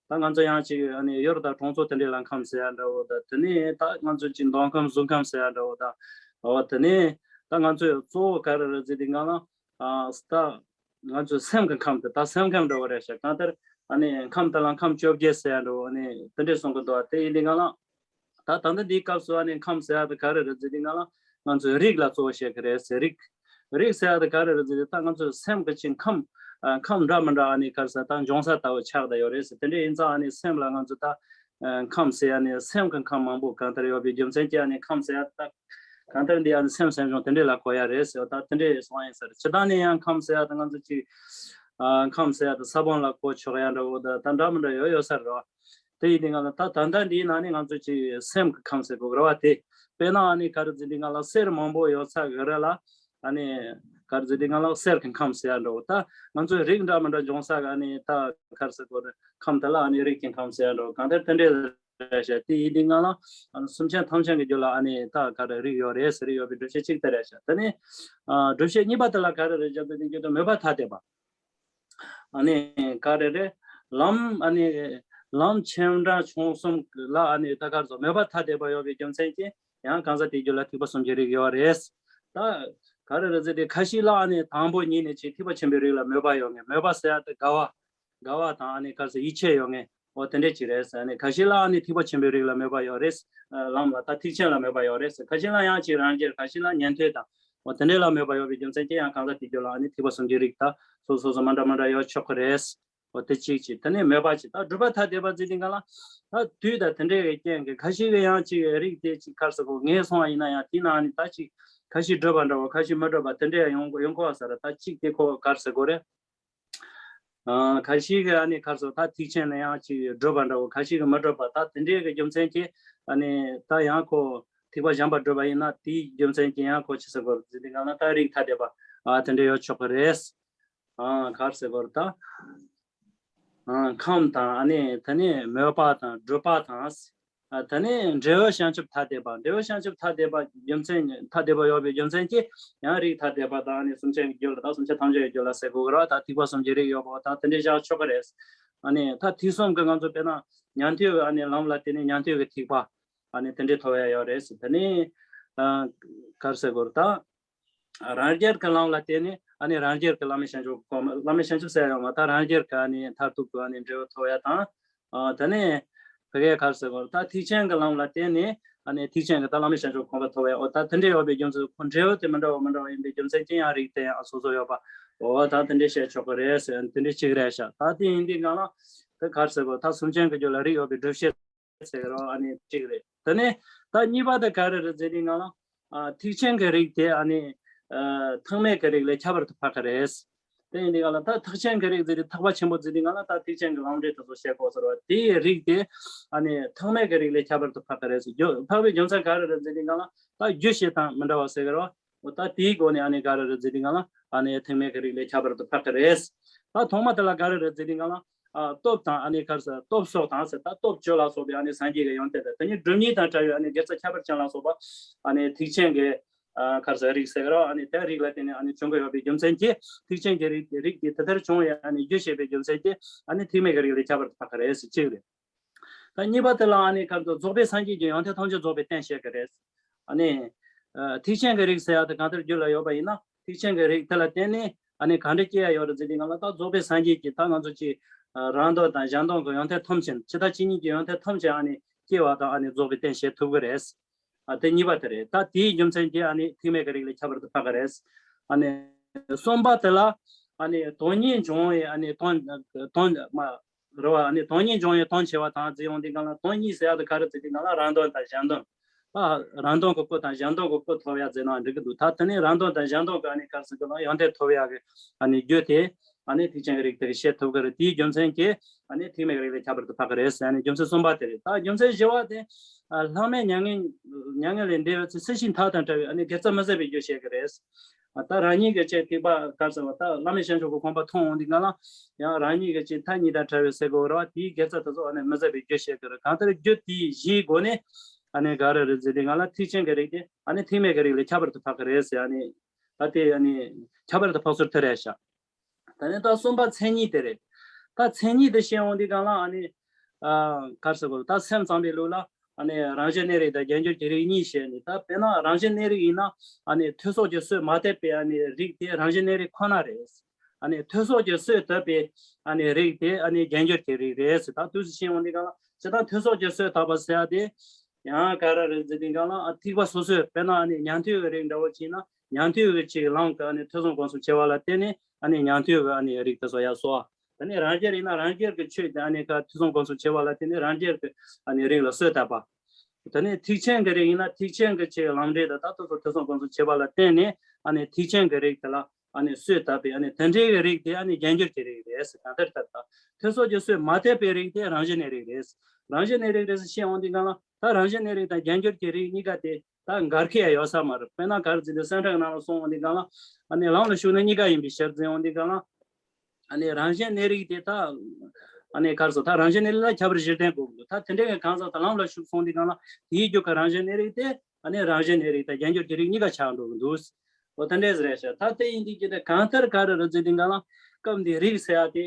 ད་ང་ཚོ་ཡང་ཅིག་ཨ་ནི་ཡུལ་དང་གྲོང་ཚོ་དེ་འདྲས་ལ་ཁམས་ཟེར་ཡག་འདྲ་བོ་དང་དེ་ནས་ད་ང་ཚོ་ཅིག་མདོ་ཁམས་གཟུགས་ཁམས་ཟེར་ཡག་འདྲ་བོ་དང་འོ་དེ་ནས་ད་ང་ཚོས་གཙོ་བོ་ག་རེ་རེད་ཟེར་དུས་ང་ལ་ཨ་ད་ང་ཚོའི་སེམས་ཀྱི་ཁམས་དེ་ད་སེམས་ཁམས་འདྲ་བོ་རེད་ཤག་གང་ལྟར་ཨ་ནི་ཁམས་དེ་ལ་ཁམས་བཅོ་བརྒྱད་ཟེར་ཡག་འདྲ་བོ་ཨ་ནི་དེ་འདྲས་གསུང་གི་འདུག་དེ་ཡིན་དུས་ང་ལ་ད་ད་ལྟ་འདིའི་སྐབས་སུ་ཨ་ནི་ཁམས་ཟེར་ཡག་དེ་ག་རེ་རེད་ཟེར་དུས་ང་ལ་ང་ཚོའི་རིགས་ལ་གཙོ་བོ་བཤད་ཀྱི་རེད་ཟེར། རིགས། རིགས་ཟེར་ཡག་དེ་ག་རེ་རེད་ཟེར་དུས་ད་ང་ཚོའི་སེམས་ཀྱི་ཅིག་ཁམས་ཨ་ཁམས་འདྲ་མི་འདྲ་ཨ་ནི་ག་རེ་ཟེར་ད་འབྱུང་ས་ལྟ་བུ་ཆགས་བསྡད་ཡོད་རེད་ཟེར། དེ་འདྲས་ཡིན་ཙང་ཨ་ནི་སེམས་ལ་ང་ཚོ་ད་ཨ་ཁམས་ཟེར་ཡག་ནི་སེམས་ཀྱི་ཁམས་མང་པོ་གང་ལྟར་ཡོད་པའི་རྒྱུ་མཚན་གྱིས་ཨ་ནི་ཁམས་ཟེར་ཡག་ད་གང་ལྟར་འདི་ཨ་ནི་སེམས་སེམས་བྱུང་དེ་འདྲས་ལ་གོ་ཡག་རེད་ཟེར། ད་དེ་འདྲས་སོང་ཡིན་ཟེར། སྤྱིར་བཏང་ནས་ཡང་ཁམས་ཟེར་ཡག་དེ་ང་ཚོ་ཅིག་ཨ་ཁམས་ཟེར་ཡག་དེ་ས་བོན་ལ་གོ་ཆོག་ཡག་འདྲ་བོ་ད་ད་འདྲ་མི་འདྲ་ཡོད་ཡོད་ས་རེད་བ། དེ་ཡིན་དུས་ང་ལ་ད་ད་ལྟ་འདིའི་ནང་ནས་ང་ཚོ་ཅིག་སེམས་ཀྱི་ཁམས་ཟེར་དགོས་རེད་བ། དེ་དཔེར་ན་ཨ་ནི་ག་རེ་ཟེར་དུས་ང་ལ་གསེར་མང་པོ་ཡོད་ས་གི་རི་ལ་ཨ་ནི་ག་རེ་ཟེར་དུས་ང་ལ་གསེར་གྱི་ཁམས་ཟེར་ཡག་འདྲ་བོ། ད་ང་ཚོའི་རིགས་འདྲ་མི་འདྲ་འབྱུང་ས་གི་ཨ་ནི་ད་ག་རེ་ཟེར་དགོས་རེད། ཁམས་དེ་ལ་ཨ་ནི་རིགས་ཀྱི་ཁམས་ཟེར་ཡག་འདྲ་བོ་གང་ལྟར་དེ་འདྲས་རེད་ཤག་དེ་ཡིན་དུས་ང་ལ་ཨ་ནི་སེམས་ཅན་ཐམས་ཅད་ཀྱི་རྒྱུད་ལ་ཨ་ནི་ད་ག་རེ་རིགས་ཡོད་རེད་ཟེར། རིགས་ཡོད་པའི་སྒྲུབ་བྱེད་གཅིག་དེ་རེད་ཤག་དེ་ནས་ཨ་སྒྲུབ་བྱེད་གཉིས་པ་དེ་ལ་ག་རེ་རེད་ཟེར་དུས་རྒྱུད་དུ་མོས་པ་ཐ་དད་པ། ཨ་ནི་ག་རེ་རེད། ལམ་ཨ་ནི་ལམ་ཆེ་འབྲིང་ཆུང་གསུམ་ལ་ཨ་ནི་ད་ག་རེ་ཟེར་མོས་པ་ཐ་དད་པ་ཡོད་པའི་རྒྱུ་མཚན་གྱིས་ཡང་གང་ཟག་དེའི་རྒྱུད་ལ་ཐེག་པ་གསུམ་གྱི་རིགས་ཡོད་རེད། ད་ག་རེ་རེད་ཟེར་དུས་ཁ་ཤས་ལ་ཨ་ནི་དང་པོ་ཉིད་ནས་ཅིག་ཐེག་པ་ཆེན་པོའི་རིགས་ལ་མོས་པ་ཡོད་མཁན། མོས་པ་ཟེར་ཡག་དེ་དགའ་བ། དགའ་བ་དང་ཨ་ནི་ག་རེ་ཟེར་ཡིད་ཆེས་ཡོད་མཁན། འོ་དེ་འདྲས་ཅིག་རེད་ཟེར། ཨ་ནི་ཁ་ཤས་ལ་ཨ་ནི་ཐེག་པ་ཆེན་པོའི་རིགས་ལ་མོས་པ་ཡོད་རེད། ལམ་ལ་ད་ཐེག་ཆེན་ལ་མོས་པ་ཡོད་རེད་ཟེར། ཁ་ཤས་ལ་ཡང་ཅིག་རང་རྒྱལ། ཁ་ཤས་ལ་ཉན་ཐོས་དང་འོ་དེ་འདྲས་ལ་མོས་པ་ཡོད་པའི་རྒྱུ་མཚན་གྱིས་ཡང་གང་ཟག་དེའི་རྒྱུད་ལ་ཨ་ནི་ཐེག་པ་གསུམ་གྱི་རིགས་ད་སོ་སོ་སོ་མ་འདྲ་མ་འདྲ་ཡོད་ཆོག་གི་རེད། འོ་དེ་གཅིག་བྱས། དེ་ནས་མོས་པ་བྱས། ད་སྒྲུབ་པ་ཐ་དད་པ་ཟེར་དུས་གང་ལ་ད་དུས་དང་དེ་འདྲའི་རྐྱེན་གྱིས་ཁ་ཤས་ཀྱིས་ཡང་ཅིག་རིགས་དེ་ཅིག་ག་རེ་ཟེར་དགོས། ངས་སོང་བ་ཡིན་ན་ཡང་དེའི་ནང་ནས་ད་ཅིག་ཁ་ཤས་སྒྲུབ་པ་འདྲ་བོ་ཁ་ཤས་མི་སྒྲུབ་པ་དེ་འདྲས་ཡང་ཡོང་གི་ཡོང་གི་ཡོད་ས་རེད། ད་ཅིག་དེ་ཁོ་ག་རེ་ཟེར་དགོས་རེད། ཨ་ཁ་ཤས་ཀྱིས་ཨ་ནི་ག་རེ་ཟེར་ད་ཐེག་ཆེན་ལ་ཡང་ཅིག་སྒྲུབ་པ་འདྲ་བོ། ཁ་ཤས་ཀྱིས་མི་སྒྲུབ་པ། ད་དེ་འདྲའི་གི་རྒྱུ་མཚན་གྱིས་ཨ་ནི་ད་ཡང་ཁོ་ཐེག་པ་གཞན་པ་སྒྲུབ་པ་ཡིན་ན་དེའི་རྒྱུ་མཚན་གྱིས་ཡང་ཁོ་ཅི་ཟེར་དགོས་རེད་ཟེར་དུས་གང་ལ་ད་རིགས་ཐ་དད་པ་ཨ་དེ་འདྲ་ཡོད་ཆོག་གི་རེད། ཨ་ག་རེ་ཟེར་དགོས་རེད་ད། ཨ་ཁམས་དང་ཨ་ནི་ད་ནི་མོས་པ་དང་སྒྲུབ་པ་དང་། ཨ་ད་ནི་འབྲས་བུ་བྱང་ཆུབ་ཐ་དད་པ། འབྲས་བུ་བྱང་ཆུབ་ཐ་དད་པ་རྒྱུ་མཚན་ཐ་དད་པ་ཡོད་པའི་རྒྱུ་མཚན་གྱིས་ཡང་རིགས་ཐ་དད་པ་དང་ཨ་ནི་སེམས་ཅན་གྱི་རྒྱུད་ལ་ད་སེམས་ཅན་ཐམས་ཅད་ཀྱི་རྒྱུད་ལ་ཟེར་དགོས་ཀྱི་རེད་བ། ད་ཐེག་པ་གསུམ་གྱི་རིགས་ཡོད་པ་ད་དེ་འདྲས་བཞག་ཆོག་གི་རེད། ཨ་ནི་ད་ཐེག་གསུམ་གྱི་ང་ཚོ་དཔེར་ན་ཉན་ཐོས་ཀྱི་ཨ་ནི་ལམ་ལ་བརྟེན་ནས་ཉན་ཐོས་ཀྱི་ཐེག་པ་ཨ་ནི་དེ་འདྲས་ཐོབ་ཡ་ཡོད་རེད། ད་ནི་ཨ་ག་རེ་ཟེར་དགོས་རེད་ད། རང་རྒྱལ་གྱི་ལམ་ལ་བརྟེན་ནས་ཨ་ནི་རང་རྒྱལ་གྱི་བླ་མེད་བྱང་ཆུབ་གོ་བླ་མེད་བྱང་ཆུབ་ཟེར་ཡོང་བ་ད་རང་རྒྱལ་གྱི་ཨ་ནི་མཐར་ཐུག་གི་ཨ་ནི་འབྲས་བུ་ཐོབ་ཡ་དང་། ཨ་ད་ནི་ཕ་གིའི་ཁར་ཟེར་བ་ད་ཐེག་ཆེན་གྱི་ལམ་ལ་བརྟེན་ནས་ཨ་ནི་ཐེག་ཆེན་གྱི་ད་བླ་མེད་བྱང་ཆུབ་གོ་འཕང་ཐོབ་ཡ། འོ་ད་དེ་འདྲ་ཡོད་པའི་རྒྱུ་མཚན་ཁོ་འབྲས་བུ་དེ་མི་འདྲ་བ་མི་འདྲ་བ་ཡིན་པའི་རྒྱུ་མཚན་གྱིས་ཡང་རིགས་དེ་ཡང་སོ་སོ་ཡོད་པ། འོ་ད་དེ་འདྲ་བཤད་ཆོག་གི་རེད་ཟེར། དེ་འདྲ་གཅིག་རེད་ཤག་ད་དེ་ཡིན་དུས་གང་ལ་ད་ཁར་ཟེར་བ་ད་སེམས་ཅན་གྱི་རྒྱུད་ལ་རིགས་ཡོད་པའི་སྒྲུབ་བྱེད་ཟེར་རོ་ཨ་ནི་གཅིག་རེད། དེ་ནས་ད་གཉིས་པ་དེ་ག་རེ་རེད་ཟེར་དུས་གང་ལ། ཨ་ཐེག་ཆེན་གྱི་རིགས་དེ་ཨ་ནི་ཨ་ཐེག་དམན་གྱི་རིགས་ལས་ཁྱད་པར་དུ་འཕགས་ཀྱི་རེད། དེ་ཡིན་དུས་གང་ལ་ད་ཐེག་ཆེན་གྱི་རིགས་ཟེར་དུས་ཐེག་པ་ཆེན་པོ་ཟེར་དུས་གང་ལ་ད་ཐེག་ཆེན་གྱི་ལམ་འབྲས་དེ་ཚོ་བཤད་དགོས་ཟེར་བ་དེའི་རིགས་དེ་ཨ་ནི་ཐེག་དམན་གྱི་རིགས་ལས་ཁྱད་པར་དུ་འཕགས་ཀྱི་རེད་ཟེར། རྒྱུ་འཕགས་པའི་རྒྱུ་མཚན་ག་རེ་རེད་ཟེར་དུས་གང་ལ་ད་རྒྱུ་བྱེད་དང་མི་འདྲ་བ་ཟེར་གི་རེད་བ། འོ་ད་དེའི་སྒོ་ནས་ཨ་ནི་ག་རེ་རེད་ཟེར་དུས་གང་ལ་ཨ་ནི་ཐེག་དམན་གྱི་རིགས་ལས་ཁྱད་པར་དུ་འཕགས་ཀྱི་རེད། ད་ཐོག་མ་དེ་ལ་ག་རེ་རེད་ཟེར་དུས་གང་ལ། ཨ་སྟོབས་དང་ཨ་ནི་ག་རེ་ཟེར་སྟོབས་སོགས་དང་ཟེར་ད་སྟོབས་བཅུ་ལ་སོགས་པའི་ཨ་ནི་སངས་རྒྱས་ཀྱི་ཡོན་ཏན་དང་དེ་ནི་སྒྲུབ་གཉིས་དང་བྲལ་བའི་ཨ་ནི་དགེ་རྩ་ཁྱད་པར་ཅན་ལ་སོགས་པ་ཨ་ནི་ཐེག་ཆེན་གྱི་ཨ་ག་རེ་ཟེར་རིགས་ཟེར་གི་རེད་བ། ཨ་ནི་དེ་རིགས་ལ་བརྟེན་ནས་ཨ་ནི་བྱུང་གི་ཡོད་པའི་རྒྱུ་མཚན་གྱིས་ཐེག་ཆེན་གྱི་རིགས་རིགས་དེ་དེ་ལྟར་བྱུང་བའི་ཨ་ནི་རྒྱུ་བྱེད་པའི་རྒྱུ་མཚན་གྱིས་ཨ་ནི་ཐེག་དམན་གྱི་རིགས་ལས་ཁྱད་པར་དུ་འཕགས་ཀྱི་རེད་ཟེར་གཅིག་རེད། ད་གཉིས་པ་དེ་ལ་ཨ་ནི་ག་རེ་ཟེར་རྫོགས་པའི་སངས་རྒྱས་ཀྱི་ཡོན་ཏན་ཐམས་ཅད་རྫོགས་པའི་རྟེན་བཤད་ཀྱི་རེད། ཨ་ནི་ཨ་ཐེག་ཆེན་གྱི་རིགས་ཟེར་ཡག་དེ་གང་ལྟར་རྒྱུད་ལ་ཡོད་པ་ཡིན་ན་ཐེག་ཆེན་གྱི་རིགས་དེ་ལ་བརྟེན་ནས་ཨ་ནི་གང་འདྲ་སྐྱེ་ཡ་ཡོད་རེད་ཟེར་དུས་གང་ལ་ད་རྫོགས་པའི་སངས་རྒྱས་ཀྱི་ད་ང་ཚོ་ཅིག་ཨ་རང་དོན་དང་གཞན་དོན་གྱི་ཡོན་ཏན་ཐམས་ཅད་ཇི་ལྟ་ཇི་སྙེད་ཀྱི་ཡོན་ཏན་ཐམས་ཅད་ཨ་ནི་སྐྱེ་བ་དང་ཨ་ནི་རྫོགས་པའི་རྟེན་བྱེད་ཐུབ་ཀྱི་རེད། ཨ་དེ་གཉིས་པ་དེ་རེད། ད་དེའི་རྒྱུ་མཚན་གྱིས་ཨ་ནི་ཐེག་དམན་གྱི་རིགས་ལས་ཁྱད་པར་དུ་འཕགས་ཀྱི་རེད། ཨ་ནི་གསུམ་པ་དེ་ལ་ཨ་ནི་དོན་གཉིས་འབྱུང་བའི་ཨ་ནི་དོན་དོན་མ་རེད་བ། ཨ་ནི་དོན་གཉིས་འབྱུང་བའི་དོན་ཆེ་བ་དང་ཟེར་ཡོང་དུས་གང་ལ་དོན་གཉིས་ཟེར་ཡག་དེ་ག་རེ་ཟེར་དུས་གང་ལ་རང་དོན་དང་གཞན་དོན། ད་རང་དོན་གྱི་སྐུ་དང་གཞན་དོན་གྱི་སྐུ་ཐོབ་ཡག་ཟེར་ན་འགྲིག་གི་འདུག་ད་དེ་ནས་རང་དོན་དང་གཞན་དོན་གྱི་ཨ་ནི་ག་རེ་ཟེར་དགོས་ན་ཡོན་ཏན་ཐོབ་ཡག་གི་ཨ་ནི་རྒྱུ་དེ་ཨ་ནི་ཐེག་ཆེན་གྱི་རིགས་དེ་གིས་བཤད་ཐུབ་ཀྱི་རེད། དེའི་རྒྱུ་མཚན་གྱིས་ཨ་ནི་ཐེག་དམན་གྱི་རིགས་ལས་ཁྱད་པར་དུ་འཕགས་ཀྱི་རེད་ཟེར། ཨ་ནི་རྒྱུ་མཚན་གསུམ་པ་དེ་རེད། ད་རྒྱུ་མཚན་བཞི་པ་དེ་ཨ་ལྷག་མེད་མྱ་ངན་མྱ་ངན་ལས་འདས་པའི་ཚེ་སྲིད་ཞིའི་མཐའ་དང་བྲལ་བའི་ཨ་ནི་དགེ་རྩ་མི་ཟད་པའི་རྒྱུ་བཤད་ཀྱི་རེད། ད་རང་ཉིད་ཀྱི་ཅིག་ཐེག་པ་ག་རེ་ཟེར་བ། ད་བླ་མེད་བྱང་ཆུབ་ཀྱི་གོ་འཕང་ཐོབ་འོང་དུས་སྒང་ལ་ཡང་རང་ཉིད་ཀྱི་ཅིག་མཐའ་གཉིས་དང་བྲལ་བའི་ཟེར་དགོས་རེད་བ། དེའི་དགེ་རྩ་དེ་ཚོ་ཨ་ནི་མི་ཟད་པའི་རྒྱུ་བཤད་ཀྱི་རེད། གང་ལྟར་རྒྱུ་དེའི་གཞིའི་སྒོ་ནས་ཨ་ནི་ག་རེ་རེད་ཟེར་དུས་སྒང་ལ་ཐེག་ཆེན་གྱི་རིགས་དེ་ཨ་ནི་ཐེག་དམན་གྱི་རིགས་ལས་ཁྱད་པར་དུ་འཕགས་ཀྱི་རེད་ཟེར། ཨ་ནི་ད་དེ་ཨ་ནི་ཁྱད་པར་དུ་འཕགས་ཚུལ་དེ་རེད་ཤག་ད་ནི་ད་གསུམ་པ་མཚན་ཉིད་དེ་རེད། ད་མཚན་ཉིད་དེ་བཤད་འོང་དུས་སྒང་ལ་ཨ་ནི་ཨ་ག་རེ་ཟེར་དགོས། ད་སེམས་ཙམ་པའི་ལུགས་ལ་ཨ་ནི་རང་བཞིན་གནས་རིགས་དང་རྒྱས་འགྱུར་གྱི་རིགས་གཉིས་བཤད་ནས། ད་དཔེར་ན་རང་བཞིན་གནས་རིགས་ཡིན་ན་ཨ་ནི་ཐོས་སོགས་ཀྱི་བསོད་མ་དད་པའི་ཨ་ནི་རིགས་དེ་རང་བཞིན་གནས་རིགས་ཁོ་ན་རེད། ཨ་ནི་ཐོས་སོགས་ཀྱི་བསོད་དད་པའི་ཨ་ནི་རིགས་དེ་ཨ་ནི་རྒྱས་འགྱུར་གྱི་རིགས་རེད་ཟེར། ད་དུས་སུ་ཕྱིན་འོང་དུས་སྒང་ལ་ཇི་ལྟར་ཐོས་སོགས་ཀྱི་བསོད་དད་པ་ཟེར་ཡ་དེ་ཡང་ག་རེ་རེད་ཟེར་དུས་སྒང་ལ་ཨ་ཐེག་པ་སོ་སོའི་དཔེར་ན་ཨ་ནི་ཉན་ཐོས་ཀྱི་རིགས་འདྲ་བོ་ཅིག་ཡིན་ན་ཉན་ཐོས་ཀྱི་ཅིག་ལམ་གྱི་ཨ་ནི་ཐོས་བསམ་སྒོམ་གསུམ་བྱེད་པ་ལ་བརྟེན་ནས་ཨ་ནི་ཉན་ཐོས་ཀྱི་ཨ་ནི་རིགས་དེ་ཚོ་ཡར་གསོ་བ། ད་ནི་རང་རྒྱལ་ཡིན་ན་རང་རྒྱལ་གྱི་ཆོས་དེ་ཨ་ནི་ག་ཐོས་བསམ་སྒོམ་གསུམ་བྱེད་པ་ལ་བརྟེན་ནས་རང་རྒྱལ་གྱི་ཨ་ནི་རིགས་ལ་བསོད་དད་པ། ད་ནི་ཐེག་ཆེན་གྱི་རིགས་ཡིན་ན་ཐེག་ཆེན་གྱི་ཆོས་ལམ་འབྲས་དང་ད་ལྟ་ཚོ་ཐོས་བསམ་སྒོམ་གསུམ་བྱེད་པ་ལ་བརྟེན་ནས་ཨ་ནི་ཐེག་ཆེན་གྱི་རིགས་དེ་ལ་ཨ་ནི་བསོད་དད་པའི་ཨ་ནི་དེ་འདྲའི་གི་རིགས་དེ་ཨ་ནི་རྒྱས་འགྱུར་གྱི་རིགས་རེད་ཟེར། གང་ལྟར་ལྟར་ད་ཐོས་སོགས་ཀྱི་བསོད་མ་དད་པའི་རིགས་དེ་རང་བཞིན་གནས་རིགས་རེད། རང་བཞིན་གནས་རིགས་རེད་ཟེར་བཤད་འོང་དུས་སྒང་ལ་ད་རང་བཞིན་གནས་རིགས་དང་རྒྱས་འགྱུར་གྱི་རིགས་གཉིས་ཀ་དེ་ད་འགལ་ཁ་ཡོད་ས་མ་རེད། དཔེར་ན་ག་རེ་ཟེར་དུས་སེམས་ཁྲལ་ནང་ལ་སོང་འོང་དུས་སྒང་ལ་ཨ་ནི་ལམ་ལ་ཞུགས་ན་གཉིས་ཀ་ཡིན་པའི་ཕྱིར་ཟེར་འོང་དུས་སྒང་ལ། ཨ་ནི་རང་བཞིན་གནས་རིགས་དེ་ད་ཨ་ནི་ག་རེ་ཟེར། ད་རང་བཞིན་གནས་རིགས་ལ་ཁྱད་པར་བཞི་ལྡན་དགོས་ཀྱི་འདུག་ད་དེ་འདྲའི་གི་གང་ཟག་ད་ལམ་ལ་ཞུགས་སོང་དུས་སྒང་ལ་དེའི་རྒྱུ་གི་རང་བཞིན་གནས་རིགས་དེ་ཨ་ནི་རང་བཞིན་གནས་རིགས་དང་རྒྱས་འགྱུར་གྱི་རིགས་གཉིས་ཀ་ཆགས་འགྲོ་གི་འདུག་འོ་ད་འདྲས་རེད་ཤག་ད་དེ་ཡིན་དུས་ཀྱི་དེ་གང་ལྟར་ག་རེ་རེད་ཟེར་དུས་སྒང་ལ་སྐབས་འདིའི་རིགས་ཟེར་ཡ་དེ།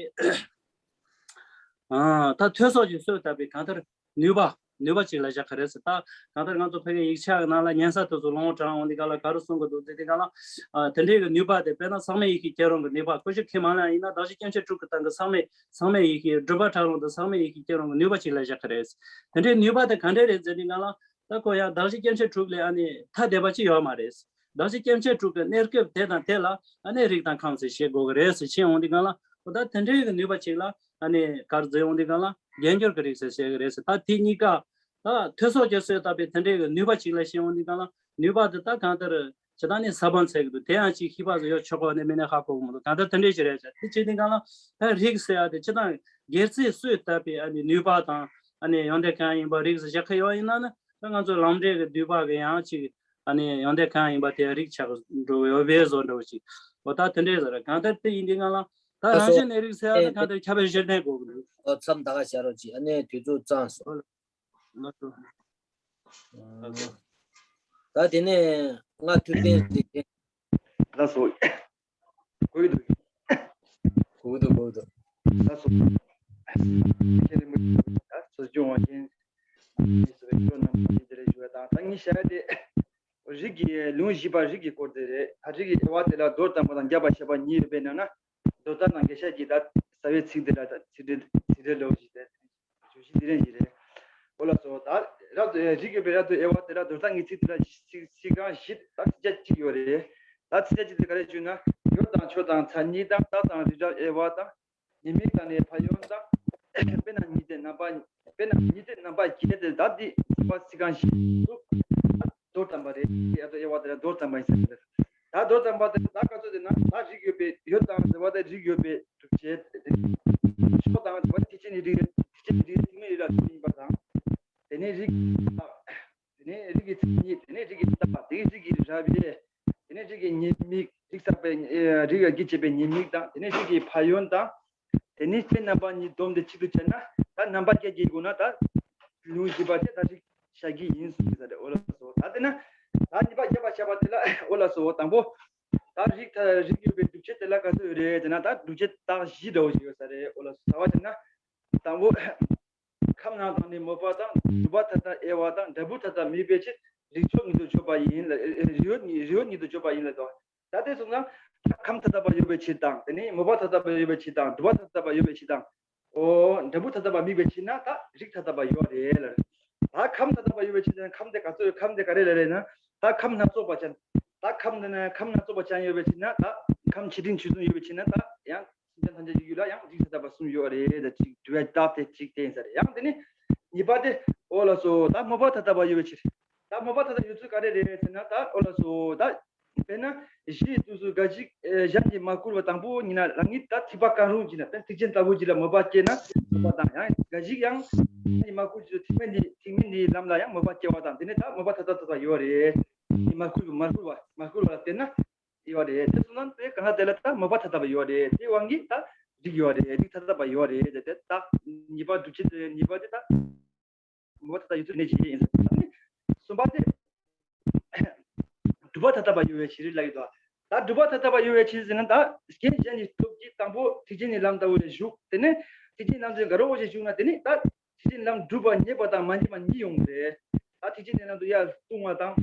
ཨ་ད་ཐོས་སོགས་ཀྱི་བསོད་དད་པའི་གང་ལྟར་ནུས་པ་ནུས་པ་ཅིག་ལ་བཞག་གི་རེད་ཟེར། ད་གང་ལྟར་ང་ཚོ་ཕ་གིའི་ཡིག་ཆ་གི་ནང་ལ་ཉན་ས་དེ་ཚོ་ལོང་དྲངས་འོང་དུས་སྒང་ལ་ག་རེ་གསུང་གི་འདུག་ཟེར་དུས་སྒང་ལ། ཨ་དེ་འདྲའི་གི་ནུས་པ་དེ་དཔེར་ན་ཚད་མའི་ཡེ་ཤེས་སྐྱེ་རུང་གི་ནུས་པ། ཀུན་གཞི་མཁས་མ་ལ་ཡིན་ན་གདགས་གཞི་སྐྱེ་མཆེད་དྲུག་གི་སྟེང་གི་ཚད་མའི་ཚད་མའི་ཡེ་ཤེས་སྒྲིབ་པ་བྲལ་རུང་དང་ཚད་མའི་ཡེ་ཤེས་སྐྱེ་རུང་གི་ནུས་པ་ཅིག་ལ་བཞག་གི་རེད། དེ་འདྲའི་ནུས་པ་དེ་ག་འདྲས་རེད་ཟེར་དུས་སྒང་ལ། ད་ཁོ་ཡང་གདགས་གཞི་སྐྱེ་མཆེད་དྲུག་ལས་ཨ་ནི་ཐ་དད་པ་ཅིག་ཡོད་མ་རེད། གདགས་གཞི་སྐྱེ་མཆེད་དྲུག་གི་གནས་སྐབས་དེ་དང་དེ་ལ་ཨ་ནི་རིགས་དང་ཁམས་ཟེར་བཤད་དགོས་ཀྱི་རེད་ཟེར་བཤད་འོང་དུས་སྒང་ལ། འོ་ད་དེ་འདྲའི་གི་ནུས་པ་ཅིག་ལ་ཨ་ནི་ག་རེ་ཟེར་འོང་དུས་སྒང་ལ་རྒྱས་འགྱུར་གྱི་རིགས་ཟེར་བཤད་ཀྱི་རེད་ཟེར། ད་དེ་གཉིས་ཀ་ད་ཐོས་སོགས་ཀྱི་བསོད་དད་པའི་དེ་འདྲའི་གི་ནུས་པ་ཅིག་ལ་བཤད་འོང་དུས་སྒང་ལ་ནུས་པ་དེ་ད་གང་ལྟར་ཇི་ལྟར་ནི་ས་བོན་འཚལ་གྱི་འདུག་དེ་ཡང་ཅིག་ཤེས་པ་ཟེར་ཡོད་ཆོག་གོ་ནི་མིན་ནི་ཧ་གོ་གི་མི་འདུག་གང་ལྟར་དེ་འདྲའི་ཅིག་རེད་ཟེར། དེ་བྱེད་དུས་སྒང་ལ་ད་རིགས་ཟེར་ཡ་དེ་ཇི་ལྟར་སྒེར་ཚུལ་བསོད་དད་པའི་ཨ་ནི་ནུས་པ་དང་ཨ་ནི་ཡོན་ཏན་གང་ཡིན་པ་རིགས་ཟེར་བཞག་གི་ཡོད་ཡིན་ན་ནི། ད་ང་ཚོ་ལམ་འབྲས་ཀྱི་བསྡུས་པ་གི་ཡང་ཅིག་ཨ་ནི་ཡོན་ཏན་གང་ཡིན་པ་དེ་རིགས་ཆགས་འགྲོ་གི་ཡོད་པའི་བཟོ་འདྲ་བོ་ཅིག་འོ་ད་དེ་འདྲའི་ཟེར། གང་ལྟར་དེ་ཡིན་དུས་སྒང་ལ་ད་རང་བཞིན་གནས་རིགས་ཟེར་ཡ་ད་གང་ལྟར་ཁྱད་པར་བཞི་ལྡན་དགོས་ཀྱི་འདུག་འོ་མཚམས་ད་ག་བཞག་རོགས་གྱིས། ཨ་ནི་དུས་ཚོད་ཚང་སོང་། ལགས་སོ། ད་དེ་ནས་ང་ཐུབ་བསྟན་ཟེར་མཁན། ལགས་སོ། གོ་གི་འདུག་གོ་གི་འདུག་གོ་གི་འདུག་ལགས་སོ། མཁན་རིན་པོ་ཆེ་ད་གསོ་སྦྱོང་བ་ཅན་ཡིན་ཟེར་བའི་སྐྱོ་རྣམ་པ་ཡིན་དེ་རེད་ཞུ་བ་དང་། ད་ངས་བཤད་ཡ་དེ་རིགས་ཀྱི་ལུང་བཞི་པ་རིགས་ཀྱི་སྐོར་དེ་རེད། ད་རིགས་ཀྱི་དབྱེ་བ་དེ་ལ་མདོར་དང་པོ་དང་རྒྱས་པ་བཤད་པ་གཉིས་ཡོད་པའི་ནང་ན། མདོར་བསྟན་དང་རྒྱས་བཤད་ཀྱི་ད་རྩ་བའི་ཚིག་འདི་ལ་ད་ཚིག་འགྲེལ་ཚིག་འགྲེལ་ལོ་ཞིག་རེད། བརྗོད་གཞི་འདི་རེད་ཞིག་རེད། འོ་ལགས་སོ། ད་རབ་ཏུ་རིགས་ཡོད་པའི་རབ་ཏུ་དབྱེ་བ་དེ་ལ་མདོར་བསྟན་གྱི་ཚིག་དེ་ལ་ཚིག་ཚིག་རྐང་བཞི་ད་ཚིགས་བཅད་གཅིག་ཡོད་རེད། ད་ཚིགས་བཅད་གཅིག་དེ་ག་རེ་ཞུས་ན། ཡུལ་དང་ཕྱོགས་དང་མཚན་ཉིད་དང་རྟགས་དང་རིགས་འདྲ་དབྱེ་བ་དང་། ཉེས་དམིགས་དང་ནི་ཕན་ཡོན་དང་། དཔེར་ན་ཉིས་བརྩེགས་རྣམ་པ། དཔེར་ན་ཉིས་བརྩེགས་རྣམ་པ་བརྒྱད་དེ་ད་འདི་ཚིག་པ་ཚིག་རྐང་བཞི་སུ། མདོར་བསྟན་པ་རེད། དབྱེ་བ་དེ་ལ་མདོར་བསྟན་པ་ཡིན་ས་རེད། ད་མདོར་བསྟན་པ་དེ་ད་ག་ཚོད་དེ་ན་ད་རིགས་ཡོད་པའི་ཡུལ་དང་ཟེར་བ་དེ་རིགས་ཡོད་པའི་སྒྲུབ་བྱེད། ཕྱོགས་དང་ཟེར་བ་ཐེག་ཆེན་གྱི་རིགས་ཐེག་ཆེན་གྱི་རིགས་ཐེག་དམན་རིགས་ལ་སུ་ཡིན་པ་དང་། དེ་ནས་རིགས་དེ་ནས་རིགས་ཀྱི་མཚན་ཉིད། དེ་ནས་རིགས་ཀྱི་རྟགས། དེ་ནས་རིགས་ཀྱི་རབ་དབྱེ། དེ་ནས་རིགས་ཀྱི་ཉེས་དམིགས། རིགས་བསགས་པའི་རིགས་ཀྱི་བྱེད་པའི་ཉེས་དམིགས་དང་། དེ་ནས་རིགས་ཀྱི་ཕན་ཡོན་དང་། དེ་ནས་དེ་རྣམ་པ་གཉིས་བསྡོམས་ཏེ་གཅིག་ཏུ་བྱས་ན་ད་རྣམ་པ་བརྒྱད་ཀྱི་སྒོ་ན་ད་ལུང་བཞི་པ་དེ་ད་རིགས་བྱ་རྒྱུ་ཡིན་གསུངས་ཀྱི་ས་རེད། འོ་ལགས་སོ། ད་དེ་ན་ད་གཉིས་པ་རྒྱས་པར་བཤད་པ་དེ་ལ་འོ་ལགས་སོ། དང་པོ་ད་རིགས་ད་རིགས་ཡོད་པའི་སྒྲུབ་བྱེད་དེ་ལ་ག་ཚོད་ཡོད་རེད་ཟེར་ན། ད་སྒྲུབ་བྱེད་རྟགས་བཞི་འདྲ་བོ་ཞིག་ཡོད་ས་རེད། འོ་ལགས་སོ། ཟེར་བ་བྱས་ན་དང་པོ། ཁམས་རྣམས་དང་ནི་མོས་པ་དང་། སྒྲུབ་པ་མཐའ་དག་དབྱེ་བ་དང་། འབྲས་བུ་མཐའ་དག་དམིགས་པའི་ཕྱིར། རིགས་ཕྱོགས་ཉིད་དུ་བརྗོད་པ་ཡིན་ལ། རིགས་ཡོད་རིགས་ཡོད་ཉིད་དུ་བརྗོད་པ་ཡིན་ལ་དོ། ད་དེ་སོང་ཙང་ཁམས་མཐའ་དག་པ་ཡོད་པའི་ཕྱིར་དང་། དེ་ནས་མོས་པ་མཐའ་དག་པ་ཡོད་པའི་ཕྱིར་དང་། སྒྲུབ་པ་མཐའ་དག་པ་ཡོད་པའི་ཕྱིར་དང་། འོ་འབྲས་བུ་མཐའ་དག་པ་དམིགས་པའི་ཕྱིར་ན་ད་རིགས་མཐའ་དག་པ་ཡོད་རེད་ལ། ད་ཁམས་མཐའ་དག་པ་ཡོད་པའི་ཕྱིར་དང་། ཁམས་དེ་ག་ཚོད་ཡོད། ཁམས་དེ་ག་རེ་ལ་རེད་ན། ད་ཁམས་སྣ་ཚོགས་པ་ཅན། ད་ཁམས་འདི་ན་ཁམས་སྣ་ཚོགས་པ་ཅན་ཡོད་པའི་ཕྱིར་ན། ད་ཁམས་ཆེ་འབྲིང་ཆུང་གསུམ་ཡོད་པའི་ཕྱིར་ན། ད་ཡང་སེམས་ཅན་ཐམས་ཅད་ཀྱི་རྒྱུད་ལ་ཡང་རིགས་མཐའ་དག་པ་གསུམ་ཡོད་རེད། ད་ཅིག་དྲི་བའི་རྟགས་དེ་གཅིག་དེ་ཡིན་ས་རེད། ཡང་དེ་ནི་གཉིས་པ་དེ་འོ་ལགས་སོ། ད་མོས་པ་མཐའ་དག་པ་ཡོད་པའི་ཕྱིར། ད་མོས་པ་མཐའ་དག་ཡོད་ཚུལ་ག་རེ་རེད་ཟེར་ན། ད་འོ་ལགས་སོ། ད་དཔེར་ན་གཞི་ཡི་དུས་སུ་འགའ་ཞིག་གཞན་གྱིས་མ་བསྐུར་བ། དང་པོ་ཉིད་ན་རང་ཉིད་ད་ཐེག་པ་བཀག་རུང་གྱིས་ན། དཔེར་ན་ཐེག་ཆེན་ལྟ་བུ་ཅིག་ལ་མོས་པ་སྐྱེས་ན་མོས་པ་དང་། ཡང་འགའ་ཞིག་ཡང་གཞན་གྱིས་མ་བསྐུར་ཚུལ་ཐེག་དམན་འདི་ཐེག་དམན་འདིའི་ལམ་ལ་ཡང་མོས་པ་སྐྱེ་བ་དང་། དེ་ནི་ད་མོས་པ་མཐའ་དག་མཐའ་དག་ཡོད་རེད། མ་བསྐུར་བ་མ་བསྐུར་བ་མ་བསྐུར་བ་ལ་བརྟེན་ན། ཡོད་རེད། དེ་སོང་ཙང་དེ་གང་ལྟར་དེ་ལ་ད་མོས་པ་ཐ་དད་པ་ཡོད་རེད། དེ་དབང་གིས་ད་རིགས་ཡོད་རེད། རིགས་ཐ་དད་པ་ཡོད་རེད། དེ་དེ་ད་གཉིས་པ་སྒྲུབ་བྱེད་དེ་གཉིས་པ་དེ་ད་མོས་པ་ཐ་དད་ཡོད་ཚུལ་གནས་བཞིན་ཡིན་ཟེར་ནས། གསུམ་པ་དེ་སྒྲུབ་པ་ཐ་དད་པ་ཡོད་པའི་ཕྱིར་ལབ་ཡོད་དོ། ད་སྒྲུབ་པ་ཐ་དད་པ་ཡོད་པའི་ཕྱིར་ཟེར་ན། ད་རྐྱེན་གཞན་གྱི་སྟོབས་ཀྱིས་དང་པོ་ཐེག་ཆེན་གྱི་ལམ་ལྟ་བུ་ལ་ཞུགས། དེ་ནས་ཐེག་ཆེན་ལམ་དུ་དགའ་རབ་ཅིག་ཞུགས་ན། དེ་ནས་ད་ཐེག་ཆེན་ལམ་སྒྲུབ་པ་ངེས་པ་དང་མ་ངེས་པ་གཉིས་ཡོང་གི་རེད། ད་ཐེག་ཆེན་ལམ་དུ་ཡར་ལྟུང་བ་དང་།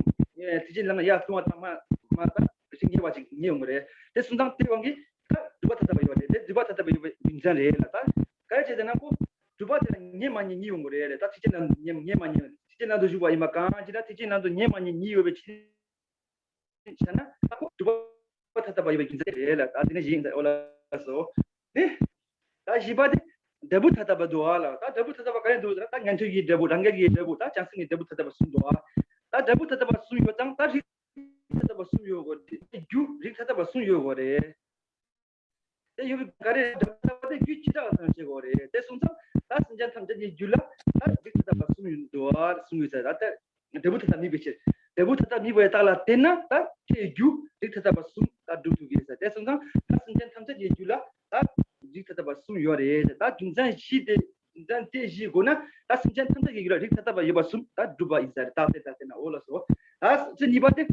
ཐེག་ཆེན་ལམ་ཡར་ལྟུང་བ་དང་མ་མ་དང་ཐེག་ཆེན་ངེས་པ་ཅིག་གཉིས་ཡོང་གི་རེད། དེ་སོང་ཙང་དེ་དབང་གིས་ད་སྒྲུབ་པ་ཐ་དད་པ་ཡོད་རེད། དེ་སྒྲུབ་པ་ཐ་དད་པ་ཡོད་པའི་རྒྱུ་མཚན་རེད་ལ། ད་ག་རེ་བྱས་ཏེ་ན་ཁོ་སྒྲུབ་པ་དེ་ལ་ངེས་མ་ངེས་གཉིས་ཡོང་གི་རེད་ལ། ད་ཐེག་ཆེན་ལམ་ངེས་ངེས་མ་ངེས། ཐེག་ཆེན་ལམ་དུ་ཞུགས་པ་ཡིན་པ་གང་ཅི་ན་ཐེག་ཆེན་ལམ་དུ་ངེས་མ་ངེས་གཉིས་ཡོད་པའི་ཕྱིར། བྱས་ན་ད་ཁོ་སྒྲུབ་པ་ཐ་དད་པ་ཡོད་པའི་རྒྱུ་མཚན་རེད་ལ། ད་དེ་ནས་གཞི་ཡིན་ད། འོ་ལགས་སོ། ནི། ད་བཞི་པ་དེ་འབྲས་བུ་ཐ་དད་པ་འདུག་ཨ་ལ། ད་འབྲས་བུ་ཐ་དད་པ་ག་རེ་འདུག་ཟེར་ན། ད་ཉན་ཐོས་ཀྱི་འབྲས་བུ། རང་རྒྱལ་གྱི་འབྲས་བུ། ད་བྱང་སེམས་ཀྱི་འབྲས་བུ་ཐ་དད་པ་གསུམ་འདུག་ཨ། ད་འབྲས་བུ་ཐ་དད་པ་གསུམ་ཡོད་ཙང་ད་རིགས་ཐ་དད་པ་གསུམ་ཡོད་དགོས། དེ་རྒྱུ་རིགས་ཐ་དད་པ་གསུམ་ཡོད་དགོས་རེད། དེ་ཡོད་པའི་ག་རེ་འབྲས་བུ་ཐ་དད་པ་དེ་རྒྱུ་བྱེ་བྲག་ལ་སོགས་བྱེད་དགོས་རེད། དེ་སོང་ཙང་ད་སེམས་ཅན་ཐམས་ཅད་ཀྱི་རྒྱུད་ལ་ད་རིགས་ཐ་དད་པ་གསུམ་ཡོད་འདུག་ཨ་གསུང་གི་ཟེར། ད་ལྟ་འབྲས་བུ་ཐ་དད་དམིགས་པའི་ཕྱིར། འབྲས་བུ་ཐ་དད་དམིགས་པའི་རྟགས་ལ་བརྟེན་ན་ད་དེའི་རྒྱུ་རིགས་ཐ་དད་པ་གསུམ་ད་སྒྲུབ་ཐུབ་ཀྱི་ཟེར། དེ་སོང་ཙང་ད་སེམས་ཅན་ཐམས་ཅད་ཀྱི་རྒྱུད་ལ་ད་རིགས་ཐ་དད་པ་གསུམ་ཡོད་རེད། ད་རྒྱུ་མཚན་བཞི་དེ་རྒྱུ་མཚན་དེ་བཞི་དགོས་ན་ད་སེམས་ཅན་ཐམས་ཅད་ཀྱི་རྒྱུད་ལ་རིགས་ཐ་དད་པ་ཡོད་པ་གསུམ་ད་སྒྲུབ་པ་ཡིན་ཟེར། རྟགས་དེ་ལྟར་བསྟན་ན། འོ་ལགས་སོ། ད་ཚིག་གཉིས་པ་དེ་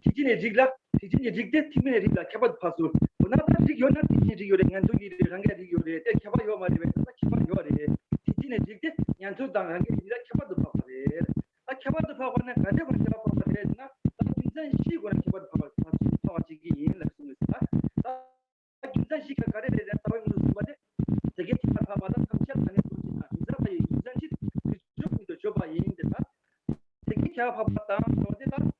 ཐེག་ཆེན་གྱི་རིགས་ལ། ཐེག་ཆེན་གྱི་རིགས་དེ་ཐེག་དམན་གྱི་རིགས་ལ་ཁྱད་པར་དུ་འཕགས་སོ། འོ་ན་ད་རིགས་ཡོད་ན་ཐེག་ཆེན་གྱི་རིགས་ཡོད་རེད། ཉན་ཐོས་ཀྱི་རིགས་རང་རྒྱལ་རིགས་ཡོད་རེད། དེ་ཁྱད་པར་ཡོད་མ་རེད་པས། ད་ཁྱད་པར་ཡོད་རེད། ཐེག་ཆེན་གྱི་རིགས་དེ་ཉན་ཐོས་དང་རང་རྒྱལ་གྱི་རིགས་ལ་ཁྱད་པར་དུ་འཕགས་པ་རེད། ད་ཁྱད་པར་དུ་འཕགས་པ་ནི་ག་འདྲ་བར་ཁྱད་པར་འཕགས་པ་རེད་ཟེར་ན། ད་རྒྱུ་མཚན་བཞིའི་སྒོ་ནས་ཁྱད་པར་དུ་འཕགས་པ་འཕགས་པ་བྱེད་ཀྱི་ཡིན་ལ་གསུངས་ཡོད་ཟེར། ད་རྒྱུ་མཚན་བཞི་ཁ་ག་རེ་རེད་ཟེར་ན། རྩ་བའི་དངོས་སུ་གསུངས་པ་དེ། དེ་སྐད་ཁྱད་པར་འཕགས་པ་དང་ཐམས་ཅད་ཐ་སྙད་སྟོན་བྱེད་དང་། མི་ཟད་པ་ཡི་རྒྱུ་མཚན་ཕྱིར་དུ་སྤྱོད་མི་དུ་སྤྱོད་པ་ཡིན་ཏེ། ད་དེ་སྐད་ཁྱད་པར་འཕགས་པ་དང་ཟེར་བ་དེ་ད་རྒྱུ་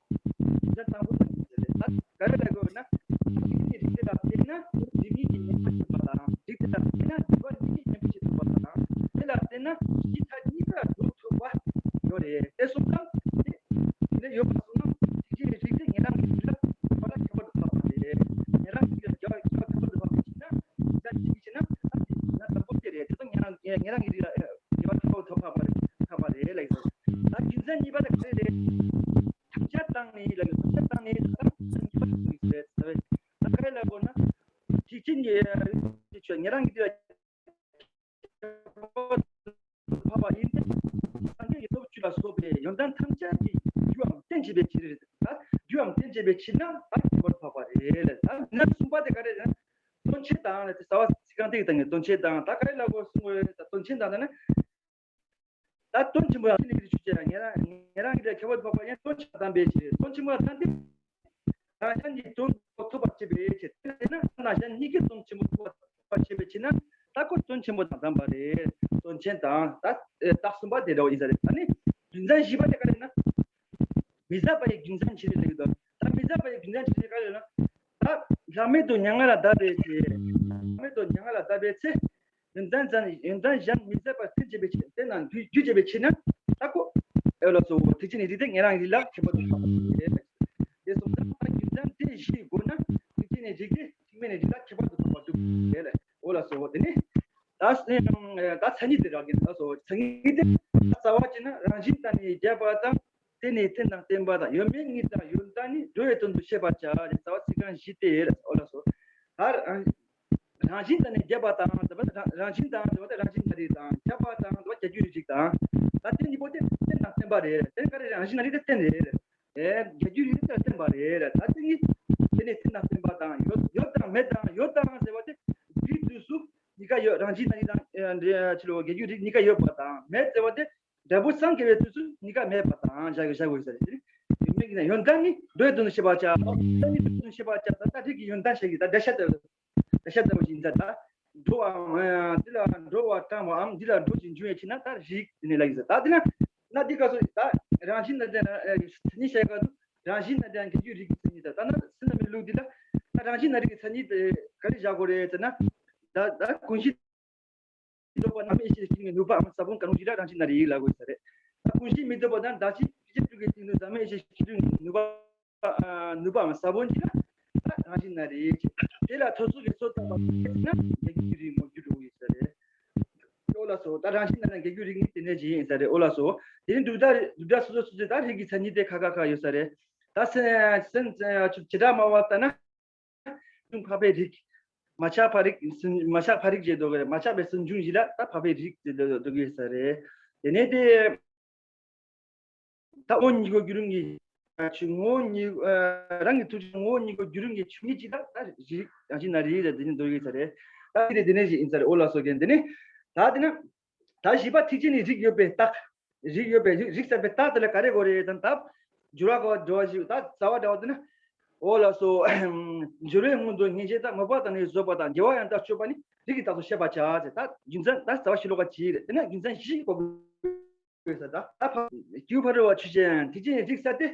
མཚན་དང་པོ་དེ་ཡིན་ཟེར་རེད། ད་ག་རེ་ལབ་དགོས་ན། རིགས་དེ་ལ་བརྟེན་ན་སྒྲིབ་གཉིས་ཀྱི་ཉེས་པ་ཞི་བ་དང་། རིགས་དེ་ལ་བརྟེན་ན་སྒྲིབ་པ་གཉིས་ཀྱི་ཉེས་པ་ཞི་ཐུབ་པ་དང་། དེ་ལ་བརྟེན་ན་གཞི་མཐའ་གཉིས་ཀ་སྒྲུབ་ཐུབ་པ་ཡོད་རེད། དེ་སོང་ཙང་དེ་དེ་ཡོད་པ་སོང་ན་ཐེག་ཆེན་གྱི་རིགས་དེ་ཉན་རང་གི་རྒྱུད་ལ་ཁྱད་པར་དུ་འཕགས་པ་རེད། ཉན་རང་གི་རྒྱུད་ལ་ཁྱད་པར་དུ་འཕགས་པ་ཞིག་ན། ད་ཅིག་བྱས་ན་ད་དེ་ན་དང་པོ་དེ་རེད། དེ་ཚོ་ཉན་རང་ཉན་རང་གི་རིགས་ལ་ཁྱད་པར་དུ་འཕགས་པ་རེད། འཕགས་པ་རེད་ལབ་ཡོད། ད་རྒྱུ་མཚན་གཉིས་པ་དེ་ག་རེ་རེད། ཐམས་ཅད་དང་ནི་ལབ་ཡོད། ཐམས་ཅད་དང་ནི་ད་ཐམས་ཅད་གཉིས་པ་ཞིག་རེད་ཟེར་བས། ད་ག་རེ་ལབ་དགོས་ན། ཐེག་ཆེན་གྱི་ཉན་རང་གི་རྒྱུད་ལ་འཕགས་པ་ཡིན་ཏེ། སངས་རྒྱས་ཀྱི་སྟོབས་བཅུ་ལ་སོགས་པའི་ཡོན་ཏན་ཐམས་ཅད་ཀྱི་རྒྱུའམ་རྟེན་བྱེད་པའི་ཕྱིར། ད་རྒྱུའམ་རྟེན་བྱེད་པའི་ཕྱིར་ན་ད་ཁྱད་པར་འཕགས་པ་རེད་ལ། ད་མི་སྣ་གསུམ་པ་དེ་ག་རེ་རེད། སྟོན་བྱེད་དང་ལ། དེ་རྩ་བ་ཚིག་རྐང་སྟེགས་དང་གི་སྟོན་བྱེད་དང་། ད་ག་རེ་ལབ་དགོས་གསུང་དགོས་རེད། ད་སྟོན་བྱེད་དང་ད་ནི། ད་དོན་ཆེན་པོ་ཡང་ནི་རིགས་ཆོས་ཅན། ཉན་རང་ཉན་རང་གི་ལས་ཁྱད་པར་དུ་འཕགས་པ་ཡང་དོན་ཆེན་དམ་པའི་ཕྱིར། དོན་ཆེན་པོ་ཡང་ད་འདི་རང་གཞན་གྱི་དོན་ཐོབ་པར་བྱེད་པའི་ཕྱིར། དེ་ལ་ན་གཞན་གཉིས་ཀའི་དོན་ཆེན་པོ་ཐོབ་པར་བྱེད་པའི་ཕྱིར་ན། ད་ཁོ་དོན་ཆེན་པོ་དང་ལྡན་པ་རེད། དོན་ཆེན་དང་ད་རྟགས་གསུམ་པ་དེ་འདྲ་བོ་ཡིན་ས་རེད། ད་ནི་རྒྱུ་མཚན་བཞི་པ་དེ་ག་རེ་ན། མི་ཟད་པ་ཡི་རྒྱུ་མཚན་ཕྱིར་ལབ་ཡོད་དོ། ད་མི་ཟད་པ་ཡི་རྒྱུ་མཚན་ཕྱིར་ག་རེ་ན། ད་བླ་མེད་དུ་མྱ་ངན་ལས་འདས་པའི་ཚེ། བླ་མེད་དུ་མྱ་ངན་ལས་འདས་པའི་ཚེ། ཡོན་ཏན་གཞན་ཡོན་ཏན་གཞན་མི་ཟད་པར་རྟེན་བྱེད་པའི་ཕྱིར། རྟེན་ན་རྒྱུ་རྒྱུ་བྱེད་པའི་ཕྱིར་ན། ད་ཁོ་ཨེ་ལ་སོ་ཐེག་ཆེན་གྱི་རིགས་དེ་ཉན་རང་རིགས་ལ་ཁྱད་པར་དུ་འཕགས་པ་རེད། དེ་སོང་ཙང་ད་རྒྱུ་མཚན་དེ་བཞི་དགོས་ན་ཐེག་ཆེན་གྱི་རིགས་དེ་ཐེག་དམན་གྱི་རིགས་ལ་ཁྱད་པར་དུ་འཕགས་པ་འགྲུབ་རེད་ལ། ཨོ་ལ་སོ་དེ་ནི། ད་ད་མཚན་ཉིད་དེ་རག་གིན་ལ་སོ། མཚན་ཉིད་དེ་རྩ་བ་བྱས་ན་རང་བཞིན་དང་ནི་རྒྱས་པ་དང་། དེ་ནི་རྟེན་དང་བརྟེན་པ་དང་། ཡོད་མེད་གཉིས་དང་ཡོན་ཏན་ནི། འགྲོ་བའི་དོན་དུ་ཤེས་པར་བྱ། རྩ་བ་ཚིག་རྐང་བཞི་སྟེ། ཨོ་ལ་སོ། ད་རང་བཞིན་དང་ནི་རྒྱས་པ་དང་། དེ་བ་རང་བཞིན་དང་དེ་བ་དེ་རང་བཞིན་གནས་རིགས་དང་། རྒྱས་པ་དང་དེ་བ་རྒྱས་འགྱུར་རིགས་དང་། ད་དེ་གཉིས་པོ་དེ་རྟེན་དང་བརྟེན་པ་རེད། རྟེན་ག་རེ་རེད། རང་བཞིན་གནས་རིགས་དེ་རྟེན་རེད། ཨེ་རྒྱས་འགྱུར་རིགས་དེ་རྟེན་པ་རེད། ད་དེ་གཉིས་དེ་ནི་རྟེན་དང་བརྟེན་པ་དང་། ཡོད་ཡོད་དང་མེད་དང་། ཡོད་དང་ཟེར་བ་དེ་འདིའི་དུས་སུ་གཉིས་ཀ་ཡོད། རང་བཞིན་གནས་རིགས་དང་ཨེ་འདི་ཕྱི་ལོ་རྒྱས་འགྱུར་རིགས་གཉིས་ཀ་ཡོད་པ་དང་། མེད་ཟེར་བ་དེ་འབྲས་བུ་སངས་རྒྱས་པའི་དུས་སུ་གཉིས་ཀ་མེད་པ་དང་བཞག་བཞག་དགོས་ས་རེད། དེ་ནི་ཡོད་མེད་ཀྱི་ན་ཡོན་ཏན་ནི་འགྲོ་བའི་དོན་དུ་ཤེས་པར་བྱ། ཡོན་ཏན་ནི་འགྲོ་བའི་དོན་དུ་ཤེས་པར་བྱ། ད་ལྟ་རིགས་ཀྱི་ཡོན་ཏན་བཤད་ཀྱི། ད་འགྲེལ་བཤད་ལྟ་བུ་བཤད་ཀྱི་ཡིན་ད། ད་འགྲོ་བའམ་དེ་ལ་འགྲོ་བ་དྲངས་པའམ་འདི་ལ་འགྲོ་ཞིང་འབྱུང་བའི་ཕྱིར་ན་ད་རིགས་དེ་ནི་ལ་ཡིན་ཟེར། ད་དེ་ན་ན་འདི་སྐབས་སུ་ད་རང་བཞིན་ན་དེ་ན་མཚན་ཉིད་བཤད་སྐབས་སུ་རང་བཞིན་ན་དེ་ན་རྒྱས་འགྱུར་རིགས་ཀྱི་མཚན་ཉིད་ད། ད་ན་སེམས་ལ་མི་ལུགས་འདི་ལ་ད་རང་བཞིན་ན་རིགས་ཀྱི་མཚན་ཉིད་དེ་ག་རེ་བཞག་དགོས་རེད་ཟེར་ན། ད་ད་ཀུན་གཞི་ལྡོག་པ་ནམ་ཡེ་ཤེས་ཤེས་ཀྱི་ནུས་པའམ་ས་བོན་གང་རུང་ཞིག་ལ་རང་བཞིན་གནས་རིགས་ལབ་དགོས་ས་རེད། ད་ཀུན་གཞི་མི་ལྡོག་པ་དང་ཟླ་ཕྱེད་སྤྱི་ཆ་དྲུག་གི་སྟེང་དུ་ཟག་མེད་ཡེ་ཤེས་ཤེས་ཀྱི་ནུས་པ་ནུས་པའམ་ས་བོན་ཞིག་ལ་ད་རང་བཞིན་གནས་རིགས། དེ་ལ་ཐོབ་ཚུལ་གྱི་སོ་ཐར་པ་ན་རྒྱས་འགྱུར་རིགས་མོ་རྒྱུ་འགྲོ་ཡོད་ས་རེད། ཨོ་ལ་སོ། ད་རང་བཞིན་གནས་རྒྱས་འགྱུར་རིགས་ནི་དེ་ནས་ཇི་ཡིན་ས་རེད། ཨོ་ལ་སོ། དེ་ནི་སྒྲུབ་བྱ་སྒྲུབ་བྱ་སོ་སོ་སོ་སོ་ད་རིགས་ཀྱི་མཚན་ཉིད་དེ་ཁ་ཁ་ཁ་ཡོད་ས་རེད། ད་སེམས་སེམས་བྱེ་བྲག་སྨྲ་བ་ལྟར་ན། འབྱུང་འཕགས་པའི་རིགས། མ་ཆགས་པ་རིགས། མ་ཆགས་པ་རིགས་ཅེས་འདོགས་ཀྱི་རེད། མ་ཆགས་པའི་སུན་འབྱུང་བཞི་ལ་ད་འཕགས་པའི་རིགས་ཅེས་འདོགས་ཀྱི་ཡོད་ས་རེད། དེ་ནས་དེ། ད་ངོ་བོ་ཉིད་ཀྱི་བརྒྱུད་རིམ་གྱི་ཆོས། ངོ་བོ་ཉིད། རང་གི་ཐུགས་རྗེ་ངོ་བོ་ཉིད་ཀྱི་བརྒྱུད་རིམ་གྱི་ཆོས་ཉིད་ཅིག་ལ་ད་རིགས། ཡང་ཅིག་ན་རིགས་རེད། དེ་ནི་འདོགས་ཀྱི་ཡོད་ས་རེད། ད་དེ་རེད། དེ་ནས་ཞིག་ཡིན་ས་རེད། འོ་ལགས་སོ། རྒན་དེ་ནས་ད་དེ་ན། ད་བཞི་པ་ཐེག་ཆེན་ནི་རིགས་ཡོད་པའི་རྟགས། རིགས་ཡོད་པའི་རིགས། རིགས་ཟེར་བའི་རྟགས་དེ་ལ་ག་རེ་གོ་རེད་དང་། ད་སྦྱོར་བ་གོ་འགྲོ་བ་ཞིག་ད་རྩ་བ་འདྲ་བ་དེ་ན། འོ་ལགས་སོ། སྦྱོར་བའི་སྔོན་དུ་སྙིང་རྗེ་དང་། མོས་པ་དང་ནི་བཟོད་པ་དང་། དགེ་བ་ཡང་དག་སྤྱོད་པ་ནི། རིགས་ཀྱི་རྟགས་སུ་བཤད་པར་བྱ་ཟེར། ད་རྒྱུ་མཚན་ད་རྩ་བ་ཤེས་ལོག་པ་ཅིག་རེད། དེ་ན་རྒྱུ་མཚན་བཞི་གོ་དགོས་ས། ད་ད་ཕ་སྐྱེས་བུ་ཕ་རོལ་པོ་ཆོས་ཅན་ཐེག་ཆེན་ནི་རིགས་ཟེར་ཏེ།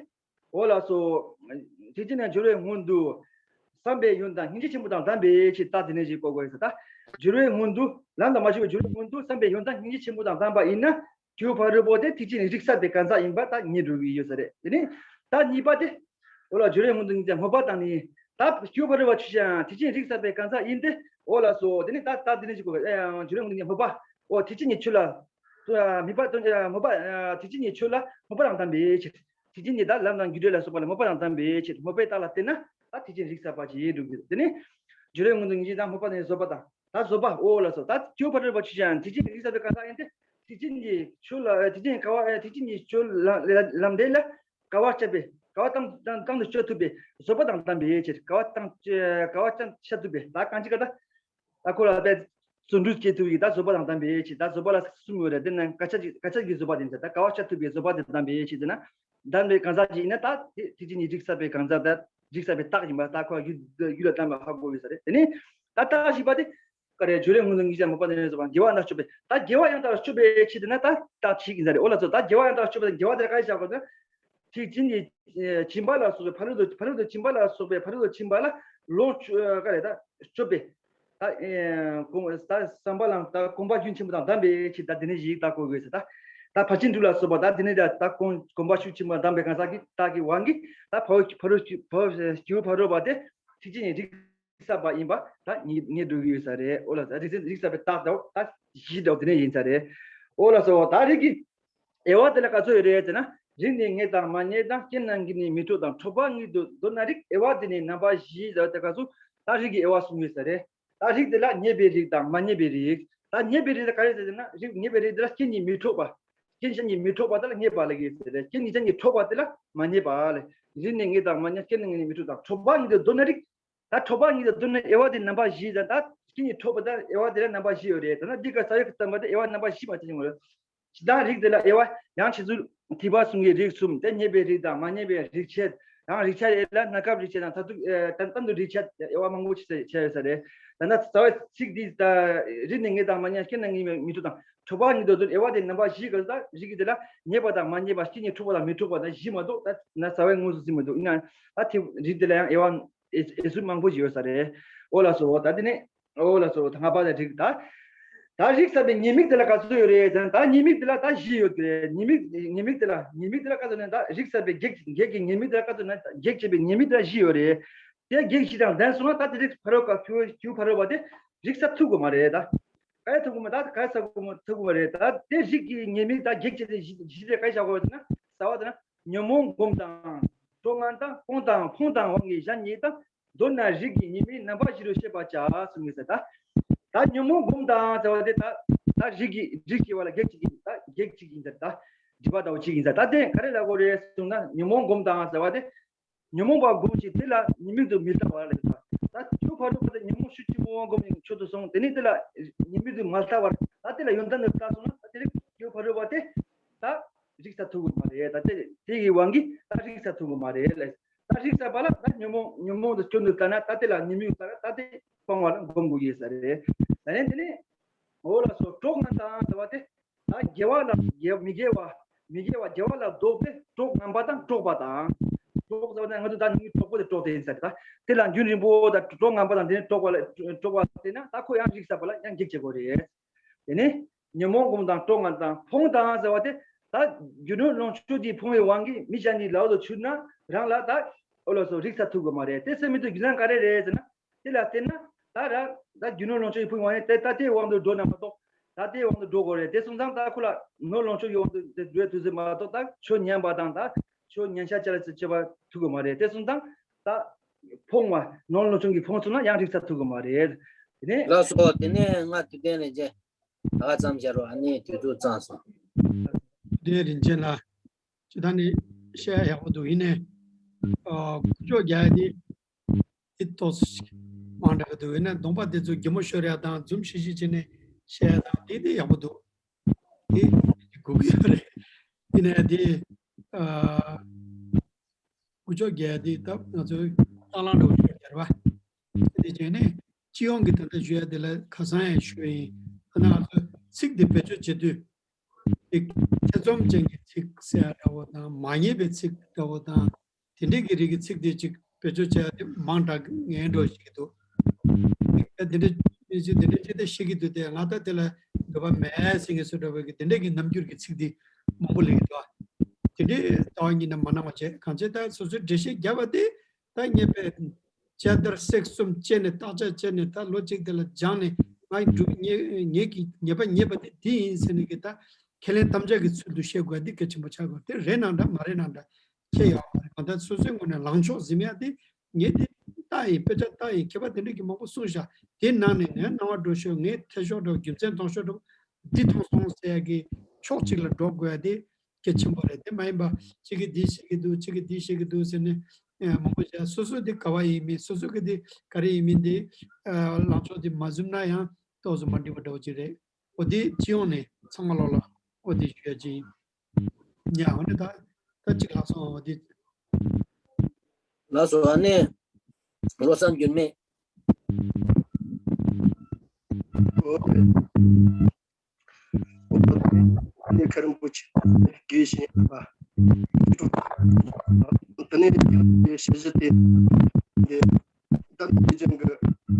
འོ་ལགས་སོ། ཐེག་ཆེན་ནི་སྦྱོར་བའི་སྔོན་དུ་བསམ་པའི་ཡོན་དང་སྙིང་རྗེ་ཆེན་པོ་དང་ལྡན་པའི་ཕྱིར། ད་དེ་ནས་ཞིག་གོ་དགོས་ས། ད་སྦྱོར་བའི་སྔོན་དུ། ལམ་དང་མ་ལྕོགས་པའི་སྦྱོར་བའི་སྔོན་དུ་བསམ་པའི་ཡོན་དང་སྙིང་རྗེ་ཆེན་པོ་དང་ལྡན་པ་ཡིན་ན། སྐྱེས་བུ་ཕ་རོལ་པོ་དེ་ཐེག་ཆེན་ནི་རིགས་ཟེར་བའི་གང་ཟག་ཡིན་པ་ད་ངེས་འགྲོ་གི་ཡོད་ས་རེད། དེ་ནས་ད་གཉིས་པ་དེ། འོ་ལགས། སྦྱོར་བའི་སྔོན་དུ་སྙིང་རྗེ་མོས་པ་དང་ནི། ད་སྐྱེས་བུ་ཕ་རོལ་པོ་ཆོས་ཅན་ཐེག་ཆེན་རིགས་ཟེར་བའི་གང་ཟག་ཡིན་ཏེ། འོ་ལགས་སོ། དེ་ནི་ད་ད་དེ་ནས་ཞིག་གོ་དགོས། ཨེ། སྦྱོར་བའི་སྔོན་དུ་སྙིང་རྗེ་མོས་པ། འོ་ཐེག་ཆེན་གྱི་ཆོས་ལ། མོས་པ། ཐེག་ཆེན་གྱི་ཆོས་ལ་མོས་པ་དང་ལྡན་པའི་ཕྱིར། ཐེག་ཆེན་གྱི་ད་ལམ་དང་རྒྱུ་འབྲས་ལ་སོགས་པ་ལ་མོས་པ་དང་ལྡན་པའི་ཕྱིར། མོས་པའི་རྟགས་ལ་བརྟེན་ན་ད་ཐེག་ཆེན་རིགས་ཟེར་བ་ཅིག་འགྲུབ་ཀྱི། དེ་ནི་སྦྱོར་བའི་སྔོན་དུ་སྙིང་རྗེ་དང་། མོས་པ་དང་བཟོད་པ་དང་། ད་བཟོད་པ། འོ་ལགས་སོ། ད་སྐྱེས་བུ་ཕ་རོལ་པོ་ཆོས་ཅན་ཐེག་ཆེན་རིགས་ཟེར་བའི་གང་ཟག་ཡིན་ཏེ། ཐེག་ཆེན་གྱི་ཆོས་ལ། ཐེག་ཆེན་གྱི་དགེ་བ། ཐེག་ཆེན་གྱི་ཆོས་ལ་ལམ་འབྲས་ལ་དགའ་བ་སྐྱེད་པའི། དགའ་བ་དང་དང་དང་དུ་སྐྱེ་ཐུབ་པའི་བཟོད་པ་དང་ལྡན་པའི་ཕྱིར། དགའ་བ་དང་དགའ་བ་ཅན་སྐྱེ་ཐུབ་པའི། ད་གང་ཅི་ག་ད། ད་ཁོ་ལ་དཔེ་བརྩོན་འགྲུས་སྐྱེ་ཐུབ་ཀྱི་ད་བཟོད་པ་དང་ལྡན་པའི་ཕྱིར། ད་བཟོད་པ་ལ་གསུམ་ཡོད་རེད། དེ་ནི་དགའ་ཆ་གི། དགའ་ཆ་གི་བཟོད་པ་དེ་ཡིན་ས། ད་དགའ་བ་སྐྱེ་ཐུབ་པའི་བཟོད་པ་དེ་ལྡན་པའི་ཕྱིར་ཟེར་ན། ལྡན་པའི་གང་ཟག་ཅིག་ཡིན་ན་ད་དེ་ཐེག་ཆེན་གྱི་རིགས་ཟེར་བའི་གང་ཟག་ད་རིགས་ཟེར་བའི་རྟགས་ཡིན་པ་ད་ཁོ་རྒྱུད་རྒྱུད་ལ་བསྟན་པ་ཧ་གོ་ཡོད་ས་རེད། དེ་ནི་ད་རྟགས་བཞི་པ་དེ་ག་རེ། སྦྱོར་བའི་སྔོན་དུ་སྙིང་རྗེ་མོས་པ་དང་བཟོད་པ། དགེ་བ་ཡང་དག་སྤྱོད་པའི། ད་དགེ་བ་ཡང་དག་སྤྱོད་པའི་ཕྱིར་དེ་ན་ད་རྟགས་གཅིག་ཡིན་ས་རེད། འོ་ལགས་སོ། ད་དགེ་བ་ཡང་དག་སྤྱོད་པ་དང་། དགེ་བ་དེ་ལ་ག་རེ་བྱ་དགོས་ན། ཐེག་ཆེན་གྱི་ཨེ་སྦྱིན་པ་ལ་སོགས་པའི་ཕ་རོལ་ཏུ། ཕ་རོལ་ཏུ་སྦྱིན་པ་ལ་སོགས་པའི་ཕ་རོལ་ཏུ་ཕྱིན་པ་ལ་ལོངས་སྤྱོད། ཨ། ག་རེ་ད་སྤྱོད་པའི། ད་ཨེ་གོམས། ད་བསམ་པ་ལ་ད་གོམས་པ་རྒྱུན་ཆེན་པོ་དང་ལྡན་པའི་ཕྱིར། ད་དེ་ནས་ཞིག་ད་གོ་དགོས་ཟེར། ད་ད་ཕར་ཕྱིན་དྲུག་ལ་སོགས་པ་ད་དེ་ནས་ད་ད་གོམས་གོམས་པ་ཤུགས་ཆེན་པོ་དང་ལྡན་པའི་གང་ཟག་གི་རྟགས་ཀྱི་དབང་གིས་ད་ཕ་རོལ་ཕ་རོལ་ཕ་རོལ་སྐྱེས་བུ་ཕ་རོལ་པོ་དེ་ཐེག་ཆེན་གྱི་རིགས་ཟེར་བ་ཡིན་པ་ད་ངེས་ངེས་འགྲོ་གི་ཡོད་ས་རེད། འོ་ལགས། ད་རིགས་རིགས་ཟེར་བའི་རྟགས་འདྲ་བོ་ད་བཞི་འདྲ་བོ་དེ་ནས་ཡིན་ས་རེད། འོ་ལགས་སོ། ད་རིགས་ཀྱི་དབྱེ་བ་དེ་ལ་ག་ཚོད་ཡོད་རེད་ཟེར་ན། རིགས་ནི་ངེས་དང་མ་ངེས་དང་། རྐྱེན་རྣམས་ཀྱིས་ནི་མི་འཕྲོགས་དང་། འཕྲོག་པ་ཉིད་དུ་འདོད་ན་རིགས། དབྱེ་བ་དེ་ནི་རྣམ་པ་བཞི་ཟེར་བ་དེ་ག་ཚོད་ད་རིགས་ཀྱི་དབྱེ་བ་གསུངས་ཡོད་ས་རེད། ད་རིགས་དེ་ལ་ངེས་པའི་རིགས་དང་མ་ངེས་པའི་རིགས། ད་ངེས་པའི་རིགས་དེ་ག་རེ་ཟེར་ན། རིགས་ངེས་པའི་རིགས་དེ་ལ་རྐྱེན་གྱིས་མི་འཕྲོགས་པ། རྐྱེན་གཞན་གྱིས་མི་འཕྲོགས་པ་དེ་ལ་ངེས་པ་ལབ་ཀྱི་ཟེར་རེད། རྐྱེན་གཞན་གྱིས་འཕྲོགས་པ་དེ་ལ་མ་ངེས་པ་ལབ། རིགས་ནི་ངེས་དང་མ་ངེས། རྐྱེན་ནི་ངེས་ནི་མི་འཕྲོགས་དང་། འཕྲོག་པ་ཉིད་དུ་འདོད་ན་རིགས། ད་འཕྲོག་པ་ཉིད་དུ་འདོད་ན་དབྱེ་བ་དེ་རྣམ་པ་བཞི་དང་། ད་རྐྱེན་གྱིས་འཕྲོག་པ་དང་དབྱེ་བ་དེ་ལ་རྣམ་པ་བཞི་ཡོད་རེད། ད་ན་འདི་ག་རྩ་བའི་བསྟན་པ་དེ་དབྱེ་བ་རྣམ་པ་བཞི་མ་ཆགས་ཀྱི་ཡོད་རེད། ཇི་ལྟར་རིགས་དེ་ལ་དབྱེ་བ་ཡང་ཕྱིས་སུ་ཐེག་པ་གསུམ་གྱི་རིགས་གསུམ་སྟེ། ངེས་པའི་རིགས་དང་མ་ངེས་པའི་རིགས་བྱས། ཡང་རིགས་ཆད་ཡས་ལ་རྣམ་གྲངས་རིགས་བྱས་དང་། མཐར་ཐུག་ཨེ་ད་གཏན་དུ་རིགས་ཆད་དབྱེ་བ་མང་པོ་ཅིག་བྱས་ཡོད་ས་རེད། ད་ན་རྩ་བའི་ཚིག་འདི་ད་རིགས་ནི་ངེས་དང་མ་ངེས། རྐྱེན་ནི་ངེས་མི་མི་འཕྲོགས་དང་། འཕྲོག་པ་ཉིད་དུ་འདོད། དབྱེ་བ་དེ་རྣམ་པ་བཞི་ག་ད་རིགས་དེ་ལ་ངེས་པ་དང་མ་ངེས་པ། རྐྱེན་གྱིས་འཕྲོག་པ་དང་མི་འཕྲོག་པ་དང་བཞི་མ་གཏོགས་ད་ན་རྩ་བའི་དངོས་སུ་ཟིན་མི་འདུག་ཡིན་ན་ད་ཐེག་རིགས་དེ་ལ་ཡང་དབྱེ་བ་ཨེ་ཨེ་ཟུར་མང་པོ་ཞིག་ཡོད་ས་རེད། འོ་ལགས་སོ། ད་དེ་ནས་འོ་ལགས་སོ། ད་ལྔ་པ་དེ་རིགས། ད་ད་རིགས་ཟེར་བའི་ཉེས་དམིགས་དེ་ལ་ག་ཚོད་ཡོད་རེད་ཟེར་ན། ད་ཉེས་དམིགས་དེ་ལ་ད་བཞི་ཡོད་རེད། ཉེས་དམིགས་ཉེས་དམིགས་དེ་ལ་ཉེས་དམིགས་དེ་ལ་ག་ཚོད་ནས། ད་རིགས་ཟེར་བའི་གེགས་གེགས་ཀྱི་ཉེས་དམིགས་དེ་ལ་ག་ཚོད་ནས། གེགས་བྱེད་པའི་ཉེས་དམིགས་དེ་ལ་བཞི་ཡོད་རེད། དེ་གེགས་བཞི་དང་ལྡན་སོང་ན་ད་དེ་རིགས་ཕ་རོལ་ག་སྐྱེས་བུ་སྐྱེས་བུ་ཕ་རོལ་པོ་དེ་རིགས་ས་ཐུབ་དགོས་མ་རེད། ད་ག་ཡ་ཐུབ་དགོས་མ། ད་ག་ཡ་ས་དགོས་མ་ཐུབ་དགོས་མ་རེད། ད་དེ་རིགས་ཀྱི་ཉེས་དམིགས་ད་གེགས་བྱེད་པའི་བཞི་བཞི་དེ་ག་ཡ་བཞག་དགོས་ཟེར་ན། རྩ་བ་དེ་ན། ཉོན་མོངས་སྒོམ་དང་གྲོགས་ངན་དང་། སྤོང་དང་ཕོངས་དང་དབང་གིས་གཞན་ཉིད་དང་། མདོར་ན་རིགས་ཀྱི་ཉེས་དམིགས་རྣམ་པ་བཞི་རུ་ཤེས་པར་བྱ་གསུངས་ཡོད་ཟེར། ད་ད་ཉོན་མོངས་སྒོམ་དང་ཟེར་བ་དེ་ད་ད་རིགས་ཀྱི་རིགས་ཞེས་པ་ལ་གེགས་གཅིག་ཡིན། ད་གེགས་གཅིག་ཡིན་ཟེར། ད་སྒྲིབ་པ་ལྟ་བུ་གཅིག་ཡིན་ཟེར། ད་དེ་ག་རེ་ལབ་དགོས་རེད་གསུངས་ན། ཉོན་མོངས་སྒོམ་དང་ཟེར་བ་དེ་ཉོན་མོངས་པ་སྒོམ་ཞིང་དེ་ལ་ཉེས་དམིགས་དུ་མི་ལྟ་བར་ལབ། ད་སྐྱེས་བུ་ཕ་རོལ་པོ་དེ་ཉོན་མོངས་ཤུགས་ཆེན་པོ་སྒོམ་ཞིང་མཆོག་ཏུ་སོང་། དེ་ནས་དེ་ལ་ཉེས་དམིགས་དུ་མ་ལྟ་བར་ད་དེ་ལ་ཡོན་ཏན་དུ་ལྟ་སོང་ན། ད་དེ་ལ་སྐྱེས་བུ་ཕ་རོལ་པོ་དེ་ད་རིགས་ས་ཐུབ་དགོས་མ་རེད། ད་དེ་དེ་ཡི་དབང་གིས་ད་རིགས་ས་ཐུབ་དགོས་མ་རེད་ལབ། ད་རིགས་ས་པ་ལ་ད་ཉོན་མོངས་ཉོན་མོངས་དུ་སྐྱོན་དུ་ལྟ་ན། ད་དེ་ལ་ཉེས་དམིགས་ལྟ་ན་ད་དེ་སྤང་བ་ལ་སྒོམ་དགོས་ཡོད་ས་རེད། ད་ནས་དེ་ནས་འོ་ལགས་སོ། གྲོགས་ངན་དང་ཟེར་བ་དེ་ད་དགེ་བ་ལ་དགེ་མི་དགེ་བ་མི་དགེ་བ་དགེ་བ་ལ་ལྡོག་པའི་གྲོགས་ངན་པ་དང་འགྲོགས་པ་དང་། གྲོགས་ཟེར་བ་ན་ང་ཚོ་ད་ནི་གྲོགས་པོ་དེ་གྲོགས་དེ་ཡིན་ས་རེད། ད་དེ་ལ་རྒྱུན་རིང་པོ་ད་གྲོགས་ངན་པ་དང་དེ་ནས་གྲོགས་པ་ལ་གྲོགས་པ་དེ་ན་ད་ཁོ་ཡང་རིགས་ས་པ་ལ་ཡང་གེགས་བྱེད་དགོས་རེད། དེ་ནས་ཉོན་མོངས་སྒོམ་དང་གྲོགས་ངན་དང་། ཕོངས་དང་ཟེར་བ་དེ་ད་རྒྱུ་ནོར་ལོངས་སྤྱོད་ཀྱིས་ཕོངས་པའི་དབང་གིས་མི་གཞན་གྱི་ལག་ཏུ་ཚུད་ན་རང་ལ་ད་འོ་ལགས་སོ་རིགས་ས་ཐུབ་དགོས་མ་རེད། དེ་སེམས་མི་ཐུབ་རྒྱུ་མཚན་ག་རེ་རེད་ཟེར་ན། དེ་ལ་བརྟེན་ན་ད་ར་ད་རྒྱུ་ནོར་ལོངས་སྤྱོད་ཀྱིས་ཕོངས་པའི་དབང་གིས་དེ་ད་དེའི་དབང་དུ་འགྲོ་ན་མ་གཏོགས་ད་དེའི་དབང་དུ་འགྲོ་དགོས་རེད། དེ་སོང་ཙང་ད་ཁོ་ལ་ནོར་ལོངས་སྤྱོད་ཀྱི་དབང་དུ་དེ་འགྲོ་ཐུབ་ཟེར་མ་གཏོགས་ད་ཆོས་ཉན་པ་དང་ད་ཆོས་ཉན་བྱ་བྱ་ལ་བྱེད་པ་ཐུབ་དགོས་མ་རེད། དེ་སོང་ཙང་ད། ཕོངས་པ་ནོར་ལོ་ཆུང་གི་ཕོངས་ཚུལ་ན་ཡང་རིག་ཚ་ཐུབ་གི་མ་རེད། དེ་ནས། ལགས་སོ། དེ་ནས་ང་དུས་དེ་ནས་རྗེས་ད་ག་ཙམ་བྱ་རོགས། ཨ་ནི་དུས་ཚོད་གཙང་སོང་། དེ་རིན་ཆེན་ལགས། ཇི་ལྟར་ནས་བཤད་ཡག་པོ་འདུག་ཡིན་ནའི། ཨ། ཁུ་ཅོ་རྒྱག་ཡ་དེ་དེ་ཏོག་ཙམ་མང་དྲགས་འདུག་ཡིན་ནའི་གདོང་པ་དེ་ཚོ་གད་མོ་ཤོར་ཡ་དང་འཛུམ་ཤིག་ཤིག་བྱས་ནས་བཤད་ཡ་དང་དེ་དེ་ཡག་པོ་འདུག་དེ་དགོས་ཀྱི་ཡོད་རེད། ཡིན་ནའི་དེ། ཨ། ཁུ་ཅོ་རྒྱག་ཡ་དེ་ད་ང་ཚོའི་སྟག་ལང་འདྲ་བོ་ཞིག་རེད་བ། དེ་བྱས་ནས་སྤྱི་ཡོངས་ཀྱི་ད་ལྟ་ཞུ་ཡ་དེ་ལ་ཁ་སང་ཡང་ཞུས་ཡིན། ད་ནང་ང་ཚོ་ཚིག་དེ་བེད་སྤྱོད་བྱེད་དུས། ཅིག་ཐེ་ཚོམ་ཅན་གྱི་ཚིག་ཟེར་ཡ་འདྲ་བོ་དང་། མ་ངེས་པའི་ཚིག་འདྲ་བོ་དང་། དེ་འདྲས་ཀྱི་རིགས་ཀྱི་ཚིག་དེ་ཅིག་བེད་སྤྱོད་བྱས་ཏེ་མང་དྲགས་ངན་འགྲོ་ཞིག་འདུག་ཨ། དེ་འདྲས་མི་ཚོས་དེ་འདྲས་ཅི་ལྟར་ཤེས་ཀྱི་འདུག་དེ་ང་ད་དེ་ལ་འདོད་པ་མེད་ཟེར་མཁན་སུ་འདྲ་བོ་གི་དེ་འདྲས་ཀྱི་རྣམ་འགྱུར་གྱི་ཚིག་དེ་མང་པོ་སླེབས་ཀྱི་འདུག་དེ་འདྲས་ལྟ་བ་ཉིད་ནས་མ་གནང་བ་བྱས། གང་བྱས་ད་སོ་སོའི་འགྲེལ་བཤད་བརྒྱབ་པ་དེ་ད་ངས་པའི་དཔྱད་བརྡར་སེག་གསུམ་བྱས་ནས། བརྟག་དཔྱད་བྱས་ནས། ད་ལོ་གཅིག་དེ་ལ་སྦྱངས་ནས། ང་སྒྲུབ་ངེས་ངེས་ཀྱི་ངེས་པ་ངེས་པ་དེ་དེ་ཡིན་ཟེར་ནས་གི་ད་ཁས་ལེན་དམ་བཅའ་གི་ཚུལ་དུ་བཤད་དགོས་པ་འདི་གལ་ཆེན་པོ་ཆགས་དགོས། དེ་རེད་ནང་འདྲ་མ་རེད་ནང་འདྲ་ཁྱད་ཡོད་མ་རེད། གང་ལྟར་སོ་སོའི་ངོས་ནས་ལངས་ཕྱོགས་འཛིན་ཡ་དེ་ངས་དེ་ལྟ་ཡིན། དཔེ་ཆ་ལྟ་ཡིན། མཁས་པ་དེ་འདྲ་གི་མང་པོ་གསུངས་བཞག་དེ་ནང་ནས་ངའི་སྣང་བ་འགྲོ་ཕྱོགས། ངའི་ཐེ་ཕྱོགས་འདྲ་བོ། རྒྱུ་མཚན་མཐོང་ཕྱོགས་འདྲ་བོ་འདི་མཐོང་སོང་ཟེར་ཡ་གི་ཕྱོགས་གཅིག་ལ་འགྲོ་དགོས་ཡ་དེ་གལ་ཆེན་པོ་རེད། དེ་མ་ཡིན་པ་གཅིག་གིས་འདི་བཤད་ཀྱི་འདུག་གཅིག་གིས་འདི་བཤད་ཀྱི་འདུག་ཟེར་ནས། ཨེ། མང་པོ་བྱས། སོ་སོ་དེ་ག་བ་ཡིན་མིན། སོ་སོ་གི་དེ་ག་རེ་ཡིན་མིན་དེ། ཨ། ལངས་ཕྱོགས་དེ་མ་འཛོམས་ན་ཡང་ཏོག་ཙམ་མ་འགྲིག་པ་འདྲ་བོ་ཅིག་རེད། འོ་དེ་སྤྱི་ཡོངས་ནས་ཚང་མ་ལོག་ལ་འོ་དེ་ཞུ་ཡ་ཅིག་ཡིན། ཡ། འོ་ནི་ད་ད་གཅིག་ལྷག་སོང་། འོ་དེ། ལགས་སོ། ཨ་ནི་བློ་བཟང་འགྱུར་མེད། ཨོ། ཨ་ནི་མཁན་རིན་པོ་ཆེ་དགེ་བཤེས་པ། དེ་ནས་ཞུ་གཞི་དེ་འདི་ད་འདུས་སྡེ་རྒྱན་གྱི་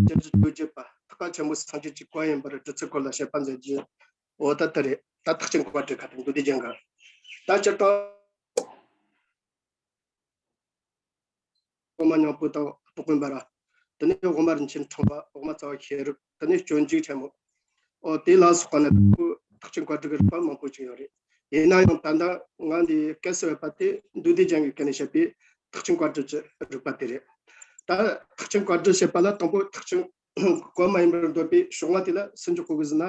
སྤྱན་རས་གཟིགས་བརྗོད་པ་ཐེག་པ་ཆེན་པོའི་སངས་རྒྱས་ཀྱི་བཀའ་ཡིན་པར་སྒྲུབ་ཚུལ་སྐོར་ལ་བཤད་པ་མཛད་རྒྱུ། འོ་ད་དེ་རེད། ད་ཐེག་ཆེན་བཀའ་འགྲོའི་ཁ་ཐུག་འདུས་སྡེ་རྒྱན་གྱི། ད་སྤྱིར་བཏང་། དབུ་མ་སྙིང་པོ་དང་རྟོགས་པའི་འབར་བ། དེ་ནས་དབུ་མ་རིན་ཆེན་ཕྲེང་བ། དབུ་མ་རྩ་བ་ཤེས་རབ། དེ་ནས་སྤྱོད་འཇུག་ཆེན་མོ། ཨོ་དེ་ལ་སོགས་པ་ནི་ཐེག་ཆེན་བཀའ་འགྲོའི་རིགས་པ་མང་པོ་ཅིག་ཡོད་རེད། ཡིན་ན་ཡང་ད་ལྟ་ང་འདི་སྐད་གསལ་བ་དེ་འདུས་སྡེ་རྒྱན་གྱི་སྐད་ནས་བཤད་པའི་ཐེག་ཆེན་བཀའ་འགྲོའི་རིགས་པ་དེ་རེད། ད་ཐེག་ཆེན་བཀའ་འགྲོ་བཤད་པ་ལ་དང་པོ་ཐེག་ཆེན་གོ་མ་ཡིན་པར་འདོད་པའི་ཕྱོགས་སྔ་དེ་ལ་སུ་འཇོག་དགོས་ཀྱི་ཟེར་ན།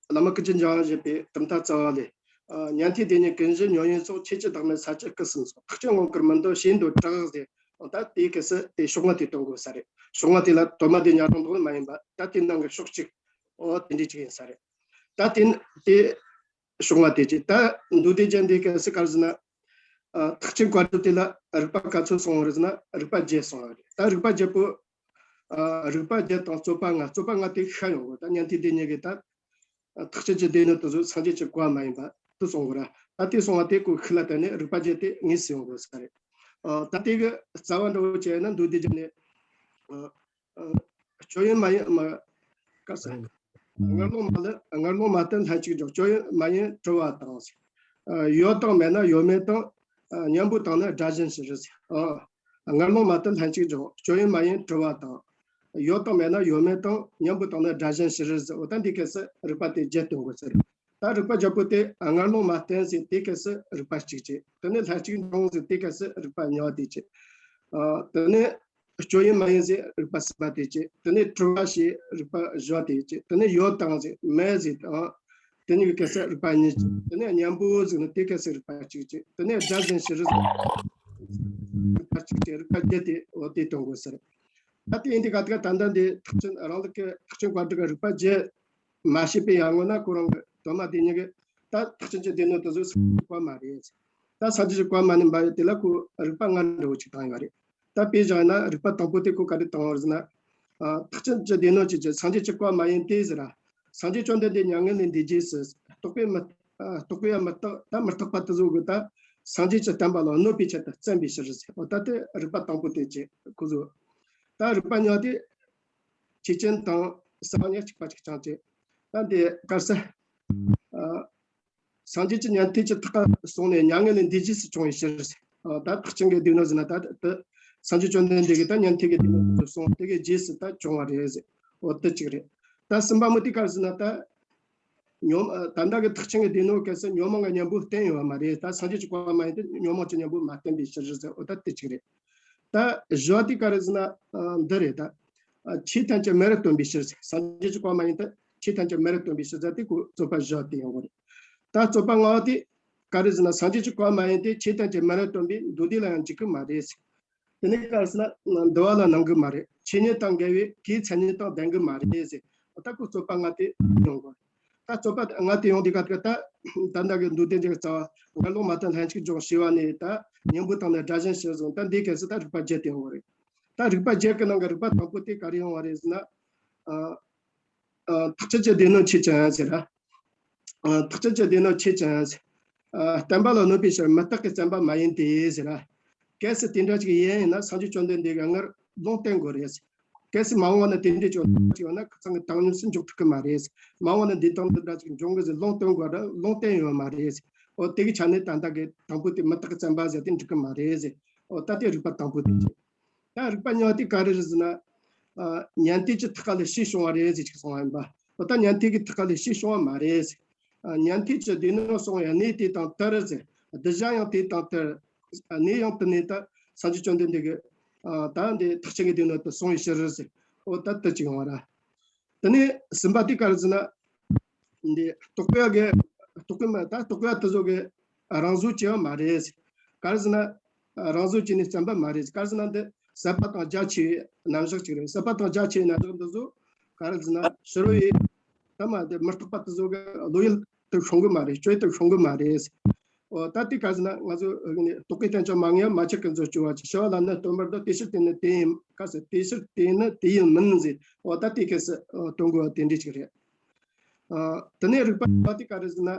ཨ། བླ་མ་ཀུན་མཁྱེན་འཇམ་དབྱངས་བཞད་པའི་གྲུབ་མཐའ་རྩ་བ་ལས། ཨ། ཉན་ཐོས་སྡེ་སྣོད་ཀུན་གཞི་ཉོན་ཡིན་སོགས། ཆོས་ཀྱི་བདག་མེད་ས་བཅུ་སྐུ་གསུམ་སོགས། ཐེག་ཆེན་དབང་བསྐུར་མི་འདོར་ཞེས་འདོད་གྲགས་ཟེར། ད་དེའི་སྐད་སུ་དེ་ཕྱོགས་སྔ་དེ་སྟོན་དགོས་ས་རེད། ཕྱོགས་སྔ་དེ་ལ་དོན་མ་སྡེ་ཉ་སྟོང་དག་མ་ཡིན་པ། ད་དེ་ནང་གི་ཕྱོགས་གཅིག་ཨོ་དེ་འདྲ་ཅིག་ཡིན་ས་རེད། ད་དེ་དེ་ཕྱོགས་སྔ་དེ་ཅིག་ད་འདུས་སྡེ་རྒྱན་དེའི་སྐད་སུ་ག་རེ་ཟེར་ན། ཨ། ཐེག་ཆེན་བཀའ་འགྲོ་དེ་ལ་རིགས་པ་ག་ཚོད་གསུངས་པ་རེད་ཟེར་ན། རིགས་པ་བརྒྱད་གསུངས་པ་རེད། ད་རིགས་པ་བརྒྱད་པོ། ཨ། རིགས་པ་བརྒྱད་དང་རྩོད་པ་ལྔ། རྩོད་པ་ལྔ་དེ་ཤ་ཡོང་གི། ད་ཉན་ཐོས་སྡེ་སྣོད་ཀྱི་ད་ཐེག་ཆེན་གྱི་སྡེ་སྣོད་དེ་ཚོ་སངས་རྒྱས་ཀྱི་བཀའ་མ་ཡིན་པ་དེ་གསུང་གི་ར། ད་དེ་གསུང་བ་དེ་ཀོ་ཤུགས་ལ་བརྟེན་ནས་རིགས་པ་བརྒྱད་དེ་དངོས་སུ་ཡོང་དགོས་ས་རེད། ཨ། ད་དེ་གི་རྩ་བ་འདྲ་བོ་བྱས་ན་འདུས་སྡེ་རྒྱན་ནས། ཨ། ཨ། སྤྱོད་ཡུལ་མ་ཡིན་མ། ག་ས། ཨ། ངར་ལོང་མ་ལ་ངར་ལོང་མ་བསྟན་ལྷན་ཅིག་འཇོག་སྤྱོད་ཡུལ་མ་ཡིན་གྲུབ་པ་དང་། ཨ། ཡོད་དང་མེད་ན་ཡོད་མེད་དང་། ཨ། མཉམ་པོ་དང་ནི་སྒྲ་གཞན་ཕྱིར་ཟེར། ཨ། ངར་ལོང་མ་བསྟན་ལྷན་ཅིག་འཇོག་སྤྱོད་ཡུལ་མ་ཡིན་གྲུབ་པ་དང་། ཡོད་དང་མེད་ན་ཡོད་མེད་དང་། མཉམ་པོ་དང་ནི་སྒྲ་གཞན་ཕྱིར་ཟེར། འོ་ད་འདི་སྐད་སུ་རིགས་པ་དེ་བརྒྱད་སྟོན་དགོས་ཟེར། ད་རིགས་པ་བརྒྱད་པོ་དེ་ངར་ལོང་མ་བསྟན་ཟེར་དེ་སྐད་སུ་རིགས་པ་གཅིག་བྱས། དེ་ནས་ལྷན་ཅིག་འཇོག་ཟེར་དེ་སྐད་སུ་རིགས་པ་གཉིས་པ་དེ་བྱས། ཨ། དེ་ནས་སྤྱོད་ཡུལ་མ་ཡིན་ཟེར་རིགས་པ་གསུམ་པ་དེ་བྱས། དེ་ནས་གྲུབ་པ་ཞེས་རིགས་པ་བཞི་པ་དེ་བྱས། དེ་ནས་ཡོད་དང་ཟེར་མེད་ཟེར་དང་། དེ་གཉིས་ཀྱི་སྐད་སུ་རིགས་པ་གཉིས་བྱས། དེ་ནས་མཉམ་པོ་ཟེར་ན་དེ་སྐད་སུ་རིགས་པ་གཅིག་བྱས། དེ་ནས་སྒྲ་གཞན་ཕྱིར་ཟེར་རིགས་པ་གཅིག་བྱས། རིགས་པ་བརྒྱད་དེ་འོ་དེ་སྟོན་དགོས་ཟེར། ད་དེ་ཡིན་དུས་ག་དུས་ད་ལྟ་འདི་ཐེག་ཆེན་རང་ལུགས་ཀྱི་ཐེག་ཆེན་བཀའ་འགྲོ་གི་རིགས་པ་བརྒྱད་མ་བཤད་པའི་ཡར་སྔོན་ན་ཁོ་རང་གི་དོན་མ་སྡེ་སྣོད་ཀྱི་ད་ཐེག་ཆེན་གྱི་སྡེ་སྣོད་དེ་ཚོ་སངས་རྒྱས་ཀྱི་བཀའ་མ་རེད། ད་སངས་རྒྱས་ཀྱི་བཀའ་མ་ནི་འབའ་ཡོད་དེ་ལ་ཁོ་རིགས་པ་ལྔ་འདྲ་བོ་ཅིག་བཏང་ཡོད་རེད། ད་དཔེ་བཞག་ན་རིགས་པ་དང་པོ་དེ་ཁོ་ག་རེ་བཏང་བ་རེད་ཟེར་ན། ཨ། ཐེག་ཆེན་གྱི་སྡེ་སྣོད་ཅིག་གི་སངས་རྒྱས་ཀྱི་བཀའ་མ་ཡིན་ཏེ་ཟེར་ར། སངས་རྒྱས་བཅོམ་ལྡན་འདས་མྱ་ངན་ལས་འདས་རྗེས་སུ་རྟོགས་པས་མི། ཨ། རྟོགས་པས་མི་རྟག་ད་མི་རྟག་པ་དེ་ཚོ་གི་ད་སངས་རྒྱས་ཀྱི་བསྟན་པ་ལ་གནོད་པའི་ཆེད་དུ་བསྟན་པའི་ཕྱིར་ཟེར། འོ་ད་དེ་རིགས་པ་དང་པོ་དེ་བྱས་ཁོ་ཚོ། ད་རིགས་པ་གཉིས་པ་དེ། ཆོས་ཅན་དང་གསང་བ་གཉིས་གཅིག་པ་གཅིག་རྐྱང་བྱས། ད་འདི་སྐད་སུ། ཨ། སངས་རྒྱས་ཀྱི་ཉན་ཐོས་ཀྱི་ཐེག་པ་སོང་ནས་མྱ་ངན་ལས་འདས་རྗེས་སུ་བྱུང་བའི་ཕྱིར་ཟེར། ཨ། ད་ཐེག་ཆེན་གྱི་སྡེ་སྣོད་ཟེར་ན་ད་དེ་སངས་རྒྱས་བཅོམ་ལྡན་འདས་ཀྱིས་ད་ཉན་ཐོས་ཀྱི་སྡེ་སྣོད་དེ་ཚོ་སོང་དེ་གའི་རྗེས་སུ་ད་བྱུང་བ་རེད་ཟེར། འོ་དེ་གཅིག་རེད། ད་གསུམ་པ་མོ་དེ་ག་རེ་ཟེར་ན་ད། ཉོན། ཨ། ད་ལྟ་གི་ཐེག་ཆེན་གྱི་སྡེ་སྣོད་སྐད་སུ་ཉོན་མོངས་ཀྱི་གཉེན་པོ་བསྟེན་ཡོད་པ་མ་རེད། ད་སངས་རྒྱས་ཀྱི་བཀའ་མ་ཡིན་ཏེ་ཉོན་མོངས་ཀྱི་གཉེན་པོ་མ་བསྟེན་པའི་ཕྱིར་ཟེར། འོ་ད་དེ་གཅིག་རེད། ད་བཞི་བ་དེ་ག་རེ་ཟེར་ན། ཨ། འདི་རེད་ད། ཨ། ཆོས་ཐམས་ཅད་མེ་རུ་སྟོན་པའི་ཕྱིར་ཟེར། སངས་རྒྱས་ཀྱི་བཀའ་མ་ཡིན་ཏེ་ཆོས་ཐམས་ཅད་མེ་རུ་སྟོན་པའི་ཕྱིར་ཟེར་དེ་ཁོ་རྩོད་པ་བཞི་བ་དེ་ཡོང་གི་རེད། ད་རྩོད་པ་ལྔ་བ་དེ་ག་རེ་ཟེར་ན། སངས་རྒྱས་ཀྱི་བཀའ་མ་ཡིན་ཏེ་ཆོས་ཐམས་ཅད་མེ་རུ་སྟོན་པའི་མདོ་སྡེ་ལ་ཡང་འཇུག་གི་མ་རེད་ཟེར། དེ་ནས་ག་རེ་ཟེར་ན། འདུལ་བ་ལ་སྣང་གི་མ་རེད། ཆོས་ཉིད་དང་འགལ་བས་དེའི་མཚན་ཉིད་དང་ལྡན་གི་མ་རེད་ཟེར། ད་ཁོ་རྩོད་པ་ལྔ་དེ་ཡོང་གི་རེད། ད་རྩོད་པ་ལྔ་དེ་ཡོང་དུས་ག་ད་ད་ལྟ་གི་མདོ་སྡེ་འདི་གི་རྩ་བ་གར་ལོག་མ་བཏང་ལྷན་ཅིག་འཇོག་ཞེས་པ་ནས། ད་གཉེན་པོ་དང་ནི་སྒྲ་གཞན་ཕྱིར་གསུངས། ད་འདི་གལ་སྲིད་ད་རིགས་པ་བརྒྱད་དེ་ཡོང་བ་རེད། ད་རིགས་པ་བརྒྱད་ཀྱི་ནང་གི་རིགས་པ་དང་པོ་དེ་ག་རེ་ཡོང་བ་རེད་ཟེར་ན། ཨ། ཨ། ཐེག་ཆེན་གྱི་སྡེ་སྣོད་ཆོས་ཅན་ཟེར་ར། ཨ། ཐེག་ཆེན་གྱི་སྡེ་སྣོད་ཆོས་ཅན་ཟེར། ཨ། བསྟན་པ་ལ་གནོད་པའི་ཕྱིར་མི་རྟག་གི་བཙན་པ་མ་ཡིན་ཏེ་ཟེར་ར། གལ་སྲིད་དེ་འདྲ་ཅིག་ཡིན་ཡིན་ན་སངས་རྒྱས་བཅོམ་ལྡན་འདས་ཀྱིས་སྔར་ལུང་བསྟན་དགོས་རེད། གལ་སྲིད་མ་འོངས་པ་ན་དེ་འདྲའི་ཅིག་ཡོད་ན་ཁ་སང་གི་བཏང་སྙོམས་སུ་འཇོག་ཐུབ་ཀྱི་མ་རེད། མ་འོངས་པ་ན་འདི་དང་འདི་འདྲ་ཅིག་འབྱུང་གི་ཟེར་ལུང་སྟོན་དགོས་ར། ལུང་བསྟན་ཡོད་མ་རེད། འོ་དེ་གི་ཆ་ནས་ད་ལྟ་གི་དང་པོ་དེ་མི་རྟག་གི་བཙན་པ་ཟེར་དེ་འགྲིག་གི་མ་རེད་ཟེར། འོ་ད་དེ་རིགས་པ་དང་པོ་དེ་ཅིག་ད་རིགས་པ་གཉིས་པ་དེ་ག་རེ་རེད་ཟེར་ན། ཨ། ཉན་ཐོས་ཀྱི་ཐེག་པ་ལས་ཕྱིས་བྱུང་བ་རེད་ཟེར་ཅིག་གསུངས་པ་ཡིན་པ། འོ་ད་ཉན་ཐོས་ཀྱི་ཐེག་པ་ལས་ཕྱིས་བྱུང་བ་མ་རེད་ཟེར། ཨ། ཉན་ཐོས་ཀྱི་སྡེ་སྣོད་གསུངས་པའི་གནས་དེ་དང་དེར་ཟེར། གདུལ་བྱ་ཡང་དེ་དང་དེར། ཨ། གནས་ཡང་དེ་ནས་ད་སངས་རྒྱས་བཅོམ་ལྡན་འདས་ཀྱིས། ཨ། ད་འདི་ཐེག་ཆེན་གྱི་སྡེ་སྣོད་དུ་གསུངས་པའི་ཕྱིར་ཟེར། འོ་ད་དེ་ཅིག་ཡོང་བ་ར། དེ་ནས་གསུམ་པ་དེ་ག་རེ་ཟེར་ན། འདི་རྟོག་པ་གི་རྟོག་པ་མ་ད་རྟོག་པ་དེ་ཚོ་གི་རང་བཟོ་བྱས་པ་མ་རེད། ག་རེ་ཟེར་ན། རང་བཟོ་བྱས་ནས་བརྩམས་པ་མ་རེད། ག་རེ་ཟེར་ན་འདི་ཟབ་པ་དང་རྒྱ་ཆེ་བའི་རྣམ་གཞག་ཅིག་རེད། ཟབ་པ་དང་རྒྱ་ཆེ་བའི་རྣམ་གཞག་འདི་ཚོ་ག་རེ་ཟེར་ན་ཕྱི་རོལ་ཡི་ད་མ་འདི་མི་རྟག་པ་དེ་ཚོ་གི་བློ་ཡུལ་དུ་ཤོང་གི་མ་རེད། སྤྱོད་དུ་ཤོང་གི་མ་རེད། འོ་ད་དེ་ག་ཟེར་ན་ང་ཚོ་རྟོག་གེ་བསྟན་བཅོས་མ་ངེས་པ་མ་ཁྱབ་ཀྱི་མཛོད་སྤྱོད་པ་ཅིག་ཞི་བ་ལྷ་ནི་སྟོན་པར་འདོད། དེ་ཕྱིར་དེ་ནི་དེ་ཡིན་ག་ཟེར། དེ་ཕྱིར་དེ་ནི་དེ་ཡིན་མིན་ཟེར། འོ་ད་དེ་ག་ཟེར་སྟོན་དགོས་པ་དེ་འདྲ་ཅིག་རེད། ཨ། དེ་ནས་རིགས་པ་དེ་ག་རེ་ཟེར་ན།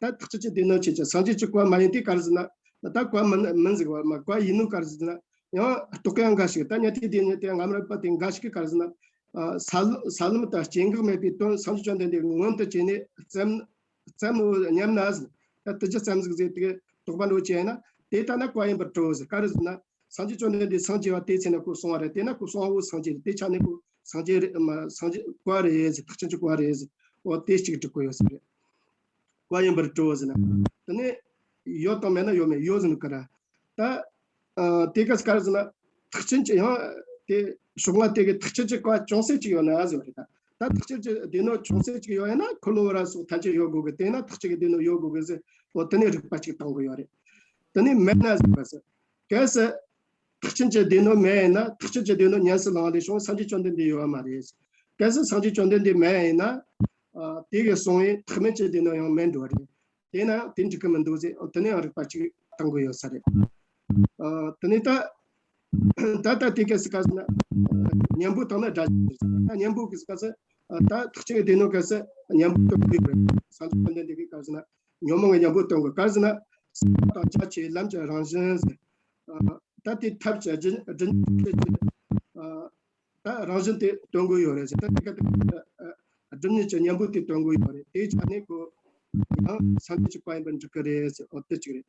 ད་ཐེག་ཆེན་གྱི་སྡེ་སྣོད་ཆོས་ཅན། སངས་རྒྱས་ཀྱི་བཀའ་མ་ཡིན་ཏེ་ག་རེ་ཟེར་ན། ད་བཀའ་མིན་མིན་ཟེར་བ་མ་བཀའ་ཡིན་ནོ་ག་རེ་ཟེར་ན། ཡང་རྟོག་གེ་འགའ་ཞིག་ད་ཉན་ཐོས་སྡེ་སྣོད་དེ་རྔམ་རབ་པ་དེ་འགའ་ཞིག་གིས་ག་རེ་ཟེར་ན། ཨ། ས་ལམ་ས་ལམ་དང་སྐྱེ་འགག་མེད་པའི་དོན་སངས་རྒྱས་བཅོམ་ལྡན་འདས་མངོན་དུ་བྱས་ནས་བརྩམས་བརྩམས་ནོ་སྙམ་ན་ཟེར། ད་དེ་ཅི་ཙམ་ཟིག་ཟེར་དེ་དོགས་པ་འགྲོ་བྱས་ན་དེ་ལྟ་ན་བཀའ་ཡིན་པར་གྲུབ་ཟེར། ག་རེ་ཟེར་ན། སངས་རྒྱས་བཅོམ་ལྡན་འདས་སངས་རྒྱས་པ་དེའི་ཚེ་ན་ཁོ་གསུངས་པ་རེད། དེ་ན་ཁོ་གསུང་བོ་སངས་རྒྱས་རེད། དེ་ཆ་ནས་ཁོ་སངས་རྒྱས་རེད། མ་སངས་རྒྱས་བཀའ་རེད་ཟེར། ཐེག་ཆེན་གྱི་བཀའ་རེད་ཟེར། འོ་དེ་གཅིག་འགྲིག་གོ་ཡོད་ས་རེད། བཀའ་ཡིན་པར་གྲུབ་ཟེར་ན། དེ་ནས་ཡོད་དང་མེད་ན་ཡོད་མེད་ཡོད་ཟེར་ནི་ག་ར། ད་ཨ་དེ་ག་ཟེར་ག་རེ་ཟེར་ན། ཐེག་ཆེན་གྱི་ཡང་དེ་ཕྱོགས་སྔ་དེ་གི་ཐེག་ཆེན་གྱི་བཀའ་ཅུང་ཟད་ཅིག་ཡོད་ན་ཟེར་བ་རེད་ད། ད་ཐེག་ཆེན་གྱི་སྡེ་སྣོད་ཅུང་ཟད་ཅིག་ཡོད་ཡིན་ན་འཁོར་ལོ་བ་ར་སོགས་ཐམས་ཅད་ཡོད་དགོས་གི། དེ་ན་ཐེག་ཆེན་གྱི་སྡེ་སྣོད་ཡོད་དགོས་གི་ཟེར། འོ་དེ་ནས་རིགས་པ་ཅིག་བཏང་དགོས་ཡོད་རེད། དེ་ནས་མེད་ན་ཟེར་བ་ཟེར། གལ་སྲིད་ཐེག་ཆེན་གྱི་སྡེ་སྣོད་མེད་ཡིན་ན་ཐེག་ཆེན་གྱི་སྡེ་སྣོད་ཉམས་སུ་བླངས་ལས་བྱུང་སངས་རྒྱས་བཅོམ་ལྡན་འདས་ཡོད་བ་མ་རེད། གལ་སྲིད་སངས་རྒྱས་བཅོམ་ལྡན་འདས་མེད་ཡིན་ན། ཨ་དེ་གི་གསུང་བའི་ཐེག་དམན་གྱི་སྡེ་སྣོད་ཡང་མེད་འགྲོ་བ་རེད། དེས་ན་དེ་འགྲིག་གི་མི་འདུག་ཟེར། དེ་ནས་ཡང་རིགས་པ་གཅིག་བཏང་དགོས་ཡོད་ས་རེད། ཨ་དེ་ནས་ད་ད་ལྟ་དེ་ག་ཟེར་ག་ཟེར་ན། གཉེན་པོ་དང་ནི་སྒྲ་གཞན་ཟེར། ད་གཉེན་པོ་གི་ཟེར་ག་ཟེར། ད་ཐེག་ཆེན་གྱི་སྡེ་སྣོད་ག་ཟེར་གཉེན་པོ་སྟོན་དགོས་རེད། སངས་རྒྱས་བཅོམ་ལྡན་འདས་ཀྱིས་ག་ཟེར་ན་ཉོན་མོངས་ཀྱི་གཉེན་པོ་སྟོན་དགོས་ག་ཟེར་ན། ཟབ་པ་དང་རྒྱ་ཆེ་ལམ་གྱི་རང་བཞིན་ཟེར། ད་དེ་ཐབས་ཀྱི་རྒྱུ་རྒྱུ་ཉིད་ཀྱི། ད་རང་བཞིན་དེ་སྟོན་དགོས་ཡོད་རེད་ཟེར། ད་དེ་ག་དེ་སྒྲུབ་གཉེར་གྱི་གཉེན་པོ་དེ་སྟོན་དགོས་ཡོད་རེད། དེའི་ཆ་ནས་ཁོ་ཡང་སངས་རྒྱས་ཀྱི་བཀའ་ཡིན་པར་འགྲིག་གི་རེད་ཟེར། འོ་དེ་གཅིག་རེད།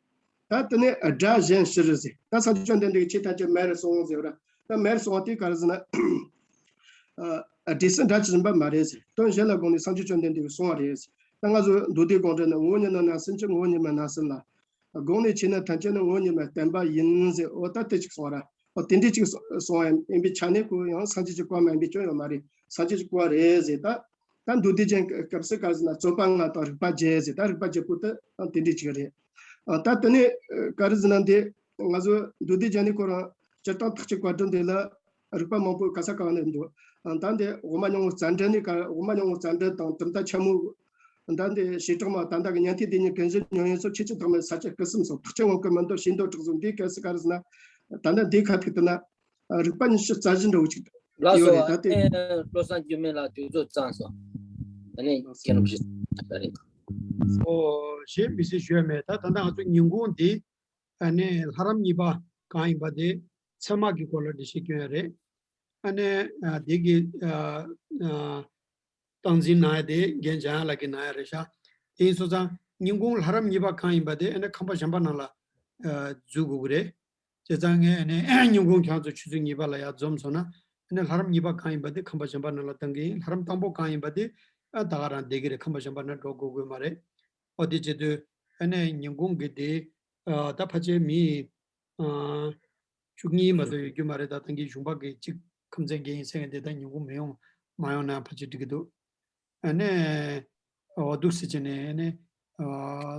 ད་དེ་ནས་སྒྲ་གཞན་ཕྱིར་ཟེར། ད་སངས་རྒྱས་བཅོམ་ལྡན་འདས་ཀྱིས་ཆོས་ཐམས་ཅད་མེ་རུ་སོང་ཟེར་བ་ར། ད་མེ་རུ་སོང་བ་དེ་ག་རེ་ཟེར་ན། ཨ་སྒྲས་ཟིན་སྒྲ་ཇི་བཞིན་པ་མ་རེད་ཟེར། དོན་གཞན་ལ་དགོངས་ནས་སངས་རྒྱས་བཅོམ་ལྡན་འདས་ཀྱིས་གསུངས་པ་རེད་ཟེར། ད་ང་ཚོ་མདོ་སྡེ་དགོངས་འགྲེལ་ནི་ངོ་བོ་ཉིད་ནི་སྣང་སེམས་ཀྱི། ངོ་བོ་ཉིད་མིན་སྣང་སེམས་ལ། དགོངས་ནས་ཆོས་ནི་ཐམས་ཅད་ནི། ངོ་བོ་ཉིད་མིན་བརྟེན་པ་ཡིན་ཟེར། འོ་ད་དེ་ཅིག་གསུངས་པ་ར། འོ་དེ་འདྲའི་ཅིག་གསུངས་པ་ཡིན་པའི་ཆ་ནས་ཁོ་ཡང་སངས་རྒྱས་ཀྱི་བཀའ་མ་ཡིན་པའི་སྐྱོན་ཡོད་མ་རེད། སངས་རྒྱས་ཀྱི་བཀའ་རེད་ཟེར། ད་ད་མདོ་སྡེ་རྒྱན་སྐབས་སུ་ག་རེ་ཟེར་ན་རྩོད་པ་ལྔ་དང་རིགས་པ་བརྒྱད་ཟེར། ད་རིགས་པ་བརྒྱད་པོ་དེ་ཡང་དེ་འདྲའི་ཅིག་རེད། ཨ་ད་དེ་ནས་ག་རེ་ཟེར་ན་འདི་ང་ཚོ་མདོ་སྡེ་རྒྱན་ནི་ཁོ་རང་སྤྱིར་བཏང་ཐེག་གཅིག་བཀའ་འགྲེལ་འདི་ལ། རིགས་པ་མང་པོ་ག་ས་ག་བ་ནས་འདུག་ཨ་ད་འདི་དབུ་མ་སྙིང་པོ་རྩ་འགྲེལ་ནས་ག། དབུ་མ་སྙིང་པོ་རྩ་འགྲེལ་དང་གྲུབ་མཐའ་ཆེན་མོ། ད་འདི་བྱེ་བྲག་སྨྲ་བ། ད་ལྟ་གི་ཉན་ཐོས་སྡེ་གཉིས་ཀུན་གཞི་མྱོང་ཡུལ་སོགས། ཆོས་ཀྱི་ཐེག་དམན་ས་བཅད་སྐུ་གསུམ་སོགས། ཐེག་ཆེན་དབང་བསྐུར་མི་འདོར་ཞེས་འདོད་གྲོགས་སོགས། འདི་ག་ཟེར་ག་རེ་ཟེར་ན། ད་ལྟ་འདི་ཁ་ཐུག་ཏུ་ན་རིགས་པ་ཉི་ཤུ་རྩ་བཞི་འདྲ་བོ་ཅིག་ལགས་ཡོད་སོ། རེད། ད་ཨ་དེ་ནི་བློ་བཟང་འགྱུར་མེད་ལགས་དུས་ཚོད་ཚང་སོང་། ད་ནི་མཁན་རབས་ཞིག་ད་རེད། ཨོ་ཞེས་མི་སྲིད་ཞུ་ཡ་མེད། ད་ད་ལྟ་ང་ཚོ་ཉིན་གུང་འདི་ཨ་ནི་ལྷ་རམས་གཉིས་པ་གང་ཡིན་པ་དེ་ཚད་མ་གི་སྐོར་ལ་འགྲེལ་བཤད་སྐྱོན་ཡ་རེད། ཨ་ནི་ཨ་དེ་གི་ཨ་ཨ་སྟངས་འཛིན་གནང་ཡ་དེ་རྒན་འཇམ་དབྱངས་ལགས་ཀྱིས་གནང་ཡ་རེད་ཤག་དེ་ཡིན་སོང་ཙང་ཉིན་གུང་ལྷ་རམས་གཉིས་པ་གང་ཡིན་པ་དེ་ཨ་ནི་ཁང་པ་གཞན་པ་ནང་ལ་ཨ་འཛུལ་དགོས་ཀྱི་རེད། བྱས་ཙང་ངས་ཨ་ནི་ཉིན་གུང་ཁྱེད་ཚོ་ཆུ་ཚོད་གཉིས་པ་ལ་ཡར་འཛོམས་སོང་ན་ཨ་ནི་ལྷ་རམས་གཉིས་པ་གང་ཡིན་པ་དེ་ཁང་པ་གཞན་པ་ནང་ལ་གཏང་གི་ཡིན། ལྷ་རམས་དང་པོ་གང་ཡིན་པ་དེ་ཨ་ད་ག་རང་བསྡད་ཀྱི་རེད། ཁང་པ་གཞན་པ་ནང་འགྲོ་དགོས་དགོས་མ་རེད། ཨོ་དེ་བྱེད་དུས་ཨ་ནི་ཉིན་གུང་གི་དེ་ཨ་ད་ཕལ་ཆེར་མི་ཨ་ བཅུ་གཉིས་མ་གཏོགས་ཡོད་རྒྱུ་མ་རེད། ད་ད་གིན་གཞུང་པ་གི་གཅིག་ཁམས་ཚན་བརྒྱད་ཡིན་ཟེར་མཁན་དེ་ད་ཉིན་གུང་མི་ཡོང་མ་ཡོང་ན་ཕལ་ཆེར་འགྲིག་གི་འདུག་ཨ་ནི་འོ་འདུག་སེ་བྱས་ནས་ཨ་ནི་ཨ་